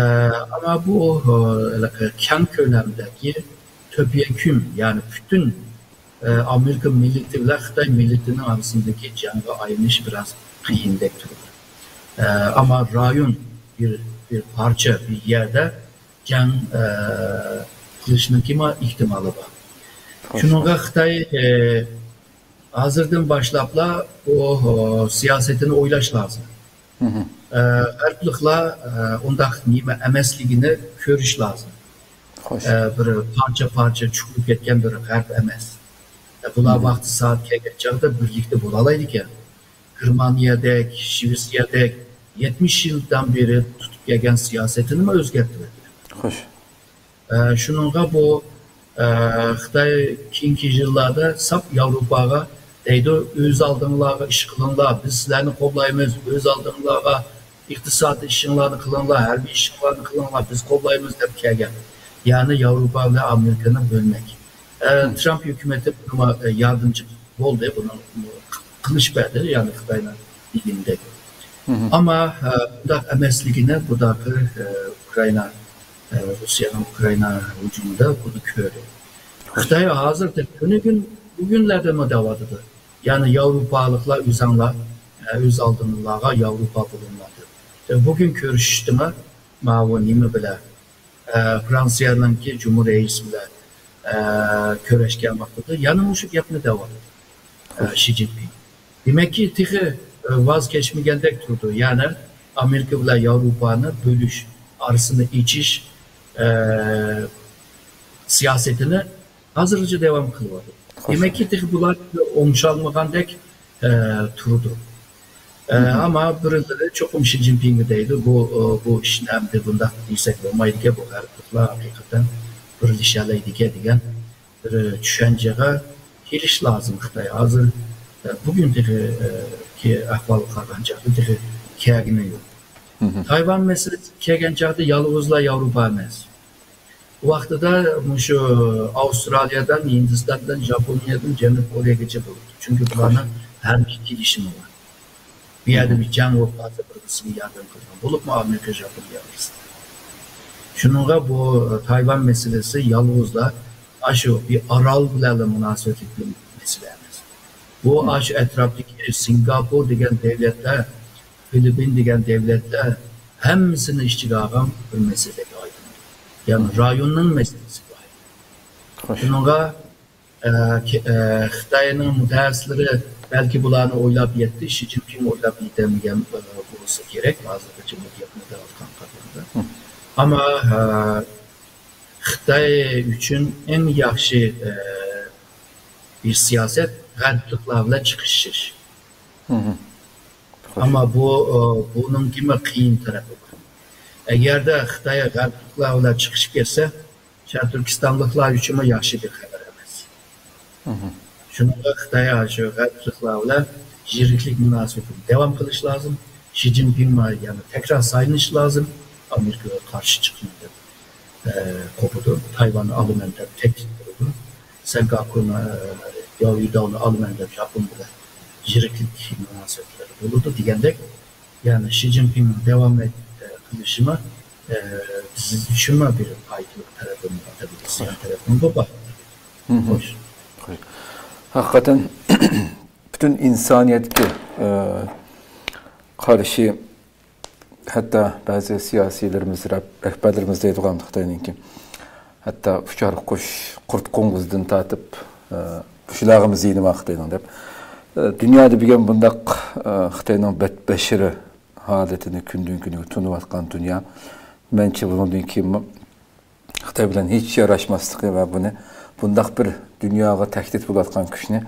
ئەمما بۇ، ئە، كەڭ كۆلەمدىكى تۆپىيەكۈن، يەنى پۈتۈن ئامېرىكا مىللىتى بىلەن خىتاي مىللىتىنىڭ ئارىسىندىكى جەڭگە ئايلىنىش بىراز قىيىندەك تۇرىدۇ. ئەمما رايون بىر، بىر پارچە، بىر يەردە جەڭ قىلىشنىڭكىمۇ ئېھتىمالى بار. شۇنىڭغا خىتاي ھازىردىن باشلاپلا بۇ سىياسىتىنى ئويلاش لازىم. غەربلىكلەر ئۇنداق نېمە ئەمەسلىكىنى كۆرۈش لازىم. بىر پارچە-پارچە چۈشۈپ كەتكەن بىر غەرب ئەمەس. بۇلار ۋاقتى سائەت كەلگەن چاغدا بىرلىكتە بولالايدىكەن. گېرمانىيەدەك، شىۋېتسىيەدەك يەتمىش يىلدىن بېرى تۇتۇپ كەلگەن سىياسىتىنىمۇ ئۆزگەرتىۋەتتى. ئە، شۇنىڭغا بۇ، ئە، خىتاي كېيىنكى يىللاردا ساپ ياۋروپاغا دەيدۇ، «ئۆز ئالدىڭلارغا ئىش قىلىڭلار، بىز سىلەرنى قوللايمىز، ئۆز ئالدىڭلارغا ئىقتىسادىي ئىشىڭلارنى قىلىڭلار، ھەربىي ئىشىڭلارنى قىلىڭلار، بىز قوللايمىز» دەپ كەلگەن. يەنى ياۋروپا بىلەن ئامېرىكىنى بۆلمەك. ئە، ترامپ ھۆكۈمىتى بۇنىڭغا، ئە، ياردەمچى بولدى، بۇنىڭ قىلىش بەردى، يەنى خىتاينىڭ دېگىنىدەك. ئەمما، ئە، بۇنداق ئەمەسلىكىنى بۇداقى، ئە، ئۇكرائىنا، ئە، روسىيەنىڭ ئۇكرائىنا ھۇجۇمىدا بۇنى كۆردى. خىتاي ھازىر كۈنىگۈن، بۈگۈنلەردىمۇ دەۋاتىدۇ. يەنى ياۋروپالىقلار ئۆزەڭلار، ئە، ئۆز ئالدىڭلارغا ياۋروپا بولۇڭلار دەپ. بۈگۈن كۆرۈشۈشتىمۇ ماۋۇ نېمە بىلەن، ئە، فرانسىيەنىڭكى جۇمھۇر رەئىسى بىلەن، ئە، كۆرۈشكەن ۋاقتىدا يەنە مۇشۇ گەپنى دەۋاتىدۇ، ئە، شى جىنپىڭ. دېمەككى، تېخى، ئە، ۋاز كەچمىگەندەك تۇرىدۇ. يەنى ئامېرىكا بىلەن ياۋروپانى بۆلۈش، ئارىسىنى ئېچىش، ئە، سىياسىتىنى ھازىرغىچە داۋام قىلىۋاتىدۇ. دېمەككى، تېخى بۇلار ئوڭشالمىغاندەك، ئە، تۇرىدۇ. ئە، ئەمما بىرلىرى چوقۇم شى جىنپىڭگە دەيدۇ، بۇ، ئە، بۇ ئىشنى ئەمدى بۇنداق دېسەك بولمايدىكەن، بۇ غەربلىكلەر ھەقىقەتەن بىرلىشەلەيدىكەن دېگەن بىر چۈشەنچىگە كېلىش لازىم خىتاي. ھازىر، ئە، بۈگۈن تېخى، ئە، كى ئەھۋالغا قارىغان چاغدا تېخى كەلگىنى يوق. تايۋان مەسىلىسى كەلگەن چاغدا يالغۇزلا ياۋروپا ئەمەس. ۋاقتىدا مۇشۇ ئاۋسترالىيەدىن، ھىندىستاندىن، ژاپونىيەدىن جەنۇب كورېيەگىچە بولىدۇ. چۈنكى بۇلارنىڭ ھەربىي كېلىشىمى بار. بۇ يەردە بىر جەڭ بولۇپ قالسا، بىر بىرسىگە ياردەم قىلىدىغان، بولۇپمۇ ئامېرىكا، ژاپونىيە ئارىسىدا. شۇنىڭغا بۇ، ئە، تايۋان مەسىلىسى يالغۇزلا ئاشۇ بىر ئارال بىلەنلا مۇناسىۋەتلىك بىر مەسىلە ئەمەس. بۇ ئاشۇ ئەتراپتىكى سىنگاپور دېگەن دۆلەتلەر، فىلىپپىن دېگەن دۆلەتلەر ھەممىسىنى ئىچىگە ئالغان بىر مەسىلىگە ئايلاندى. يەنى رايوننىڭ مەسىلىسىگە ئايلاندى. خوش. شۇنىڭغا ئە، كە-، ئە، خىتاينىڭ مۇتەخەسسىسلىرى بەلكى بۇلارنى ئويلاپ يەتتى، شى جىنپىڭ ئويلاپ يېتەلمىگەن، ئە، بولسا كېرەك، ھازىرغىچە بۇ گەپنى دەۋاتقان قاتاردا. ئەمما، ئە، خىتاي ئۈچۈن ئەڭ ياخشى، ئە، بىر سىياسەت غەربلىكلەر بىلەن چىقىشىش. خوش. ئەمما بۇ، ئە، بۇنىڭكىمۇ قىيىن تەرىپى بار. ئەگەردە خىتاي غەربلىكلەر بىلەن چىقىشىپ كەتسە، شەرقىي تۈركىستانلىقلار ئۈچۈنمۇ ياخشى بىر خەۋەر ئەمەس. شۇنىڭغا خىتاي شۇ غەربلىكلەر بىلەن يىرىكلىك مۇناسىۋىتىنى داۋام قىلىش لازىم. شى جىنپىڭ يەنە تەكرار سايلىنىشى لازىم. ئامېرىكىغا قارشى چىقىمەن دەپ، ئە، قوپىدۇ. تايۋاننى ئالىمەن دەپ تەكلىپ قىلىدۇ. سىنگاپورنى، ئە، ياۋيۇداۋنى ئالىمەن دەپ ياپون بىلەن يىرىكلىك مۇناسىۋەتلىرى بولىدۇ دېگەندەك، يەنى شى جىنپىڭنىڭ داۋام قىلىشىمۇ، ئە، بىز ئۈچۈنمۇ بىر پايدىلىق تەرىپىمۇ، تەبىئىي زىيان تەرىپىمۇ بار. خوش. خوش. ھەقىقەتەن پۈتۈن ئىنسانىيەتكە، ئە، قارشى، ھەتتا بەزى سىياسىيلىرىمىز، رەھ-، رەھبەرلىرىمىز دەيدىغان خىتاينىڭكى، ھەتتا ئۇچار قۇش، قۇرت قوڭغۇزدىن تارتىپ، ئە، مۇشۇلارغىمۇ زىيىنى بار خىتاينىڭ دەپ. ئە، دۇنيادا بۈگۈن بۇنداق، ئە، خىتاينىڭ بەتبەشىرە ھالىتىنى كۈندىن كۈنگە تونۇۋاتقان دۇنيا، مەنچە بۇنىڭدىن كېيىنمۇ خىتاي بىلەن ھېچ ياراشماسلىقى ۋە بۇنى، بۇنداق بىر دۇنياغا تەھدىت بولۇۋاتقان كۈچنى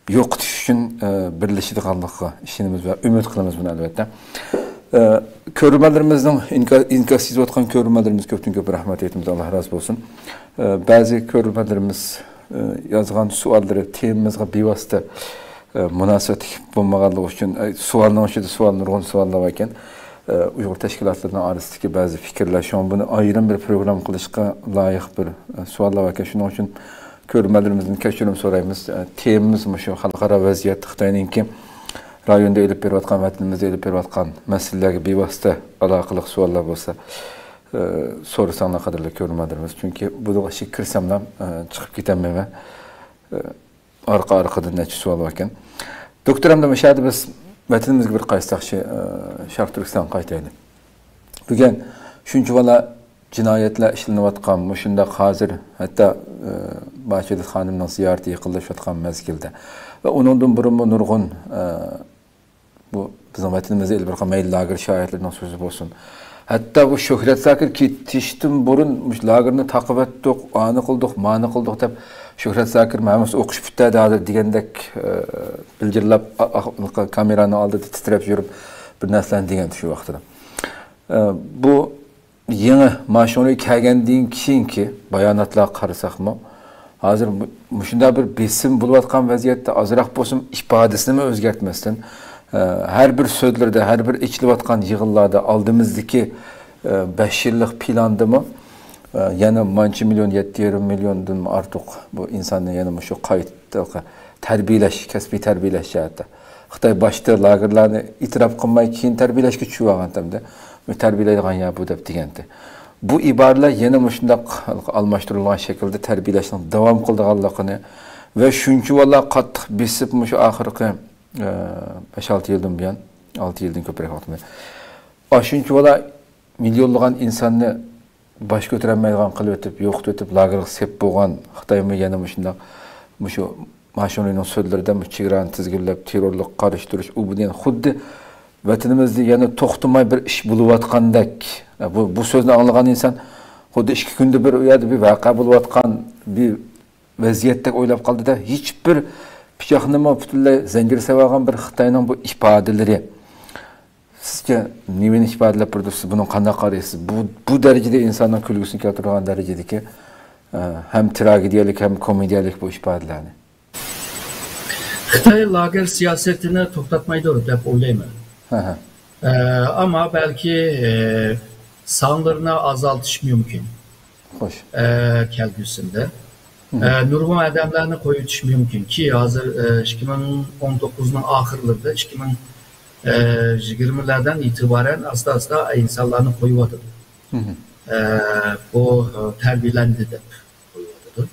يوقىتىش ئۈچۈن، ئە، بىرلىشىدىغانلىقىغا ئىشىنىمىز ۋە ئۈمىد قىلىمىز بۇنى، ئەلۋەتتە. ئە، كۆرۈرمەنلىرىمىزنىڭ ئىنكا-، ئىنكاس يېزىۋاتقان كۆرۈرمەنلىرىمىزگە كۆپتىن كۆپ رەھمەت ئېيتىمىز، ئاللا رازى بولسۇن. ئە، بەزى كۆرۈرمەنلىرىمىز، ئە، يازغان سوئاللىرى تېمىمىزغا بىۋاسىتە ئە، مۇناسىۋەتلىك بولمىغانلىقى ئۈچۈن، ئە، سوئالنىڭ ئىچىدە سوئال، نۇرغۇن سوئاللار بار ئىكەن. ئە، ئۇيغۇر تەشكىلاتلىرىنىڭ ئارىسىدىكى بەزى پىكىرلەر، شۇڭا بۇنى ئايرىم بىر پروگرامما قىلىشقا لايىق بىر، ئە، سوئاللار بار ئىكەن. شۇنىڭ ئۈچۈن كۆرۈرمەنلىرىمىزدىن كەچۈرۈم سورايمىز. ئە، تېمىمىز مۇشۇ خەلقئارا ۋەزىيەت، خىتاينىڭكى رايوندا ئېلىپ بېرىۋاتقان، ۋەتىنىمىزدە ئېلىپ بېرىۋاتقان مەسىلىلەرگە بىۋاسىتە ئالاقىلىق سوئاللار بولسا، ئە، سورىساڭلار، قەدىرلىك كۆرۈرمەنلىرىمىز. چۈنكى بۇنىڭ ئىچىگە كىرسەملا، ئە، چىقىپ كېتەلمەيمەن. ئە، ئارقا-ئارقىدىن نەچچە سوئال باركەن. دوكتور، ئەمدى مۇشۇ يەردە بىز ۋەتىنىمىزگە بىر قايتساق، شى-، ئە، شەرقىي تۈركىستانغا قايتايلى. بۈگۈن شۇنچە بالا جىنايەتلەر ئىشلىنىۋاتقان، مۇشۇنداق ھازىر ھەتتا، ئە، باھجېدىت خانىمنىڭ زىيارىتى يېقىنلىشىۋاتقان مەزگىلدە ۋە ئۇنىڭدىن بۇرۇنمۇ نۇرغۇن، ئە، بۇ بىزنىڭ ۋەتىنىمىزدە ئېلىپ بېرىلغان مەيلى لاگېر شاھىتلىرىنىڭ سۆزى بولسۇن. ھەتتا بۇ شۆھرەت زاكىر كېتىشتىن بۇرۇن مۇشۇ لاگېرنى تاقىۋەتتۇق، ئانى قىلدۇق، مانى قىلدۇق دەپ، شۆھرەت زاكىر ھەممىسى ئوقۇش پۈتتى ھازىر دېگەندەك، ئە، بىلجىرلاپ، ئا-، ئا-، كامېرانىڭ ئالدىدا تىترەپ يۈرۈپ، بىر نەرسىلەرنى دېگەنتى شۇ ۋاقتىدا. ئە، بۇ يېڭى ماشىنرى كەلگەندىن كېيىنكى باياناتلارغا قارىساقمۇ، ھازىر مۇ-، مۇشۇنداق بىر بېسىم بولۇۋاتقان ۋەزىيەتتە ئازراق بولسىمۇ ئىپادىسىنىمۇ ئۆزگەرتمەستىن، ئە، ھەر بىر سۆزلىرىدە، ھەر بىر ئېچىلىۋاتقان يىغىنلاردا، ئالدىمىزدىكى، ئە، بەش يىللىق پىلاندىمۇ، ئە، يەنە مانچە مىليون، يەتتە يېرىم مىليوندىنمۇ ئارتۇق بۇ ئىنساننى يەنە مۇشۇ قايتا تەربىيەلەش، كەسپىي تەربىيەلەش جەھەتتە. خىتاي باشتا لاگېرلارنى ئېتىراپ قىلماي، كېيىن تەربىيەلەشكە چۈشۈۋالغانتى ئەمدى. تەربىيەلەيدىغان يەر بۇ دەپ دېگەنتى. بۇ ئىبارىلەر يەنە مۇشۇنداق ئالماشتۇرۇلغان شەكىلدە تەربىيەلەشنىڭ داۋام قىلىدىغانلىقىنى ۋە شۇنچىۋالا قاتتىق بېسىپ، مۇشۇ ئاخىرقى، ئە، بەش-ئالتە يىلدىن بۇيان، ئالتە يىلدىن كۆپرەك ۋاقىت، ئاشۇنچىۋالا مىليونلىغان ئىنساننى باش كۆتۈرەلمەيدىغان قىلىۋېتىپ، يوقىتىۋېتىپ، لاگېرغا سېلىپ بولغان خىتايمۇ يەنە مۇشۇنداق، مۇشۇ ماشىنرىنىڭ سۆزلىرىدە مۇشۇ چېگرانى تىزگىنلەپ، تېررورلۇققا قارشى تۇرۇش، ئۇ بۇ دېگەن خۇددى ۋەتىنىمىزدە يەنە توختىماي بىر ئىش بولۇۋاتقاندەك. بۇ، بۇ سۆزنى ئاڭلىغان ئىنسان خۇددى ئىككى كۈندە بىر ئۇ يەردە بىر ۋەقە بولۇۋاتقان بىر ۋەزىيەتتەك ئويلاپ قالدىدا، ھېچبىر پىچاقنىمۇ پۈتۈنلەي زەنجىرسەۋالغان بىر خىتاينىڭ بۇ ئىپادىلىرى. سىزچە نېمىنى ئىپادىلەپ بېرىدۇ؟ سىز بۇنىڭغا قانداق قارايسىز؟ بۇ، بۇ دەرىجىدە ئىنساننىڭ كۈلگۈسىنى كەلتۈرىدىغان دەرىجىدىكى، ئە، ھەم تراگېدىيەلىك، ھەم كومېدىيەلىك بۇ ئىپادىلەرنى. خىتاي لاگېر سىياسىتىنى توختاتمايدۇ دەپ ئويلايمەن. ھە، ھە. ئە، ئەمما بەلكى، ئە، سانلىرىنى ئازالتىش مۇمكىن. خوش. ئە، كەلگۈسىدە. ئە، نۇرغۇن ئادەملەرنى قويۇۋېتىش مۇمكىنكى، ھازىر، ئە، ئىككى مىڭ ئون توققۇزنىڭ ئاخىرلىرىدا، ئىككى مىڭ ئە، يىگىرمىلەردىن ئېتىبارەن ئاستا-ئاستا ئىنسانلارنى قويۇۋاتىدۇ. ئە، بۇ، ئە، تەربىيەلەندى دەپ قويۇۋاتىدۇ.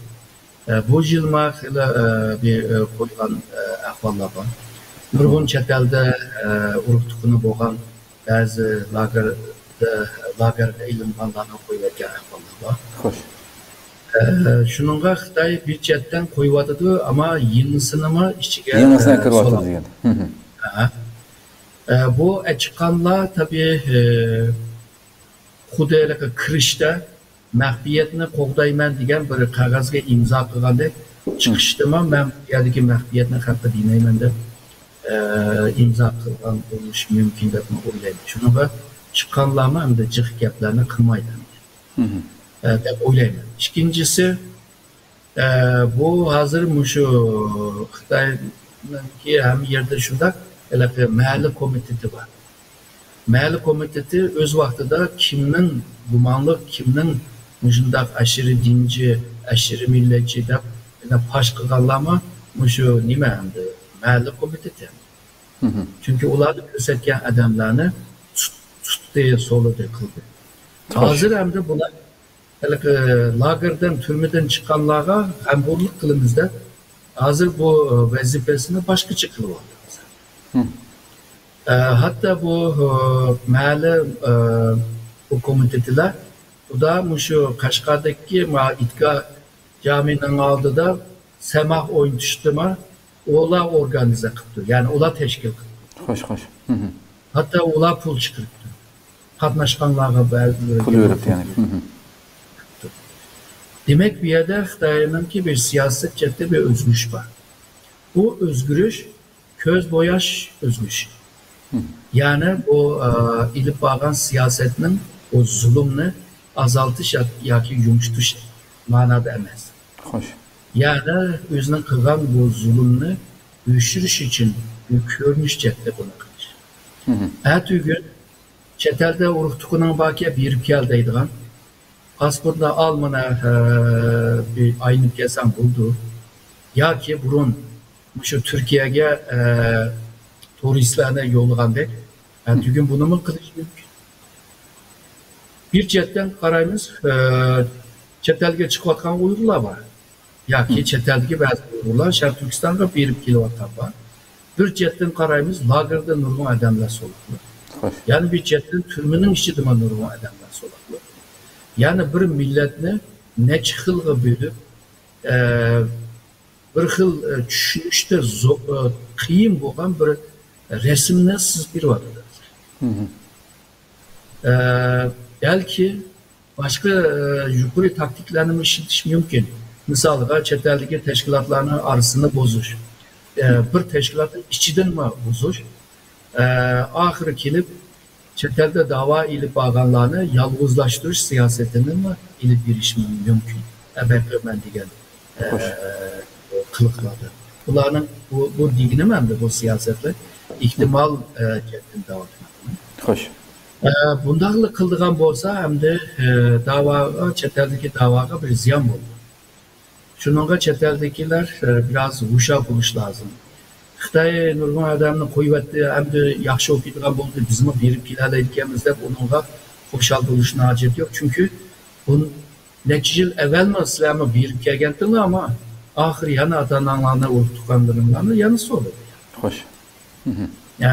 ئە، بۇ يىلمۇ خېلى، ئە، بىر، ئە، قويغان، ئە، ئەھۋاللار بار. نۇرغۇن چەت ئەلدە، ئە، ئۇرۇق-تۇغقىنى بولغان بەزى لاگېردا، لاگېرغا ئېلىنغانلارنى قويۇۋەتكەن ئەھۋاللار بار. خوش. ئە، شۇنىڭغا خىتاي بىر چەتتىن قويۇۋاتىدۇ، ئەمما يېڭىسىنىمۇ ئىچىگە، يېڭىسىنى ئە، كىرىۋاتىدۇ سولاپ دېگەن. ھە. ئە، بۇ ئەچىققانلار تەبىئىي، ئە، خۇددى ھېلىقى كىرىشتە مەخپىيەتنى قوغدايمەن دېگەن بىر قەغەزگە ئىمزا قىلغاندەك، چىقىشتىمۇ مەن بۇ يەردىكى مەخپىيەتنى خەلققە دېمەيمەن دەپ، ئە، ئىمزا قىلغان بولۇشى مۇمكىن دەپمۇ ئويلايمەن. شۇنىڭغا چىققانلارمۇ ئەمدى جىق گەپلەرنى قىلمايدۇ ئەمدى، ئە، دەپ ئويلايمەن. ئىككىنچىسى، ئە، بۇ ھازىر مۇشۇ خىتاينىڭكى ھەممە يەردە شۇنداق، ھېلىقى مەھەللە كومىتېتى بار. مەھەللە كومىتېتى ئۆز ۋاقتىدا كىمنىڭ گۇمانلىق، كىمنىڭ مۇشۇنداق ئەشىرى دىنچى، ئەشىرى مىللەتچى دەپ پاش قىلغانلارمۇ مۇشۇ نېمە ئەمدى مەھەللە كومىتېتى. چۈنكى ئۇلارنى كۆرسەتكەن ئادەملەرنى تۇت-، تۇتتى، سولىدى، قىلدى. ھازىر ئەمدى بۇلار ھېلىقى لاگېردىن، تۈرمىدىن چىققانلارغا غەمخورلۇق قىلىمىز دەپ، ھازىر بۇ، ئە، ۋەزىپىسىنى باشقىچە قىلىۋالدى ھازىر. ئە، ھەتتا بۇ، ئە، مەھەللە، ئە، بۇ كومىتېتلار خۇدا مۇشۇ قەشقەردىكى ما ئېتىقاد جامىنىڭ ئالدىدا سەماھ ئوينىتىشتىمۇ ئۇلار ئورگانىزە قىپتۇ، يەنى ئۇلار تەشكىل قىپتۇ. خوش، خوش. ھەتتا ئۇلار پۇل چىقىرىپتۇ. قاتناشقانلارغا بەزىلىرى پۇل بېرىپ، يەنى. دېمەك، بۇ يەردە خىتاينىڭكى بىر سىياسەت جەھەتتە بىر ئۆزگىرىش بار. بۇ ئۆزگىرىش كۆز بوياش ئۆزگىرىشى. يەنى بۇ، ئە، ئېلىپ بارغان سىياسەتنىڭ بۇ زۇلۇمنى ئازالتىش يا-، ياكى يۇمشىتىش مەنىدە ئەمەس. خوش. يەنى ئۆزىنىڭ قىلغان بۇ زۇلۇمنى ئۆچۈرۈش ئۈچۈن بىر كۆرۈنۈش جەھەتتە بۇنى قىلىش. ئەتىگۈن چەت ئەلدە ئۇرۇق-تۇغقىنىڭ باركەن، بېرىپ كەل دەيدىغان. پاسپورتنى ئال، مانا، ئە، بىر ئايلىنىپ كەلسەڭ بولىدۇ. ياكى بۇرۇن مۇشۇ تۈركىيەگە، ئە، تۇرىستلارنى يوللىغاندەك، ئەتىگۈن بۇنىمۇ قىلىش مۇمكىن. بىر چەتتىن قارايمىز، ئە، چەت ئەلگە چىقىۋاتقان ئۇيغۇرلار بار. ياكى چەت ئەلدىكى بەزى ئۇيغۇرلار شەرقىي تۈركىستانغا بېرىپ كېلىۋاتقان بار. بىر چەتتىن قارايمىز، لاگېردا نۇرغۇن ئادەملەر سولاقلىق. خوش. يەنە بىر چەتتىن تۈرمىنىڭ ئىچىدىمۇ نۇرغۇن ئادەملەر سولاقلىق. يەنى بىر مىللەتنى نەچچە خىلغا بۆلۈپ، ئە، بىر خىل، ئە، چۈشىنىشتە زو-، ئە، قىيىن بولغان بىر رەسىمنى سىزىپ بېرىۋاتىدۇ. ئە، بەلكى باشقا، ئە، يۇقىرى تاكتىكىلارنىمۇ ئىشلىتىش مۇمكىن. مىسالغا، چەت ئەلدىكى تەشكىلاتلارنىڭ ئارىسىنى بۇزۇش. ئە، بىر تەشكىلاتنىڭ ئىچىدىنمۇ بۇزۇش. ئە، ئاخىرى كېلىپ، چەت ئەلدە داۋا ئېلىپ بارغانلارنى يالغۇزلاشتۇرۇش سىياسىتىنىمۇ ئېلىپ بېرىش مۇمكىن. ئەبەقىرمەن دېگەن، ئە، قىلىقلاردا. بۇلارنىڭ بۇ، بۇ دېگىنىم ئەمدى بۇ سىياسەتلەر ئېھتىمال، ئە، جەھەتتىن دەۋاتىمەن. خوش. ئە، بۇنداقلا قىلىدىغان بولسا، ئەمدى، ئە، داۋاغا، چەت ئەلدىكى داۋاغا بىر زىيان بولىدۇ. شۇنىڭغا چەت ئەلدىكىلەر، ئە، بىراز ھوشيار بولۇش لازىم. خىتاي نۇرغۇن ئادەمنى قويۇۋەتتى، ئەمدى ياخشى بولۇپ كېتىدىغان بولدى، بىزمۇ بېرىپ كېلەلەيدىكەنمىز دەپ ئۇنىڭغا خۇشال بولۇشنىڭ ھاجىتى يوق. چۈنكى بۇ نەچچە يىل ئەۋۋەلمۇ سىلەرمۇ بېرىپ كەلگەنتىڭلار، ئەمما ئاخىرى يەنە ئاتا-ئاناڭلارنى، ئۇرۇق-تۇغقانلىرىڭلارنى يەنە سولىدى. خوش. ئە،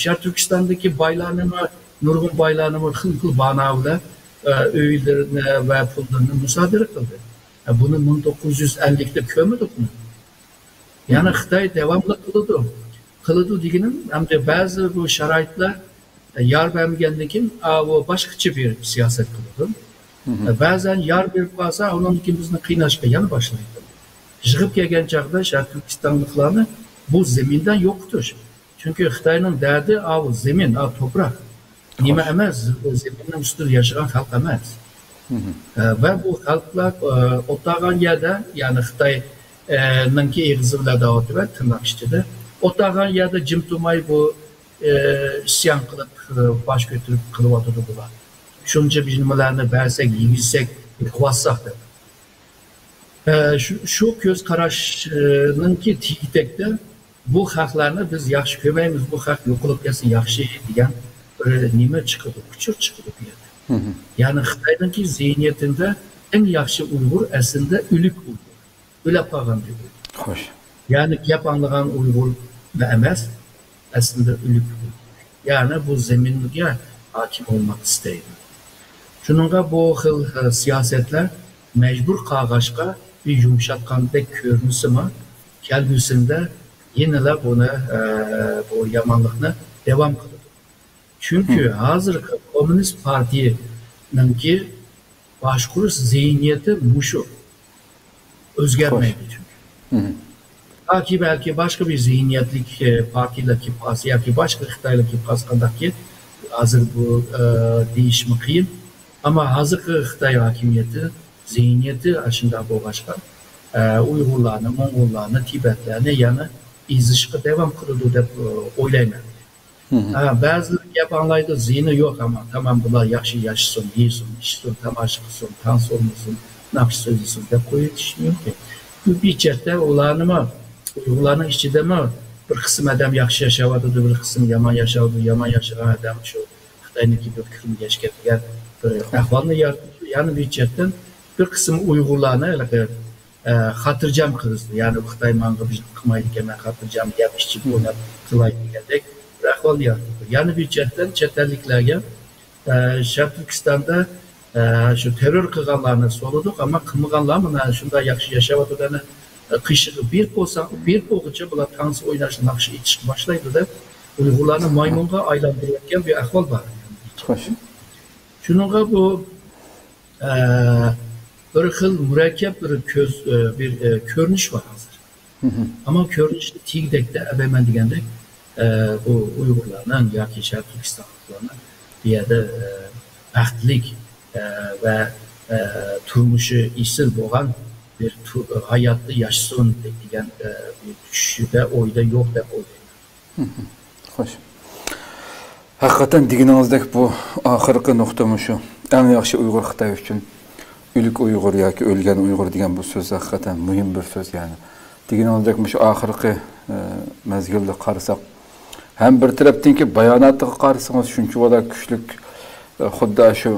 شەرقىي تۈركىستاندىكى بايلارنىمۇ، نۇرغۇن بايلارنىمۇ خىل-خىل بانا بىلەن، ئە، ئۆيلىرىنى ۋە پۇللىرىنى مۇسادىرە قىلدى. ئە، بۇنى مىڭ توققۇز يۈز ئەللىكتە كۆرمىدۇقمۇ؟ يەنى خىتاي داۋاملىق قىلىدۇ. قىلىدۇ دېگىنىم، ئەمدى بەزى بۇ شارائىتلار يار بەرمىگەندىن كېيىن، ئاۋۇ باشقىچە بىر سىياسەت قىلىدۇ. بەزەن يار بېرىپ قالسا، ئۇنىڭدىن كېيىن بىزنى قىيناشقا يەنە باشلايدۇ. يىغىپ كەلگەن چاغدا شەرقىي تۈركىستانلىقلارنى بۇ زېمىندىن يوقىتىش. چۈنكى خىتاينىڭ دەردى ئاۋۇ زېمىن، ئاۋۇ توپراق. نېمە ئەمەس، ئۇ زېمىننىڭ ئۈستىدە ياشىغان خەلق ئەمەس. ئە، ۋە بۇ خەلقلەر، ئە، ئولتۇرغان يەردە، يەنى خىتاي، ئە، نىڭكى ئېغىزى بىلەن دەۋاتىمەن، تىرناق ئىچىدە. ئولتۇرغان يەردە جىم تۇرماي بۇ، ئە، ئىسيان قىلىپ، ئە، باش كۆتۈرۈپ قىلىۋاتىدۇ بۇلار. شۇنچە بىر نېمىلەرنى بەرسەك، يېگۈزسەك، يىقىۋاتساق دەپ. ئە، شۇ، شۇ كۆز قاراشنىڭكى تېگى-تەكتە بۇ خەقلەرنى بىز ياخشى كۆرمەيمىز، بۇ خەق يوقىلىپ كەتسە ياخشى دېگەن بىر نېمە چىقىدۇ، ئۇچۇر چىقىدۇ بۇ يەردە. يەنى خىتاينىڭكى زېھنىيىتىدە ئەڭ ياخشى ئۇيغۇر ئەسلىدە ئۆلۈك ئۇيغۇر. ئۆلۈپ قالغان ئۇيغۇر. خوش. يەنى گەپ ئاڭلىغان ئۇيغۇر ئەمەس، ئەسلىدە ئۆلۈك ئۇيغۇر. يەنى بۇ زېمىنگە ھاكىم بولماق ئىستەيدۇ. شۇنىڭغا بۇ خىل، ئە، سىياسەتلەر مەجبۇر قالغاچقا بىر يۇمشاتقاندەك كۆرۈنسىمۇ، كەلگۈسىدە يەنىلا بۇنى، ئە، بۇ يامانلىقنى داۋام قىلىدۇ. چۈنكى ھازىرقى كوممۇنىست پارتىيەنىڭكى باشقۇرۇش زېھنىيىتى مۇشۇ. ئۆزگەرمەيدۇ چۈنكى. ياكى بەلكى باشقا بىر زېھنىيەتلىك، ئە، پارتىيەلەر كېلىپ قالسا ياكى باشقا خىتايلار كېلىپ قالسا قانداقكى، ھازىر بۇ، ئە، دېيىشمۇ قىيىن. ئەمما ھازىرقى خىتاي ھاكىمىيىتى زېھنىيىتى ئاشۇنداق بولغاچقا، ئە، ئۇيغۇرلارنى، موڭغۇللارنى، تىبەتلەرنى يەنە ئېزىشقا داۋام قىلىدۇ دەپ، ئە، ئويلايمەن. ھە، بەزىلەر گەپ ئاڭلايدۇ، زىيىنى يوق، ئەمما تامام بۇلار ياخشى ياشىسۇن، يېسۇن، ئىچسۇن، تاماشا قىلسۇن، تانسا ئوينىسۇن، ناخشا سۆزلىسۇن دەپ قويۇۋېتىش مۇمكىن. بۇ بىر چەتتە ئۇلارنىمۇ، ئۇيغۇرلارنىڭ ئىچىدىمۇ بىر قىسىم ئادەم ياخشى ياشاۋاتىدۇ، بىر قىسىم يامان ياشاۋاتىدۇ. يامان ياشىغان ئادەم شۇ خىتاينىڭكى بىر كىرىمگە ئىشكەتكەن بىر ئەھۋالنى يارىتىدۇ. يەنە بىر چەتتىن بىر قىسىم ئۇيغۇرلارنى ھېلىقى ئە، خاتىرجەم قىلىسىز. يەنى خىتاي ماڭا بىر قىلمايدىكەن، مەن خاتىرجەم يەپ ئىچىپ ئويناپ قىلاي دېگەندەك بىر ئەھۋال يارىتىدۇ. يەنە بىر چەتتىن چەت ئەللىكلەرگە، ئە، شەرقىي تۈركىستاندا، ئە، شۇ تېررور قىلغانلارنى سولىدۇق، ئەمما قىلمىغانلار مانا شۇنداق ياخشى ياشاۋاتىدۇ، ئەنە، ئە، قېشىغا بېرىپ بولسا، بېرىپ بولغۇچە بۇلار تانسا ئويناش، ناخشا ئېيتىشقا باشلايدۇ دەپ، ئۇيغۇرلارنى مايمۇنغا ئايلاندۇرۇۋەتكەن بىر ئەھۋال بار. خوش. شۇنىڭغا بۇ ئە، بىر خىل مۇرەككەپ بىر كۆز، ئە، بىر، ئە، كۆرۈنۈش بار ھازىر. ئەمما كۆرۈنۈشنى تېگىدەكتە ئەبەيمەن دېگەندەك، ئە، بۇ ئۇيغۇرلارنىڭ ياكى شەرقىي تۈركىستانلىقلارنىڭ بۇ يەردە، ئە، بەختلىك، ئە، ۋە، ئە، تۇرمۇشى ئېسىل بولغان بىر تۇ-، ھاياتتا ياشىسۇن دېگەن، ئە، بىر چۈشىدە، ئويدا يوق دەپ ئويلايمەن. خوش. ھەقىقەتەن دېگىنىڭىزدەك بۇ ئاخىرقى نۇقتا مۇشۇ. ئەڭ ياخشى ئۇيغۇر خىتاي ئۈچۈن ئۆلۈك ئۇيغۇر ياكى ئۆلگەن ئۇيغۇر دېگەن بۇ سۆز ھەقىقەتەن مۇھىم بىر سۆز يەنى. دېگىنىڭىزدەك مۇشۇ ئاخىرقى، ئە، مەزگىلدە قارىساق، ھەم بىر تەرەپتىنكى باياناتىغا قارىسىڭىز شۇنچىۋالا كۈچلۈك، ئە، خۇددى شۇ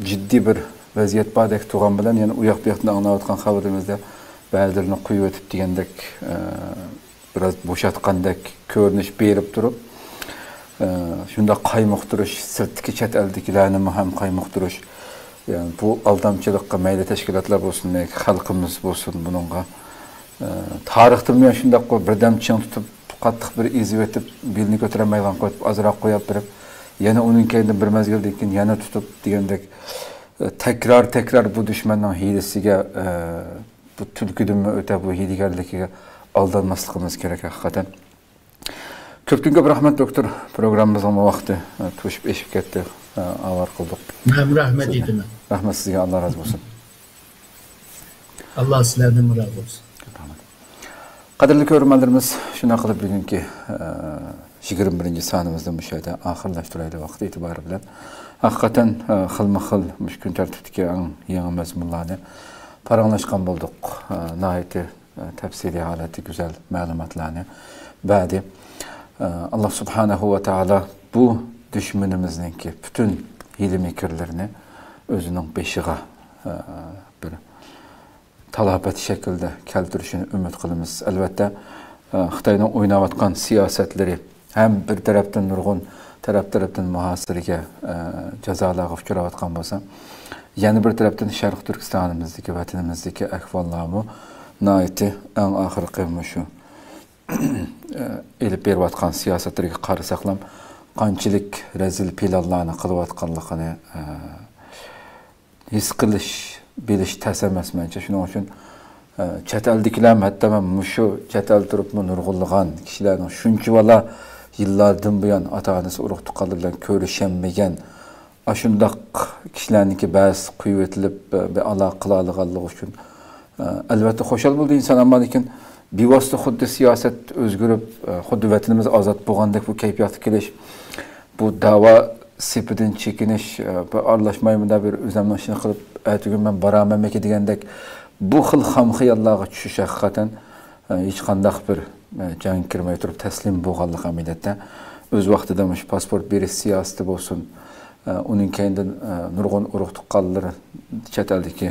جىددىي بىر ۋەزىيەت باردەك تۇرغان بىلەن يەنە ئۇ ياق بۇ ياقتىن ئاڭلاۋاتقان خەۋىرىمىزدە بەزىلىرىنى قويۇۋېتىپ دېگەندەك، ئە، بىراز بوشاتقاندەك كۆرۈنۈش بېرىپ تۇرۇپ، ئە، شۇنداق قايمۇقتۇرۇش، سىرتتىكى چەت ئەلدىكىلەرنىمۇ ھەم قايمۇقتۇرۇش، يەنى بۇ ئالدامچىلىققا مەيلى تەشكىلاتلار بولسۇن، ياكى خەلقىمىز بولسۇن، بۇنىڭغا، ئە، تارىختىنمۇ شۇنداق بىردەم چىڭ تۇتۇپ، قاتتىق بىر ئېزىۋېتىپ، بېلىنى كۆتۈرەلمەيدىغان قىلىپ، ئازراق قويۇپ بېرىپ، يەنە ئۇنىڭ كەينىدىن بىر مەزگىلدىن كېيىن يەنە تۇتۇپ دېگەندەك، ئە، تەكرار، تەكرار بۇ دۈشمەننىڭ ھىيلىسىگە، ئە، بۇ تۈلكىدىنمۇ ئۆتە بۇ ھىيلىگەرلىكىگە ئالدانماسلىقىمىز كېرەك ھەقىقەتەن. كۆپتىن كۆپ رەھمەت، دوكتور. پروگراممىمىزنىڭمۇ ۋاقتى، ئە، توشۇپ ئېشىپ كەتتى. ئە، ئاۋارە قىلدۇق. مەن رەھمەت سىزنى ئېيتىمەن. رەھمەت سىزگە، ئاللا رازى بولسۇن. ئاللا سىلەردىنمۇ رازى بولسۇن. قەدىرلىك كۆرۈرمەنلىرىمىز، شۇنداق قىلىپ بۈگۈنكى، ئە، يىگىرمە بىرىنچى سانىمىزنى مۇشۇ يەردە ئاخىرلاشتۇرايلى ۋاقىت ئېتىبارى بىلەن. ھەقىقەتەن، ئە، خىلمۇ خىل مۇشۇ كۈن تەرتىپتىكى ئەڭ يېڭى مەزمۇنلارنى پاراڭلاشقان بولدۇق. ئە، ناھايىتى، ئە، تەپسىلىي ھالەتتە گۈزەل مەلۇماتلارنى بەردى. ئە، ئاللا سۇبھانەھۇ ۋە تائالا بۇ دۈشمىنىمىزنىڭكى پۈتۈن ھىيلە-مىكىرلىرىنى ئۆزىنىڭ بېشىغا، ئە، بىر تالاپەت شەكلىدە كەلتۈرۈشىنى ئۈمىد قىلىمىز. ئەلۋەتتە، ئە، خىتاينىڭ ئويناۋاتقان سىياسەتلىرى ھەم بىر تەرەپتىن نۇرغۇن تەرەپ-تەرەپتىن مۇھاسىرىگە، ئە، جازالارغا ئۇچراۋاتقان بولسا، يەنە بىر تەرەپتىن شەرقىي تۈركىستانىمىزدىكى، ۋەتىنىمىزدىكى ئەھۋاللارمۇ ناھايىتى ئەڭ ئاخىرقى مۇشۇ، ئە، ئېلىپ بېرىۋاتقان سىياسەتلىرىگە قارىساقلام، قانچىلىك رەزىل پىلانلارنى قىلىۋاتقانلىقىنى، ئە، ھېس قىلىش، بىلىش تەس ئەمەس مەنچە. شۇنىڭ ئۈچۈن، ئە، چەت ئەلدىكىلەرمۇ، ھەتتا مەن مۇشۇ چەت ئەلدە تۇرۇپمۇ نۇرغۇنلىغان كىشىلەرنىڭ شۇنچىۋالا يىللاردىن بۇيان ئاتا-ئانىسى، ئۇرۇق-تۇغقانلىرى بىلەن كۆرۈشەلمىگەن، ئاشۇنداق كىشىلەرنىڭكى بەزىسى قويۇۋېتىلىپ، بىر ئالاقە قىلالىغانلىقى ئۈچۈن، ئە، ئەلۋەتتە خۇشال بولىدۇ ئىنسان، ئەمما لېكىن بىۋاسىتە خۇددى سىياسەت ئۆزگىرىپ، ئە، خۇددى ۋەتىنىمىز ئازاد بولغاندەك بۇ كەيپىياتقا كېلىش، بۇ دەۋا سېپىدىن چېكىنىش، ئە، بىر ئارىلاشماي مۇنداق بىر ئۆزۈمنىڭ ئىشىنى قىلىپ، ئەتىگۈن مەن بارامەنمىكىن دېگەندەك بۇ خىل خام خىياللارغا چۈشۈش ھەقىقەتەن ھېچقانداق بىر جەڭگە كىرمەي تۇرۇپ تەسلىم بولغانلىق ئەمەلىيەتتە. ئۆز ۋاقتىدا مۇشۇ پاسپورت بېرىش سىياسىتى بولسۇن، ئۇنىڭ كەينىدىن نۇرغۇن ئۇرۇق تۇغقانلىرى، چەت ئەلدىكى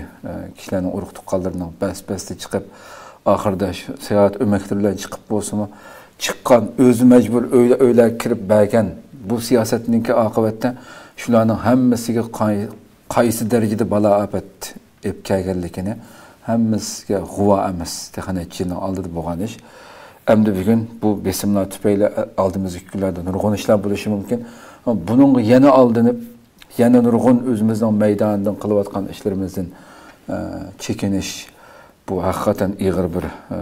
كىشىلەرنىڭ ئۇرۇق تۇغقانلىرىنىڭ بەس-بەستە چىقىپ، ئاخىرىدا شۇ ساياھەت ئۆمەكلىرى بىلەن چىقىپ بولسىمۇ، چىققان، ئۆزى مەجبۇر ئۆيلە-، ئۆيلەرگە كىرىپ بەرگەن بۇ سىياسەتنىڭكى ئاقىۋەتتە شۇلارنىڭ ھەممىسىگە قاي-، قايسى دەرىجىدە بالا-ئاپەت ئېلىپ كەلگەنلىكىنى ھەممىسىگە غۇۋا ئەمەس، تېخى نەچچە يىلنىڭ ئالدىدا بولغان ئىش. ئەمدى بۈگۈن بۇ بېسىملار تۈپەيلى ئالدىمىزدىكى كۈنلەردە نۇرغۇن ئىشلار بولۇشى مۇمكىن. بۇنىڭغا يەنە ئالدىنىپ، يەنە نۇرغۇن ئۆزىمىزنىڭ مەيدانىدىن قىلىۋاتقان ئىشلىرىمىزدىن، ئە، چېكىنىش، بۇ ھەقىقەتەن ئېغىر بىر، ئە،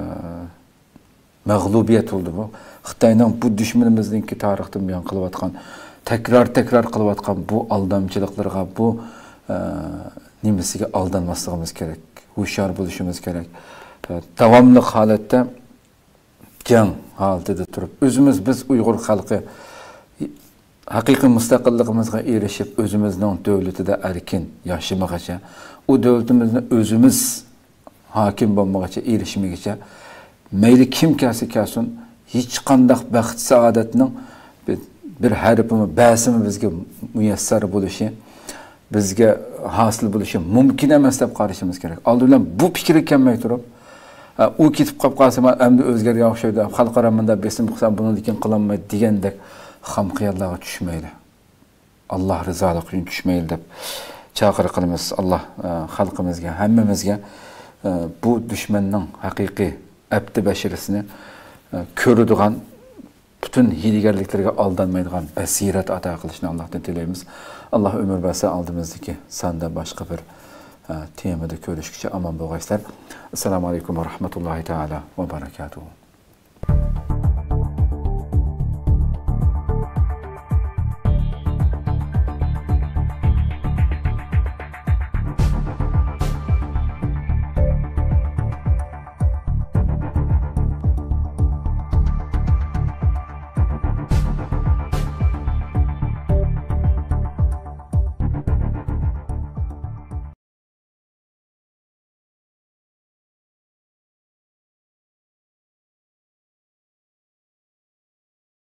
مەغلۇبىيەت بولدى بۇ. خىتاينىڭ بۇ دۈشمىنىمىزنىڭكى تارىختىن بۇيان قىلىۋاتقان، تەكرار-تەكرار قىلىۋاتقان بۇ ئالدامچىلىقلىرىغا، بۇ، ئە، نېمىسىگە ئالدانماسلىقىمىز كېرەك. ھوشيار بولۇشىمىز كېرەك. ئە، داۋاملىق ھالەتتە جەڭ ھالىتىدە تۇرۇپ، ئۆزىمىز، بىز ئۇيغۇر خەلقى ھەقىقىي مۇستەقىللىقىمىزغا ئېرىشىپ، ئۆزىمىزنىڭ دۆلىتىدە ئەركىن ياشىمىغىچە، ئۇ دۆلىتىمىزنى ئۆزىمىز ھاكىم بولمىغىچە، ئېرىشمىگىچە، مەيلى كىم كەلسە كەلسۇن، ھېچقانداق بەخت-سائادەتنىڭ بىر، بىر ھەرپىمۇ، بەسىمۇ بىزگە مۇيەسسەر بولۇشى، بىزگە ھاسىل بولۇشى مۇمكىن ئەمەس دەپ قارىشىمىز كېرەك. ئالدى بىلەن بۇ پىكىرگە كەلمەي تۇرۇپ، ئە، ئۇ كېتىپ قاپ قالسا، مانا ئەمدى ئۆزگەرگەن ئوخشايدۇ، خەلقئارا مۇنداق بېسىم قىلسا، بۇنىڭدىن كېيىن قىلالمايدۇ دېگەندەك خام خىياللارغا چۈشمەيلى. ئاللا رىزالىقى ئۈچۈن چۈشمەيلى دەپ چاقىرىق قىلىمىز. ئاللا، ئە، خەلقىمىزگە، ھەممىمىزگە، ئە، بۇ دۈشمەننىڭ ھەقىقىي ئەپتى بەشىرىسىنى، ئە، كۆرىدىغان، پۈتۈن ھىيلىگەرلىكلىرىگە ئالدانمايدىغان بەسىرەت ئاتا قىلىشىنى ئاللاھتىن تىلەيمىز. ئاللا ئۆمۈر بەرسە، ئالدىمىزدىكى ساندا باشقا بىر، ئە، تېمىدا كۆرۈشكىچە ئامان بولغايسىلەر. ئەسسالامۇ ئەلەيكۇم ۋە رەھمەتۇللاھى تائالا ۋە بەرەكاتۇھۇ.